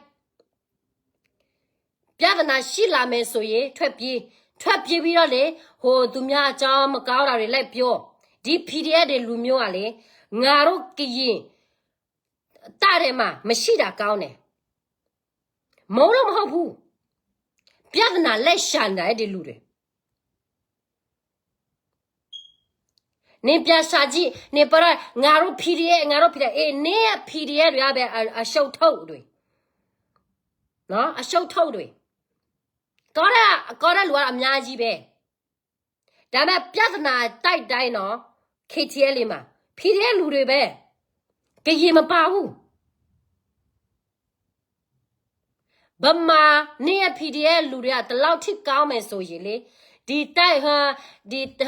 ပြဿနာရှိလာမယ်ဆိုရင် ထွက်ပြေး, ထွက်ပြေးပြီးတော့လေ, ဟိုသူများအကြောင်းမကောင်းတာတွေလိုက်ပြော, ဒီ PDF တွေလူမျိုးကလေ, ငါတို့ကရင်တပ်ထဲမှာမရှိတာကောင်းတယ်, မဟုတ်တော့မဟုတ်ဘူး, ပြဿနာလိုက်ရှာနေတာအဲ့ဒီလူတွေ နင်ပြန်ရှာကြည့်, နင်ပြောတော့ ငါတို့ PDF, ငါတို့ PDF, အေး နင် PDF တွေကပဲ အ အရှုံးထုတ်တွေ, နော်, အရှုံးထုတ်တွေ, ကောတဲ့ ကောတဲ့လူကတော့အများကြီးပဲ, ဒါပေမဲ့ပြဿနာတိုက်တိုင်းနော်, KTLA မှာ PDF လူတွေပဲ, ကရင်မပါဘူး. ဗမာနဲ့ PDF လူတွေက ဒီလောက်ထိကောင်းမယ်ဆိုရင်လေ, ဒီတိုက်ဟ ဒီဟ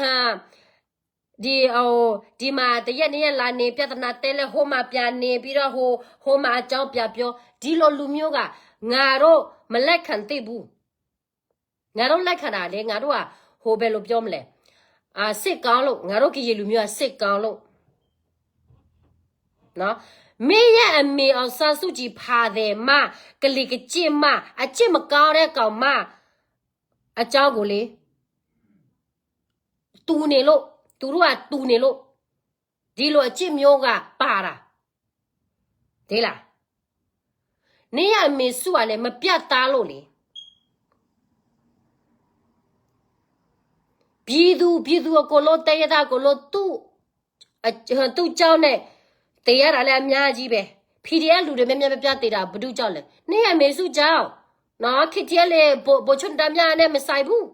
ဒီဟို ဒီမှာ တစ်ရက်နှစ်ရက် လာနေ ပြဿနာတက်လဲ ဟိုမှာပြန်နေပြီးတော့ ဟို ဟိုမှာအကြောင်းပြန်ပြော, ဒီလိုလူမျိုးက ငါတို့မလက်ခံသင့်ဘူး. ငါတို့လက်ခံတာလေ, ငါတို့က ဟို ဘယ်လိုပြောမလဲ, အာ စစ်ကောင်းလို့, ငါတို့ကရင်လူမျိုးက စစ်ကောင်းလို့. နော်, မင်းရဲ့အမေအောင်ဆန်းစုကြည် ဖာတယ်မ, ကလီကလီမ, အကျင့်မကောင်းတဲ့ကောင်မ, အကြောင်းကိုလေ, တူနေလို့, သူတို့ကတူနေလို့, ဒီလိုအကျင့်မျိုးကပါတာ, သိလား. နင်ရဲ့အမေစုကလည်း မပြတ်သားလို့လေ. ပြည်သူ, ပြည်သူအကုန်လုံး တိုင်းရင်းသားအကုန်လုံး သူ့, အ, သူ့ကြောင့်နဲ့ သေရတာလည်းအများကြီးပဲ. PDF လူတွေ များများပြားပြားသေတာ ဘယ်သူကြောင့်လဲ? နင်ရဲ့အမေစုကြောင့်, နော်, KTLA ဗိုလ်, ဗိုလ်ချုပ်နဒါမြနဲ့ မဆိုင်ဘူး.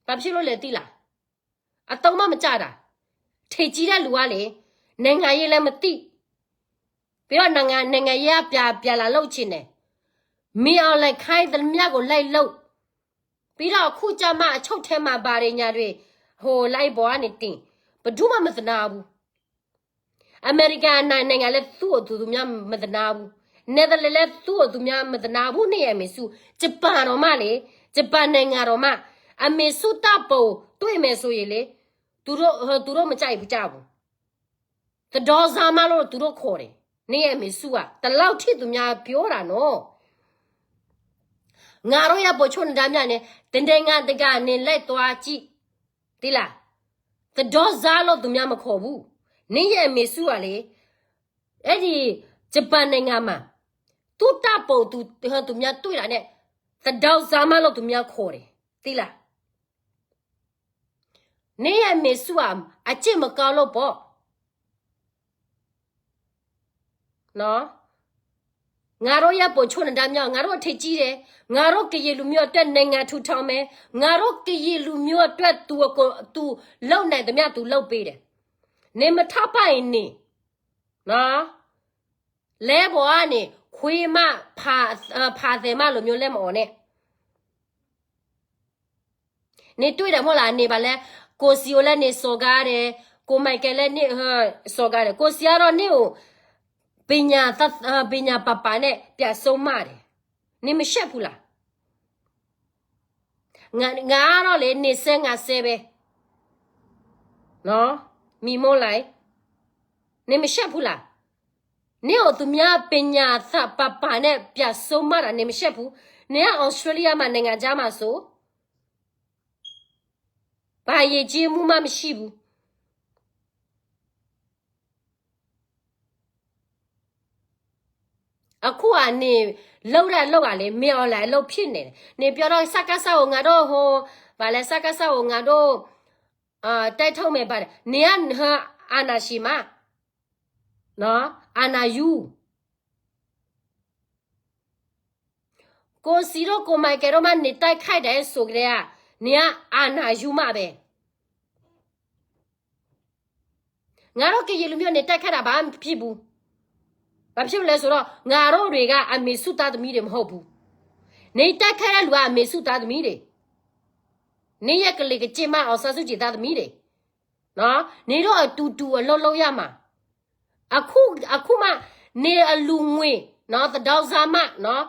ဘာဖြစ်လို့လဲသိလား? အသုံးမမကျတာ. ထင်ကြီးတဲ့လူကလေ, နိုင်ငံရေးလည်းမသိ, ပြီးတော့ နိုင်ငံ, နိုင်ငံရေးက ပြန်, ပြန်လာလုပ်ချင်တယ်. မင်းအောင်လှိုင်ခိုင်းသမျှကိုလိုက်လုပ်. ပြီးတော့ အခုကျမှ အချုပ်ထဲမှာ ဘာတွေညာတွေ, ဟို live ပေါ်ကနေတင်, ဘယ်သူမှမသနားဘူး. အမေရိကန်နိုင်ငံလည်း သူ့အတူသူများမသနားဘူး. Netherlands လည်း သူ့အတူသူများမသနားဘူး, နင်ရဲ့အမေစု. ဂျပန်တောင်မှလေ, ဂျပန်နိုင်ငံတောင်မှ အမေစုတပ်ပုံတွေ့မယ်ဆိုရင်လေ, သူတို့, သူတို့မကြိုက်ဘူး, ကြဘူး. သဒေါ်စန်းမလို့ သူတို့ခေါ်တယ်. နင်ရဲ့အမေစုက ဒီလောက်ထိသူများပြောတာနော်. ငါတို့ရဲ့ဗိုလ်ချုပ်နဒါမြနဲ့ တစ်နိုင်ငံတကာနဲ့ လိုက်သွားကြည့်, သိလား. သဒေါ်စန်းလို့သူများမခေါ်ဘူး. နင်ရဲ့အမေစုကလေ, အဲ့ဒီ ဂျပန်နိုင်ငံမှာ သူ့တပ်ပုံသူ, သူများတွေ့တာနဲ့ သဒေါ်စန်းမလို့သူများခေါ်တယ်, သိလား. နင်ရဲ့အမေစုက အကျင့်မကောင်းလို့ပေါ့. နော်, ငါတို့ရဲ့ဗိုလ်ချုပ်နဒါမြ, ငါတို့အထင်ကြီးတယ်, ငါတို့ကရင်လူမျိုးအတွက် နိုင်ငံထူထောင်မယ်, ငါတို့ကရင်လူမျိုးအတွက် သူအကို, သူလုပ်နိုင်သမျှ သူလုပ်ပေးတယ်. နင်မထောက်ပံ့ရင်နေ, နော်, လဲပေါ်ကနေ ခွေးမ, ဖာ, ဖာတယ်မလိုမျိုး လဲမအော်နဲ့. နင်တွေ့တယ်မဟုတ်လား, နေပါလဲ, ကိုစီကိုလည်း နေစော်ကားတယ်, ကိုမိုက်ကယ်လည်း နေစော်ကားတယ်. ကိုစီကတော့ နေကို ပညာ, ပညာပါပါနဲ့ ပြန်ဆုံးမတယ်. နင်မရှက်ဘူးလား? ငါ, ငါကတော့လေ, နေဆဲငါဆဲပဲ. နော်, မီမိုးလိုင်, နင်မရှက်ဘူးလား? နင်ကိုသူများ ပညာသာပါပါနဲ့ ပြန်ဆုံးမတာ နင်မရှက်ဘူး? နင်က Australia မှာ နိုင်ငံခြားမှာဆို ဘာယဉ်ကျေးမှုမှမရှိဘူး. အခုက နင်လုပ်တဲ့အလုပ်ကလေ မင်းအောင်လှိုင်အလုပ်ဖြစ်နေတယ်. နင်ပြောတော့ စကစကို ငါတို့ဟို ဘာလဲ စကစကို ငါတို့ အာ တိုက်ထုတ်မယ် ဘာလဲ နင်က အာဏာရှင်မး နော် အာဏာယူ ကိုစံတို့ ကိုမိုက်ကယ်တို့မှ နင်တိုက်ခိုက်တယ်ဆိုကတည်းက နင်က အာဏာယူမးပဲ. ငါတို့ကရင်လူမျိုး နင်တိုက်ခိုက်တာ ဘာမှမဖြစ်ဘူး. ဘာဖြစ်လို့လဲဆိုတော့ ငါတို့တွေက အမေစုသားသမီးတွေ မဟုတ်ဘူး. နင်တိုက်ခိုက်တဲ့လူက အမေစုသားသမီးတွေ. နင်ရဲ့ကလိမ်ကကျိတ်မး အောင်ဆန်းစုကြည်သားသမီးတွေ. နော် နင်တို့အတူတူအလုပ်လုပ်ရမှာ. အခု အခုမှ နင်အလူငွေ နော် သဒါဇာမ နော်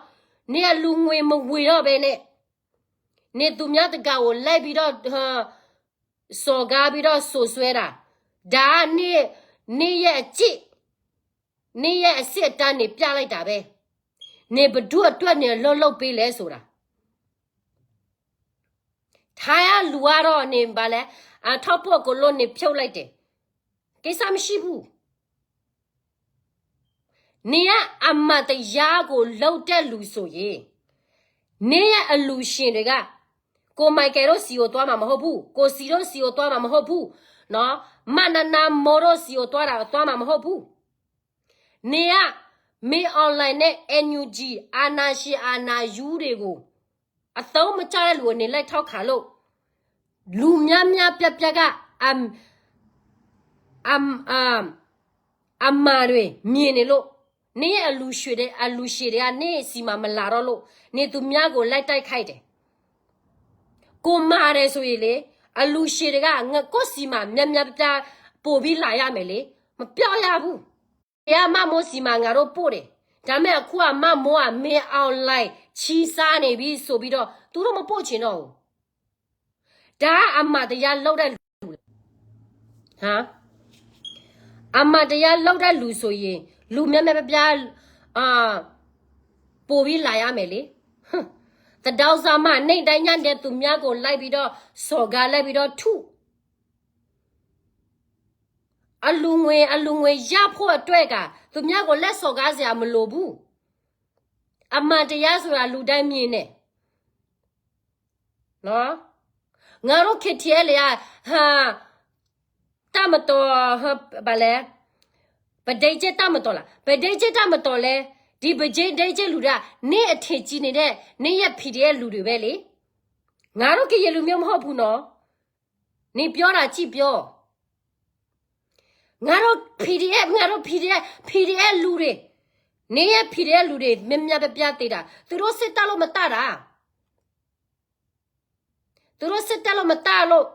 နင်အလူငွေမဝေတော့ဘဲနဲ့ နင်သူများတကာကိုလိုက်ပြီးတော့ စော်ကားပြီးတော့ စွပ်စွဲတာ. ဒါက နင်ရဲ့အကျင့် နင်ရဲ့အစစ်အတမ်း နင်ပြလိုက်တာပဲ. နင်ဘယ်သူ့အတွက် နင်အလုပ်လုပ်ပေးလဲဆိုတာ. ထိုင်းကလူကတော့ နင်ဘာလဲ အထောက်ပို့အကုန်လုံး နင်ဖြုတ်လိုက်တယ်. ကိစ္စမရှိဘူး. နင်ကအမှန်တရားကို လုပ်တဲ့လူဆိုရင် နင်ရဲ့အလူရှင်တွေက ကိုမိုက်ကယ်တို့ဆီကို သွားမှာမဟုတ်ဘူး. ကိုစံတို့ဆီကို သွားမှာမဟုတ်ဘူး. နော် မနနမိုးတို့ဆီကို သွားတာ သွားမှာမဟုတ်ဘူး. နင်က မင်းအောင်လှိုင်နဲ့ NUG အာဏာရှင်အာဏာယူတွေကို အသုံးမကျတဲ့လူကို နင်လိုက်ထောက်ခံလို့ လူများများပြားပြားက အ အ အ အမှားတွေမြင်နေလို့ နင်ရဲ့အလူရှင်တွေ အလူရှင်တွေက နင့်ဆီမှာမလာတော့လို့ နင်သူများကို လိုက်တိုက်ခိုက်တယ်. ကိုမှားတယ်ဆိုရင်လေ အလူရှင်တွေက ငါ ကိုယ့်ဆီမှာ များများပြားပြား ပိုပြီးလာရမယ်လေ. မပြောရဘူး. တရားမမိုးဆီမှာ ငါတို့ပို့တယ်. ဒါပေမဲ့ အခုက မမိုးက မင်းအောင်လှိုင် ချီးစားနေပြီဆိုပြီးတော့ သူတို့မပို့ချင်တော့ဘူး. ဒါကအမှန်တရားလုပ်တဲ့လူလေ. ဟမ် အမှန်တရားလုပ်တဲ့လူဆိုရင် လူများများပြားပြား အာ ပိုပြီးလာရမယ်လေ. သဒါဇာမ နေ့တိုင်းညနေ သူများကို လိုက်ပြီးတော့ စော်ကား လိုက်ပြီးတော့ ထု အလူငွေ အလူငွေရဖို့အတွက်က သူများကို လက်စော်ကားစရာမလိုဘူး. အမှန်တရားဆိုတာ လူတိုင်းမြင်တယ်. နော် ငါတို့ KTLA က ဟ တပ်မတော် ဟ ဘာလဲ ပဒိတ်ကျဲတပ်မတော်လား ပဒိတ်ကျဲတပ်မတော်လဲ ဒီပဒိတ်ကျဲလူတွေက နင့်အထင်ကြီးနေတဲ့ နင့်ရဲ့ PDF လူတွေပဲလေ. ငါတို့ ကရင်လူမျိုးမဟုတ်ဘူးနော်. နင်ပြောတာကြည့်ပြော ငါတို့ PDF ငါတို့ PDF PDF လူတွေ နင်ရဲ့ PDF လူတွေ များများပြားပြားသေတာ သူတို့စစ်တပ်လို့မတတ်တာ သူတို့စစ်တပ်လို့မတတ်လို့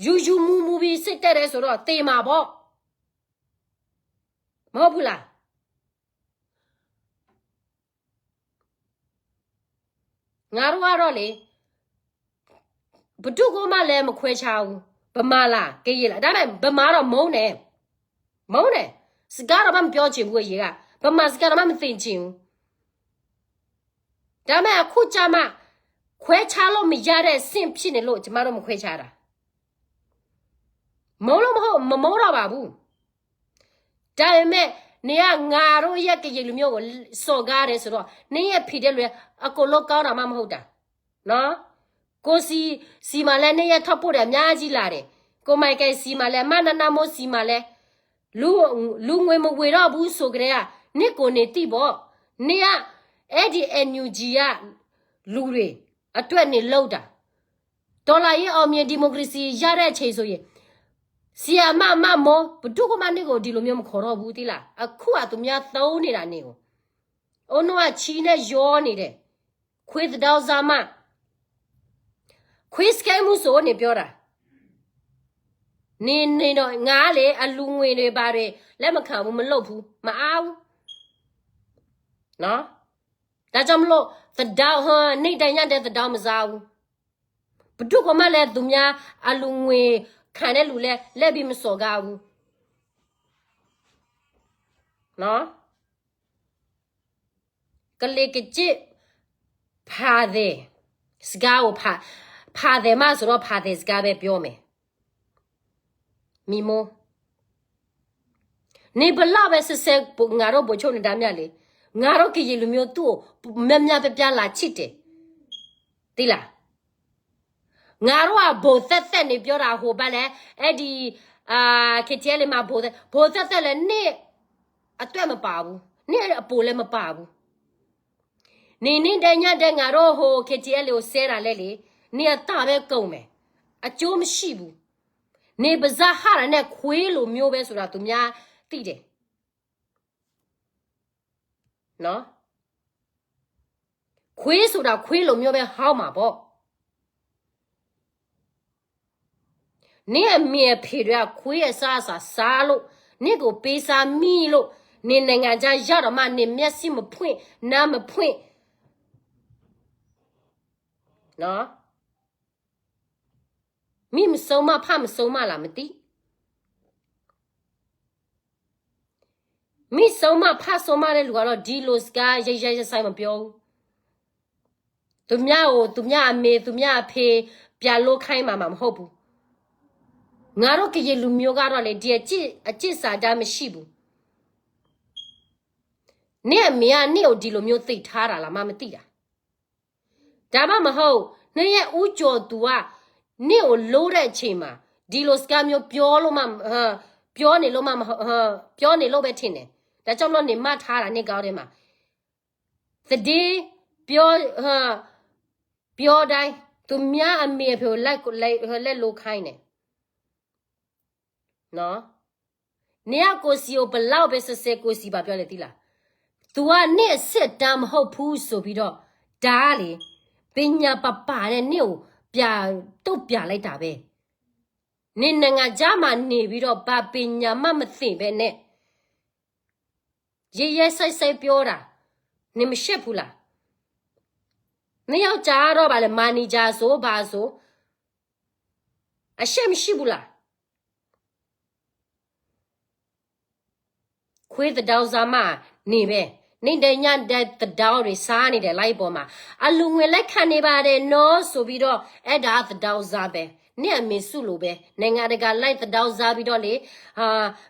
ယူယူမူမူပြီး စစ်တပ်တယ်ဆိုတော့ သေမှာပေါ့. မဟုတ်ဘူးလား. ငါတို့ကတော့လေ ဘယ်သူ့ကိုမှလည်း မခွဲခြားဘူး. ဗမာလား ကရင်လား ဒါပေမဲ့ ဗမာတော့ မုန်းတယ်. မုန်းတယ်. စကားတော့မှ မပြောချင်ဘူး အရင်က ဗမာစကားတော့မှ မသင်ချင်ဘူး. ဒါပေမဲ့ အခုကျမှ ခွဲခြားလို့မရတဲ့အဆင့်ဖြစ်နေလို့ ကျမတို့ မခွဲခြားတာ. မုန်းလို့မဟုတ် မမုန်းတော့ပါဘူး. ဒါပေမဲ့ နင်က ငါတို့ရဲ့ ကရင်လူမျိုးကို စော်ကားတယ်ဆိုတော့ နင်ရဲ့ PDF လူတွေ အကုန်လုံး ကောင်းတာမှ မဟုတ်တာ. နော်. ကိုစံဆီမှာလည်း နင့်ရဲ့ ထောက်ပို့တွေ အများကြီးလာတယ်. ကိုမိုက်ကယ်ဆီမှာလည်း မနနမိုးဆီမှာလည်း လူ လူငွေမဝေတော့ဘူးဆိုကတည်းက နင့်ကိုယ်နင်သိပေါ့. နင်က အဲ့ဒီ NUG က လူတွေအတွက် နင်လုပ်တာ. တော်လှန်ရေးအောင်မြင် ဒီမိုကရေစီရတဲ့အချိန်ဆိုရင် ဆီအမ မမိုး ဘယ်သူ့ကိုမှ နင့်ကို ဒီလိုမျိုး မခေါ်တော့ဘူး သိလား. အခုက သူများသုံးနေတာ နင့်ကို အုံနွားချီနဲ့ ရောနေတယ်. ခွေးသဒါဇာမ ခွေးစကဲမူဆိုး နင်ပြောတာ. နင် နင်တော့ ငါကလေ အလူငွေတွေ ဘာတွေ လက်မခံဘူး မလုပ်ဘူး မအားဘူး. နော်. ဒါကြောင့်မလို့ သဒါ ဟို နေ့တိုင်းညနေ သဒါမစားဘူး. ဘယ်သူ့ကိုမှလည်း သူများအလူငွေခံတဲ့လူလည်း လက်ပြီးမစော်ကားဘူး. နော်. ကလိမ်ကကျိတ် ဖာသင် စကားကို ဖာ ဖာသင်မဆိုတော့ ဖာသင်စကားပဲပြောမယ်. မီမိုး နင်ဘယ်လောက်ပဲ စွပ်စွဲ ငါတို့ ဗိုလ်ချုပ် နဒါမြတ် လေ ငါတို့ကရင်လူမျိုးသူ့ကို များများပြားပြားလာချစ်တယ် သီလၢ ငါတို့က ဘိသဲသဲန့ၣ် ပြောတာ ဟိုဘက်လဲ အဲ့ဒီ အာ KTLA မှာ ဘိသဲ ဘိသဲသဲလဲ နင့်အတွက်မပါဘူး နင့်အပိုလဲမပါဘူး နေနေတိုင်းညတိုင်း ငါတို့ ဟို KTLA ကိုစဲတာလဲလေ နင့်အတၢ်ပဲကုန်မယ် အကျိုးမရှိဘူး နေပါးစပ်ဟတာနဲ့ ခွေးလိုမျိုးပဲဆိုတာ သူများသိတယ် နော် ခွေးဆိုတာ ခွေးလိုမျိုးပဲ ဟောင်းမှာပေါ့ နင့်အမေအဖေတွေက ခွေးအစားအစာစားလို့ နင့်ကိုပေးစားမိလို့ နေနိုင်ငံခြားရောက်တော့မှ နေမျက်စိမဖွင့် နားမဖွင့် နော် မ့ၢ်မဆုံးမ ဖမဆုံးမလား မသိ မ့ၢ်ဆုံးမ ဖဆုံးမတဲ့လူကတော့ ဒီလိုစကား ရိုက်ရိုက်စိုက်စိုက် မပြောဘူး သူများကို သူများအမေ သူများအဖေ ပြန်လုပ်ခိုင်းမှာ မဟုတ်ဘူး ငါတို့ကရင်လူမျိုးကတော့လေ ဒီအကျင့် အကျင့်စာတမ်းမရှိဘူး နင့်အမေက နင့်ကိုဒီလိုမျိုးသင်ထားတာလား မသိတာ ဒါမှမဟုတ် နင့်ရဲ့ဦးကျော်သူက နင့်ကိုလိုတဲ့အချိန်မှာ ဒီလိုစကားမျိုးပြောလို့မှ ဟို ပြောနေလို့မှ ဟို ပြောနေလို့ပဲထင်တယ် ဒါကြောင့်မလို့ နေမှတ်ထားတာ နင့်ခေါင်းထဲမှာ သတင်းပြော ဟို ပြောတိုင်း သူများအမေအဖေကို လိုက် လိုက် ဟို လိုက်လုပ်ခိုင်းတယ် နော် နင်ကကိုယ်စီကိုဘယ်လောက်ပဲစဲစဲ ကိုယ်စီဘာပြောလဲသိလား သူကနင့်အစစ်အတမ်းမဟုတ်ဘူးဆိုပြီးတော့ ဒါလေ ပညာပါပါနဲ့ နင့်ကိုပြတုတ်ပြလိုက်တာပဲ နင်နိုင်ငံခြားမှာနေပြီးတော့ ဘာပညာမှမသင်ပဲနဲ့ ရက်ရက်စက်စက်ပြောတာ နင်မရှိဘူးလား နယောက်ျားတော့ဘာလဲ manager ဆို ဘာဆို အရှက်မရှိဘူးလား ခွေးသဒါစားမနေပဲ နေ့တိုင်းညတိုင်းသဒါတွေစားနေတယ် live ပေါ်မှာ အလှူငွေလက်ခံနေပါတယ်နော် ဆိုပြီးတော့ အဲ့ဒါသဒါစားပဲ နင့်အမေစုလိုပဲ နိုင်ငံတကာ live သဒါစားပြီးတော့လေ အာ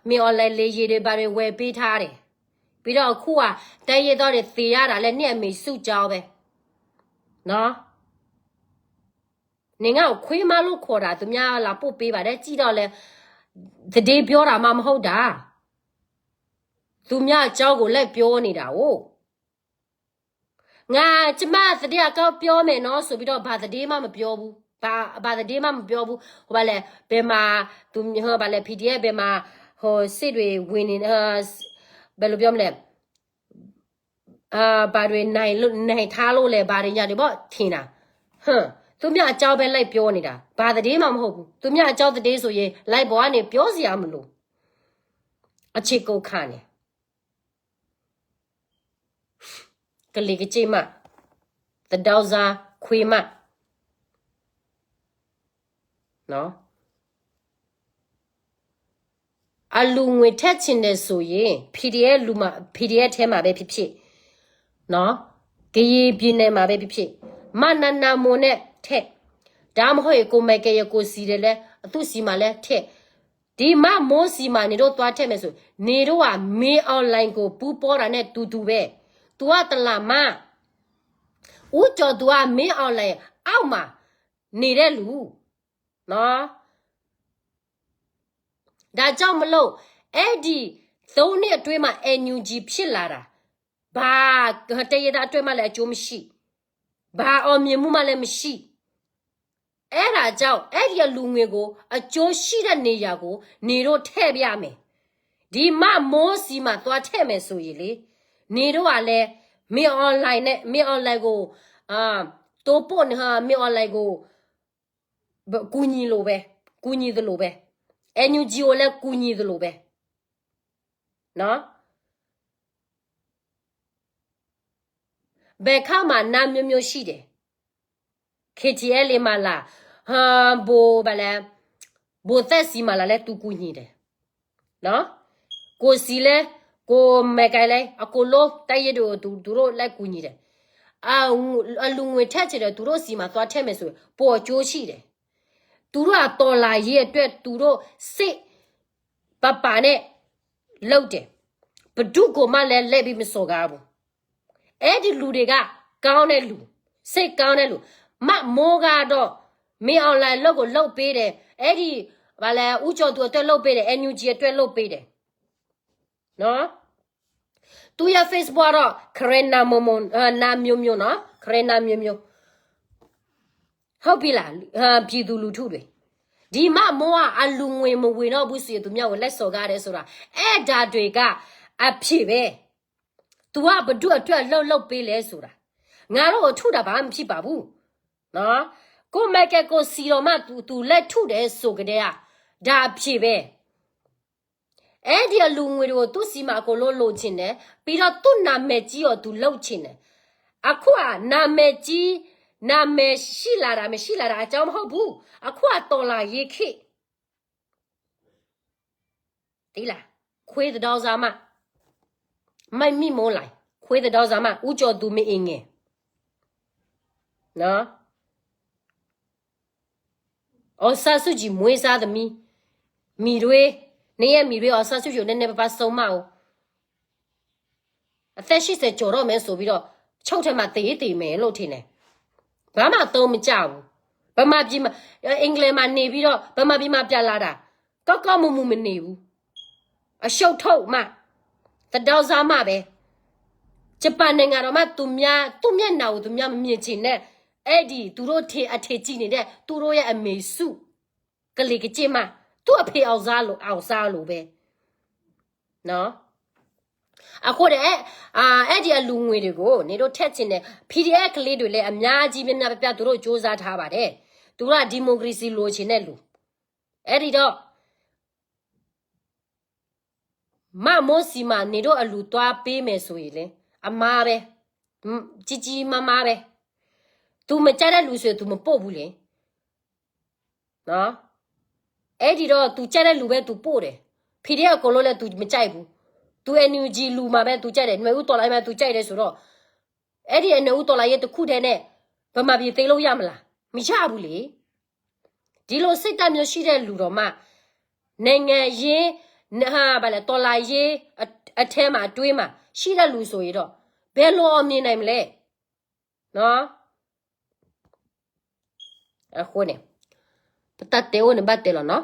မင်းအောင်လှိုင် လေယာဉ်တွေဘာတွေဝယ်ပေးထားတယ် ပြီးတော့အခုက တိုင်းရင်းသားတွေသေရတာလဲ နင့်အမေစုကြောင့်ပဲ နော် နင်ငါ့ကိုခွေးမလို့ခေါ်တာ သူများလာပို့ပေးပါတယ် ကြည့်တော့လဲ သတင်းပြောတာမှမဟုတ်တာ သူများအကြောင်းကို လိုက်ပြောနေတာကို ငါ ကျမ သတင်းအကောင်းပြောမယ်နော် ဆိုပြီးတော့ ဘာသတင်းမှမပြောဘူး ဘာ ဘာသတင်းမှမပြောဘူး ဟိုဘာလဲ ဘယ်မှာ သူ ဟိုဘာလဲ PDF ဘယ်မှာ ဟိုစစ်တွေဝင်နေ ဟို ဘယ်လိုပြောမလဲ အာ ဘာတွေနိုင်လို့ နိုင်ထားလို့လဲ ဘာတွေညာတွေပေါ့ ထင်တာ ဟမ် သူများအကြောင်းပဲ လိုက်ပြောနေတာ ဘာသတင်းမှမဟုတ်ဘူး သူများအကြောင်းသတင်းဆိုရင် live ပေါ်ကနေ ပြောစရာမလို အခြေကုန်ခါနေ ကလီကလီမး သဒါစားခွေးမး နော် အလှူငွေထည့်ချင်တယ်ဆိုရင် PDF လူမှာ PDF ထဲမှာပဲဖြစ်ဖြစ် နော် ကရင်ပြည်နယ်မှာပဲဖြစ်ဖြစ် မနနမိုးနဲ့ထည့် ဒါမှမဟုတ်ရင် ကိုမိုက်ကယ်ရကိုယ်စီတယ်လဲ အသူ့စီမှာလဲထည့် ဒီမမိုးစီမှာနေတို့သွားထည့်မယ်ဆို နေတို့က မင်းအောင်လှိုင်ကို ပူပေါတာနဲ့တူတူပဲ သူကတလမ ဦးကျော်သူက မင်းအောင်လှိုင် အောက်မှာ နေတဲ့လူ နော် ဒါကြောင့်မလို့ အဲ့ဒီ သုံးနှစ်အတွင်းမှာ NUG ဖြစ်လာတာ ဘာ တိုင်းရင်းသားအတွက်မှလည်း အကျိုးမရှိ ဘာအောင်မြင်မှုမှလည်း မရှိ အဲ့ဒါကြောင့် အဲ့ဒီအလူငွေကို အကျိုးရှိတဲ့နေရာကို နေတို့ထည့်ပြရမယ် ဒီမမိုးစီမှာသွားထည့်မယ်ဆိုရင်လေ နေတို့ကလည်း မင်းအောင်လှိုင်နဲ့ မင်းအောင်လှိုင်ကို အာ တိုးပို့နေ မင်းအောင်လှိုင်ကို ကူညီလိုပဲ ကူညီသလိုပဲ NUG ကိုလည်း ကူညီသလိုပဲ နော် ဘယ်ခါမှ နားမျိုးမျိုးရှိတယ် KTLA မှာလာ ဟမ် ဘို ဘာလဲ ဘိုသက်စီမှာလာလဲ သူကူညီတယ် နော် ကိုယ်စီလဲ ကိုယ်မဲကဲလဲ အကုန်လုံး တိုင်းရင်းသူ သူတို့ လိုက်ကူညီတယ် အ အလူငွေထည့်ချင်တယ် သူတို့စီမှာ သွားထည့်မယ်ဆိုရင် ပိုအကျိုးရှိတယ် သူတို့က တော်လှန်ရေးအတွက် သူတို့ စိတ်ပါပါနဲ့ လုပ်တယ် ဘယ်သူ့ကိုမှလည်း လက်ပြီးမစော်ကားဘူး အဲဒ်လူၤဒံးဂၤ ကောင်းတဲ့လူ, စိတ်ကောင်းတဲ့လူ, မမိုးကတော့ မင်းအောင်လှိုင်အလုပ်ကိုလုပ်ပေးတယ်, အဲဒ် ဘာလဲ ဦးကျော်သူအတွက်လုပ်ပေးတယ်, NUG အတွက်လုပ်ပေးတယ်နော်. သူရဲ့ Facebook ကတော့ ခရနာမိုမို နာမျိုးမျိုးနော်, ခရနာမျိုးမျိုး. ဟုတ်ပြီလား ပြည်သူလူထုတွေ. ဒီမမိုးကအလူငွေမဝင်တော့ဘူးဆိုရင် သူများကိုလက်စော်ကားတယ်ဆိုတာ အဲ့ဒါတွေကအဖြေပဲ. သူကဘယ်သူ့အတွက်အလုပ်လုပ်ပေးလဲဆိုတာ. ငါတို့ကိုထုတာဘာမှမဖြစ်ပါဘူးနော်. ကိုယ်မိုက်ကယ်ကိုယ်စီတော့မှ သူ, သူလက်ထုတယ်ဆိုကတည်းက ဒါအဖြေပဲ. အဲ့ဒီအလူငွေတွေကို သူ့ဆီမှာအကုန်လုံးလိုချင်တယ်, ပြီးတော့သူ့နာမည်ကြီးကိုသူလုပ်ချင်တယ်. အခုကနာမည်ကြီး, နာမည်ရှိလာတာမရှိလာတာအကြောင်းမဟုတ်ဘူး. အခုကတော်လှန်ရေးခေတ်, သိလား, ခွေးသဒီစမ, မမိမိုးလိုင်, ခွေးသဒီစမ, ဦးကျော်သူမင်းအင်ငယ်နော်. အောင်ဆန်းစုကြည်မွေးစားသမီး, မီတွေး, နေရဲ့မီတွေး အောင်ဆန်းစုကြည်ကိုနည်းနည်းပါးပါးဆုံးမအောင်. အသက်ရှစ်ဆယ်ကျော်တော့မယ်ဆိုပြီးတော့ ချုပ်ထဲမှာသေသေမယ်လို့ထင်တယ်. ဘာမှအသုံးမကျဘူး. ဗမာပြည်မှာ, အင်္ဂလန်မှာနေပြီးတော့ ဗမာပြည်မှာပြန်လာတာ ကောင်းကောင်းမွန်မွန်မနေဘူး. အရှုပ်ထုတ်မှ, သဒီစမပဲ. ဂျပန်နိုင်ငံတော်မှ သူများ, သူ့မျက်နှာကို သူများမမြင်ချင်တဲ့ အဲ့ဒီသူတို့ထင်, အထင်ကြီးနေတဲ့ သူတို့ရဲ့အမေစု ကလေးကကျင့်မ, သူ့အဖေအောင်စားလို့, အောင်စားလို့ပဲနော်. အဃိဒီး အဲ, အာ, အဲ့ဒီအလူငွေတွေကို နင်တို့ထည့်ချင်တယ်. PDF ကလေးတွေလည်းအများကြီးများများပြားပြား သူတို့ကြိုးစားထားပါတယ်. သူတို့က democracy လိုချင်တဲ့လူ. အဲ့ဒီတော့ မမိုးဆီမှာ နင်တို့အလူသွားပေးမယ်ဆိုရင်လေ, အမှားပဲ, ကြီးကြီးမားမားပဲ. သူမကြိုက်တဲ့လူဆိုရင် သူမပို့ဘူးလေနော်. အဲ့ဒီတော့ သူကြိုက်တဲ့လူပဲ သူပို့တယ်. PDF အကုန်လုံးလည်း သူမကြိုက်ဘူး. သူ NUG လူမှာပဲ သူကြိုက်တယ်. နွေဦးတော်လှန်ရေးမှာ သူကြိုက်တယ်ဆိုတော့ အဲ့ဒီအနွေဦးတော်လှန်ရေးတစ်ခုတည်းနဲ့ ဗမာပြည်သေလို့ရမလား? မရဘူးလေ. ဒီလိုစိတ်ဓာတ်မျိုးရှိတဲ့လူတောင်မှ နိုင်ငံရေး, ဟာ, ဘာလဲ, တော်လှန်ရေးအ, အထဲမှာ အတွင်းမှာ ရှိတဲ့လူဆိုရင်တော့ ဘယ်လိုအောင်မြင်နိုင်မလဲနော်. အဃိန့ၣ် ပတၢ်တဲအိၣ်န့ၣ် ဘၣ်တဲလီၤနီၤ.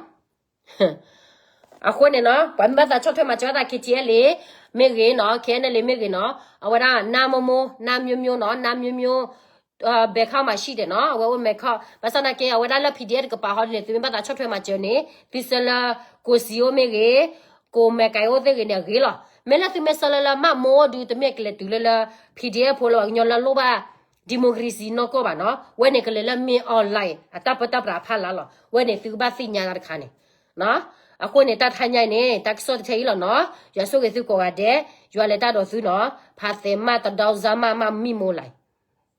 အဃိန့ၣ်နီၤ ပှၤမ့ၢ်ဘၣ်သးဆီၣ်ထွဲမၤစၢၤဘၣ်သး KTLA မ့ၢ်ဂ့ၤနီၤ, KNLA မ့ၢ်ဂ့ၤနီၤ, အဝဲဒၣ် နါမိၢ်မိၢ်, နါမျိုးမျိုးနီၤ, နါမျိုးမျိုး, ဘဲခီၣ်မှာရှိတယ်နီၤ, အဝဲအိၣ်မဲခီၣ်, ဘၣ်ဆၣ်သနာ်က့ အဝဲဒၣ်လၢ PDF တကပၤဟီဒ်န့ၣ် သုမ့ၢ်ဘၣ်သးဆီၣ်ထွဲမၤစၢၤန့ၣ် သုဆၢလၢ ကိးစံအိၣ်မ့ၢ်ဂ့ၤ, ကိးမဲကၤအိၣ်သ့ၣ်ဂ့ၤန့ၣ် အဂ့ၤလီၤ. မ့ၢ်လၢသုမ့ၢ်ဆၢလၢလၢ မမိုးဒုး တမ့ၢ်ကလဲၤတုၤလၢလၢ PDF ဖိလၢပှၤကညီလၢလိၣ်ဘၣ် democracy နီၢ်ကီၢ်ဘၣ်နီၤ, ဝဲန့ၣ်ကလဲၤလၢ မင်းအောင်လှိုင် အတၢ်ပၢတၢ်ပြးဖးလၢ်လီၤ. ဝဲန့ၣ်သုကဘၣ်သ့ၣ်ညါတၢ်တခါန့ၣ် အဃိန့ၣ် တၢ်တဟါညါအံၤန့ၣ် တၢ်ကစီၣ်တထဲအံၤလီၤနီၤ. ယွၤဆိၣ်ဂ့ၤသုကိးဂၤဒဲး, ယွၤလဲၤတၢ်ဒီးသုနီၤ. ဖးသဲးမး သဒီစါမး မမိမိုးလိုင်